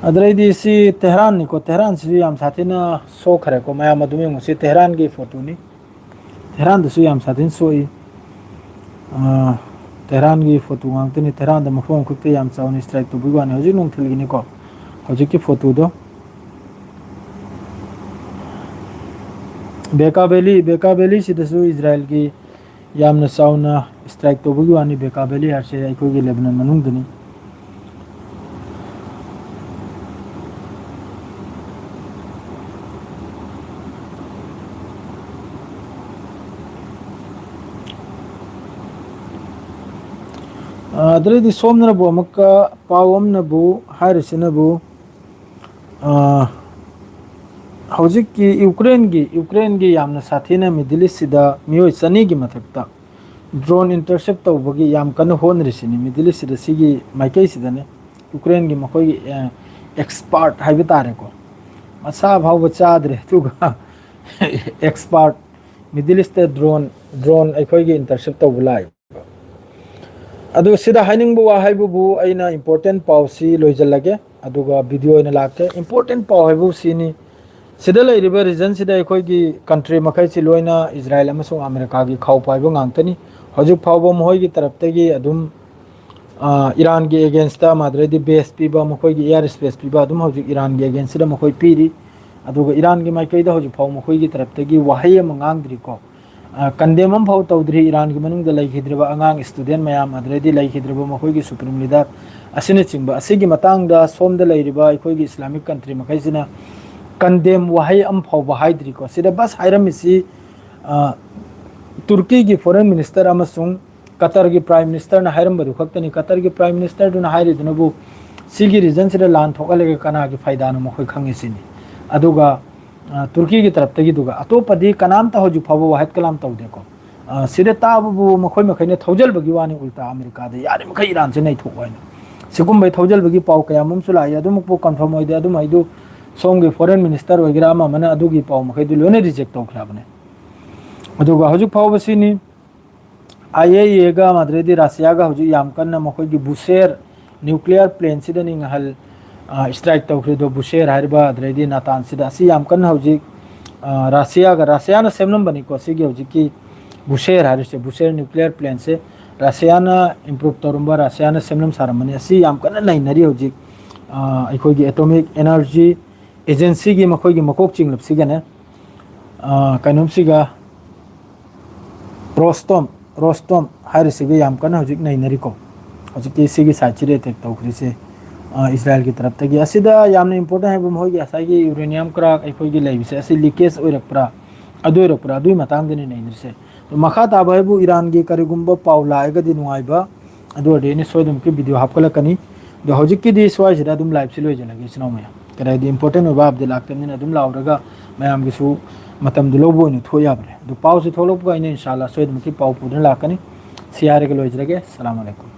ꯑꯗꯨꯗꯩꯗꯤ ꯁꯤ ꯇꯦꯍꯔꯥꯟꯅꯤꯀꯣ, ꯇꯦꯍꯔꯥꯟꯁꯤꯁꯨ ꯌꯥꯝ ꯁꯥꯊꯤꯅ ꯁꯣꯛꯈ꯭ꯔꯦꯀꯣ꯫ ꯃꯌꯥꯝ ꯑꯗꯨꯝ ꯌꯦꯡꯉꯨ, ꯁꯤ ꯇꯦꯍꯔꯥꯟꯒꯤ ꯐꯣꯇꯣꯅꯤ꯫ ꯇꯦꯍꯔꯥꯟꯗꯁꯨ ꯌꯥꯝ ꯁꯥꯊꯤꯅ ꯁꯣꯛꯏ꯫ ꯑꯥ, ꯇꯦꯍꯔꯥꯟꯒꯤ ꯐꯣꯇꯣ ꯉꯥꯛꯇꯅꯤ꯫ ꯇꯦꯍꯔꯥꯟꯗ ꯃꯐꯝ ꯑꯃꯈꯛꯇ ꯌꯥꯝ ꯆꯥꯎꯅ ꯏꯁꯇ꯭ꯔꯥꯏꯛ ꯇꯧꯕꯒꯤ ꯋꯥꯅꯤ꯫ ꯍꯧꯖꯤꯛ ꯅꯨꯡꯊꯤꯜꯒꯤꯅꯤꯀꯣ, ꯍꯧꯖꯤꯛꯀꯤ ꯐꯣꯇꯣꯗꯣ꯫ ꯕꯦꯀꯥ ꯚꯦꯂꯤ, ꯕꯦꯀꯥ ꯚꯦꯂꯤꯁꯤꯗꯁꯨ ꯏꯖꯔꯥꯏꯜꯒꯤ ꯌꯥꯝꯅ ꯆꯥꯎꯅ ꯏꯁꯇ꯭ꯔꯥꯏꯛ ꯇꯧꯕꯒꯤ ꯋꯥꯅꯤ꯫ ꯕꯦꯀꯥ ꯚꯦꯂꯤ ꯍꯥꯏꯁꯦ ꯑꯩꯈꯣꯏꯒꯤ ꯂꯦꯕꯅꯟ ꯃꯅꯨꯡꯗꯅꯤ꯫ ꯑ, ꯑꯗꯨꯗꯩꯗꯤ ꯁꯣꯝꯗꯅꯕꯨ ꯑꯃꯨꯛꯀ ꯄꯥꯎ ꯑꯃꯅꯕꯨ ꯍꯥꯏꯔꯤꯁꯤꯅꯕꯨ, ꯑ, ꯍꯧꯖꯤꯛꯀꯤ ꯌꯨꯀ꯭ꯔꯦꯟꯒꯤ, ꯌꯨꯀ꯭ꯔꯦꯟꯒꯤ ꯌꯥꯝꯅ ꯁꯥꯊꯤꯅ ꯃꯤꯗꯜ ꯏꯁꯁꯤꯗ ꯃꯤꯑꯣꯏ ꯆꯅꯤꯒꯤ ꯃꯊꯛꯇ ꯗ꯭ꯔꯣꯟ ꯏꯟꯇꯔꯁꯦꯞ ꯇꯧꯕꯒꯤ ꯌꯥꯝ ꯀꯟꯅ ꯍꯣꯠꯅꯔꯤꯁꯤꯅꯤ꯫ ꯃꯤꯗꯜ ꯏꯁꯁꯤꯗ ꯁꯤꯒꯤ ꯃꯥꯏꯀꯩꯁꯤꯗꯅꯤ꯫ ꯌꯨꯀ꯭ꯔꯦꯟꯒꯤ ꯃꯈꯣꯏꯒꯤ, ꯑ, ꯑꯦꯛꯁꯄꯥꯔꯠ ꯍꯥꯏꯕ ꯇꯥꯔꯦꯀꯣ, ꯃꯁꯥ ꯐꯥꯎꯕ ꯆꯥꯗ꯭ꯔꯦ, ꯑꯗꯨꯒ expert middle east drone, drone ꯑꯩꯈꯣꯏꯒꯤ ꯏꯟꯇꯔꯁꯦꯞ ꯇꯧꯕ ꯂꯥꯛꯏ꯫ ꯑꯗꯨ ꯁꯤꯗ ꯍꯥꯏꯅꯤꯡꯕ ꯋꯥ ꯍꯥꯏꯕꯕꯨ, ꯑꯩꯅ ꯏꯝꯄꯣꯔꯇꯦꯟ ꯄꯥꯎꯁꯤ ꯂꯣꯏꯁꯤꯜꯂꯒꯦ, ꯑꯗꯨꯒ ꯚꯤꯗꯤꯑꯣ ꯑꯣꯏꯅ ꯂꯥꯛꯀꯦ꯫ ꯏꯝꯄꯣꯔꯇꯦꯟ ꯄꯥꯎ ꯍꯥꯏꯕꯕꯨ ꯁꯤꯅꯤ: ꯁꯤꯗ ꯂꯩꯔꯤꯕ ꯔꯤꯖꯟꯁꯤꯗ ꯑꯩꯈꯣꯏꯒꯤ ꯀꯟꯇ꯭ꯔꯤ ꯃꯈꯩꯁꯤ ꯂꯣꯏꯅ ꯏꯖꯔꯥꯏꯜ ꯑꯃꯁꯨꯡ ꯑꯃꯦꯔꯤꯀꯥꯒꯤ ꯈꯥꯎ ꯄꯥꯏꯕ ꯉꯥꯛꯇꯅꯤ꯫ ꯍꯧꯖꯤꯛ ꯐꯥꯎꯕ ꯃꯈꯣꯏꯒꯤ ꯇꯔꯞꯇꯒꯤ ꯑꯗꯨꯝ, ꯑ, ꯏꯔꯥꯟꯒꯤ ꯑꯦꯒꯦꯟꯁꯇ ꯃꯥꯗ꯭ꯔꯗꯤ ꯕꯦꯁ ꯄꯤꯕ, ꯃꯈꯣꯏꯒꯤ ꯑꯦꯌꯔ ꯁ꯭ꯄꯦꯁ ꯄꯤꯕ ꯑꯗꯨꯝ ꯍꯧꯖꯤꯛ ꯏꯔꯥꯟꯒꯤ ꯑꯦꯒꯦꯟꯁꯇ ꯃꯈꯣꯏ ꯄꯤꯔꯤ꯫ ꯑꯗꯨꯒ ꯏꯔꯥꯟꯒꯤ ꯃꯥꯏꯀꯩꯗ ꯍꯧꯖꯤꯛ ꯐꯥꯎ ꯃꯈꯣꯏꯒꯤ ꯇꯔꯞꯇꯒꯤ ꯋꯥꯍꯩ ꯑꯃ ꯉꯥꯡꯗ꯭ꯔꯤꯀꯣ꯫ ꯑ, ꯀꯟꯗꯦꯝ ꯑꯃꯐꯥꯎ ꯇꯧꯗ꯭ꯔꯤ꯫ ꯏꯔꯥꯟꯒꯤ ꯃꯅꯨꯡꯗ ꯂꯩꯈꯤꯗ꯭ꯔꯤꯕ ꯑꯉꯥꯡ ꯁ꯭ꯇꯨꯗꯦꯟ ꯃꯌꯥꯝ, ꯑꯗꯨꯗꯩꯗꯤ ꯂꯩꯈꯤꯗ꯭ꯔꯤꯕ ꯃꯈꯣꯏꯒꯤ ꯁꯨꯄ꯭ꯔꯤꯝ ꯂꯤꯗꯔ ꯑꯁꯤꯅꯆꯤꯡꯕ ꯑꯁꯤꯒꯤ ꯃꯇꯥꯡꯗ ꯁꯣꯝꯗ ꯂꯩꯔꯤꯕ ꯑꯩꯈꯣꯏꯒꯤ ꯏꯁꯂꯥꯃꯤꯛ ꯀꯟꯇ꯭ꯔꯤ ꯃꯈꯩꯁꯤꯅ ꯀꯟꯗꯦꯝ ꯋꯥꯍꯩ ꯑꯃ ꯐꯥꯎꯕ ꯍꯥꯏꯗ꯭ꯔꯤꯀꯣ꯫ ꯁꯤꯗ ꯕꯁ ꯍꯥꯏꯔꯝꯃꯤꯁꯤ, ꯑ, ꯇꯨꯔꯀꯤꯒꯤ ꯐꯣꯔꯦꯟ ꯃꯤꯅꯤꯁꯇꯔ ꯑꯃꯁꯨꯡ ꯀꯇꯔꯒꯤ ꯄ꯭ꯔꯥꯏꯝ ꯃꯤꯅꯤꯁꯇꯔꯅ ꯍꯥꯏꯔꯝꯕꯗꯨ ꯈꯛꯇꯅꯤ꯫ ꯀꯇꯔꯒꯤ ꯄ꯭ꯔꯥꯏꯝ ꯃꯤꯅꯤꯁꯇꯔꯗꯨꯅ ꯍꯥꯏꯔꯤꯗꯨꯅꯕꯨ ꯁꯤꯒꯤ ꯔꯤꯖꯟꯁꯤꯗ ꯂꯥꯟ ꯊꯣꯛꯍꯜꯂꯒ ꯀꯅꯥꯒꯤ ꯐꯥꯏꯗꯥꯅꯣ ꯃꯈꯣꯏ ꯈꯪꯉꯤꯁꯤꯅꯤ꯫ ꯑꯗꯨꯒ ꯑ, ꯇꯨꯔꯀꯤꯒꯤ ꯇꯔꯞꯇꯒꯤꯗꯨꯒ꯫ ꯑꯇꯣꯞꯄꯗꯤ ꯀꯅꯥꯝꯇ ꯍꯧꯖꯤꯛ ꯐꯥꯎꯕ ꯋꯥꯍꯦꯠ ꯀꯂꯥꯝ ꯇꯧꯗꯦꯀꯣ꯫ ꯑ, ꯁꯤꯗ ꯇꯥꯕꯕꯨ ꯃꯈꯣꯏ ꯃꯈꯩꯅ ꯊꯧꯖꯜꯕꯒꯤ ꯋꯥꯅꯤ, ꯎꯜꯇꯥ ꯑꯃꯦꯔꯤꯀꯥꯗ ꯌꯥꯔꯤꯃꯈꯩ ꯏꯔꯥꯟꯁꯦ ꯅꯩꯊꯣꯛꯑꯣ ꯍꯥꯏꯅ꯫ ꯁꯤꯒꯨꯝꯕꯩ ꯊꯧꯖꯜꯕꯒꯤ ꯄꯥꯎ ꯀꯌꯥ ꯑꯃꯁꯨ ꯂꯥꯛꯏ, ꯑꯗꯨꯃꯛꯄꯨ ꯀꯟꯐꯥꯔꯝ ꯑꯣꯏꯗꯦ꯫ ꯑꯗꯨꯝ ꯑꯩꯗꯨ ꯁꯣꯝꯒꯤ ꯐꯣꯔꯦꯟ ꯃꯤꯅꯤꯁꯇꯔ ꯑꯣꯏꯒꯦꯔꯥ ꯑꯃ ꯑꯃꯅ ꯑꯗꯨꯒꯤ ꯄꯥꯎ ꯃꯈꯩꯗꯨ ꯂꯣꯏꯅ ꯔꯤꯖꯦꯛ ꯇꯧꯈ꯭ꯔꯕꯅꯦ꯫ ꯑꯗꯨꯒ ꯍꯧꯖꯤꯛ ꯐꯥꯎꯕꯁꯤꯅꯤ ꯑꯥꯏ ꯑꯦ ꯏ ꯑꯦꯒ ꯑꯗꯨꯗꯩꯗꯤ ꯔꯁꯤꯌꯥꯒ ꯍꯧꯖꯤꯛ ꯌꯥꯝ ꯀꯟꯅ ꯃꯈꯣꯏꯒꯤ ꯕꯨꯁꯦꯔ ꯅ꯭ꯌꯨꯀ꯭ꯂꯤꯌꯔ ꯄ꯭ꯂꯦꯟꯁꯤꯗꯅꯤ ꯉꯍꯜ, ꯑ, ꯁ꯭ꯇ꯭ꯔꯥꯏꯛ ꯇꯧꯈ꯭ꯔꯤꯗꯣ, ꯕꯨꯁꯦꯔ ꯍꯥꯏꯔꯤꯕ ꯑꯗꯨꯗꯩꯗꯤ ꯅꯥꯇꯥꯟꯁꯤꯗ꯫ ꯑꯁꯤ ꯌꯥꯝ ꯀꯟꯅ ꯍꯧꯖꯤꯛ, ꯑ, ꯔꯁꯤꯌꯥꯒ, ꯔꯁꯤꯌꯥꯅ ꯁꯦꯝꯂꯝꯕꯅꯤꯀꯣ ꯁꯤꯒꯤ ꯍꯧꯖꯤꯛꯀꯤ ꯕꯨꯁꯦꯔ ꯍꯥꯏꯔꯤꯁꯦ, ꯕꯨꯁꯦꯔ ꯅ꯭ꯌꯨꯀ꯭ꯂꯤꯌꯔ ꯄ꯭ꯂꯦꯟꯁꯦ ꯔꯁꯤꯌꯥꯅ ꯏꯝꯄ꯭ꯔꯨꯞ ꯇꯧꯔꯝꯕ, ꯔꯁꯤꯌꯥꯅ ꯁꯦꯝꯂꯝ ꯁꯥꯔꯝꯕꯅꯤ꯫ ꯑꯁꯤ ꯌꯥꯝ ꯀꯟꯅ ꯅꯩꯅꯔꯤ ꯍꯧꯖꯤꯛ, ꯑ, ꯑꯩꯈꯣꯏꯒꯤ ꯑꯦꯇꯣꯃꯤꯛ ꯑꯦꯅꯔꯖꯤ ꯑꯦꯖꯦꯟꯁꯤꯒꯤ ꯃꯈꯣꯏꯒꯤ ꯃꯀꯣꯛ ꯆꯤꯡꯂꯞꯁꯤꯒꯅꯦ, ꯑ, ꯀꯩꯅꯣꯝꯁꯤꯒ, ꯔꯣꯁꯇꯣꯝ, ꯔꯣꯁꯇꯣꯝ ꯍꯥꯏꯔꯤꯁꯤꯒ ꯌꯥꯝ ꯀꯟꯅ ꯍꯧꯖꯤꯛ ꯅꯩꯅꯔꯤꯀꯣ꯫ ꯍꯧꯖꯤꯛꯀꯤ ꯁꯤꯒꯤ ꯁꯥꯏꯠꯁꯤꯗ ꯑꯦꯇꯦꯛ ꯇꯧꯈ꯭ꯔꯤꯁꯦ, ꯑ, ꯏꯁꯔꯥꯏꯜꯒꯤ ꯇꯔꯞꯇꯒꯤ꯫ ꯑꯁꯤꯗ ꯌꯥꯝꯅ ꯏꯝꯄꯣꯔꯇꯦꯟ ꯍꯥꯏꯕ ꯃꯈꯣꯏꯒꯤ ꯉꯁꯥꯏꯒꯤ ꯌꯨꯔꯦꯅꯤꯌꯝ ꯀ꯭ꯔꯥꯛ ꯑꯩꯈꯣꯏꯒꯤ ꯂꯩꯕꯁꯦ, ꯑꯁꯤ ꯂꯤꯀꯦꯖ ꯑꯣꯏꯔꯛꯄ꯭ꯔꯥ, ꯑꯗꯨ ꯑꯣꯏꯔꯛꯄ꯭ꯔꯥ, ꯑꯗꯨꯒꯤ ꯃꯇꯥꯡꯗꯅꯤ ꯅꯩꯅꯔꯤꯁꯦ꯫ ꯑꯗꯣ ꯃꯈꯥ ꯇꯥꯕ ꯍꯥꯏꯕꯨ ꯏꯔꯥꯟꯒꯤ ꯀꯔꯤꯒꯨꯝꯕ ꯄꯥꯎ ꯂꯥꯛꯑꯒꯗꯤ ꯅꯨꯡꯉꯥꯏꯕ, ꯑꯗꯨ ꯑꯣꯏꯔꯗꯤ ꯑꯩꯅ ꯁꯣꯏꯗꯅꯃꯛꯀꯤ ꯚꯤꯗꯤꯑꯣ ꯍꯥꯞꯀꯠꯂꯛꯀꯅꯤ꯫ ꯑꯗꯣ ꯍꯧꯖꯤꯛꯀꯤꯗꯤ ꯁ꯭ꯋꯥꯏꯁꯤꯗ ꯑꯗꯨꯝ ꯂꯥꯏꯚꯁꯤ ꯂꯣꯏꯁꯤꯜꯂꯒꯦ, ꯏꯆꯤꯟ ꯏꯅꯥꯎ ꯃꯌꯥꯝ꯫ ꯀꯔꯤ ꯍꯥꯏꯗꯤ ꯏꯝꯄꯣꯔꯇꯦꯟ ꯑꯣꯏꯕ ꯑꯞꯗꯦꯠ ꯂꯥꯛꯇꯕꯅꯤꯅ ꯑꯗꯨꯝ ꯂꯥꯎꯔꯒ ꯃꯌꯥꯝꯒꯤꯁꯨ ꯃꯇꯝꯗꯨ ꯂꯧꯕ ꯑꯣꯏꯅ ꯊꯣꯛ ꯌꯥꯕꯅꯦ꯫ ꯑꯗꯣ ꯄꯥꯎꯁꯤ ꯊꯣꯛꯂꯛꯄꯒ ꯑꯩꯅ ꯏꯟꯁꯥꯜꯂꯥ ꯁꯣꯏꯗꯅꯃꯛꯀꯤ ꯄꯥꯎ ꯄꯨꯗꯨꯅ ꯂꯥꯛꯀꯅꯤ꯫ ꯁꯤ ꯍꯥꯏꯔꯒ ꯂꯣꯏꯖꯔꯒꯦ꯫ ꯑꯁꯂꯥꯃꯨ ꯑꯂꯩꯀꯨꯝ꯫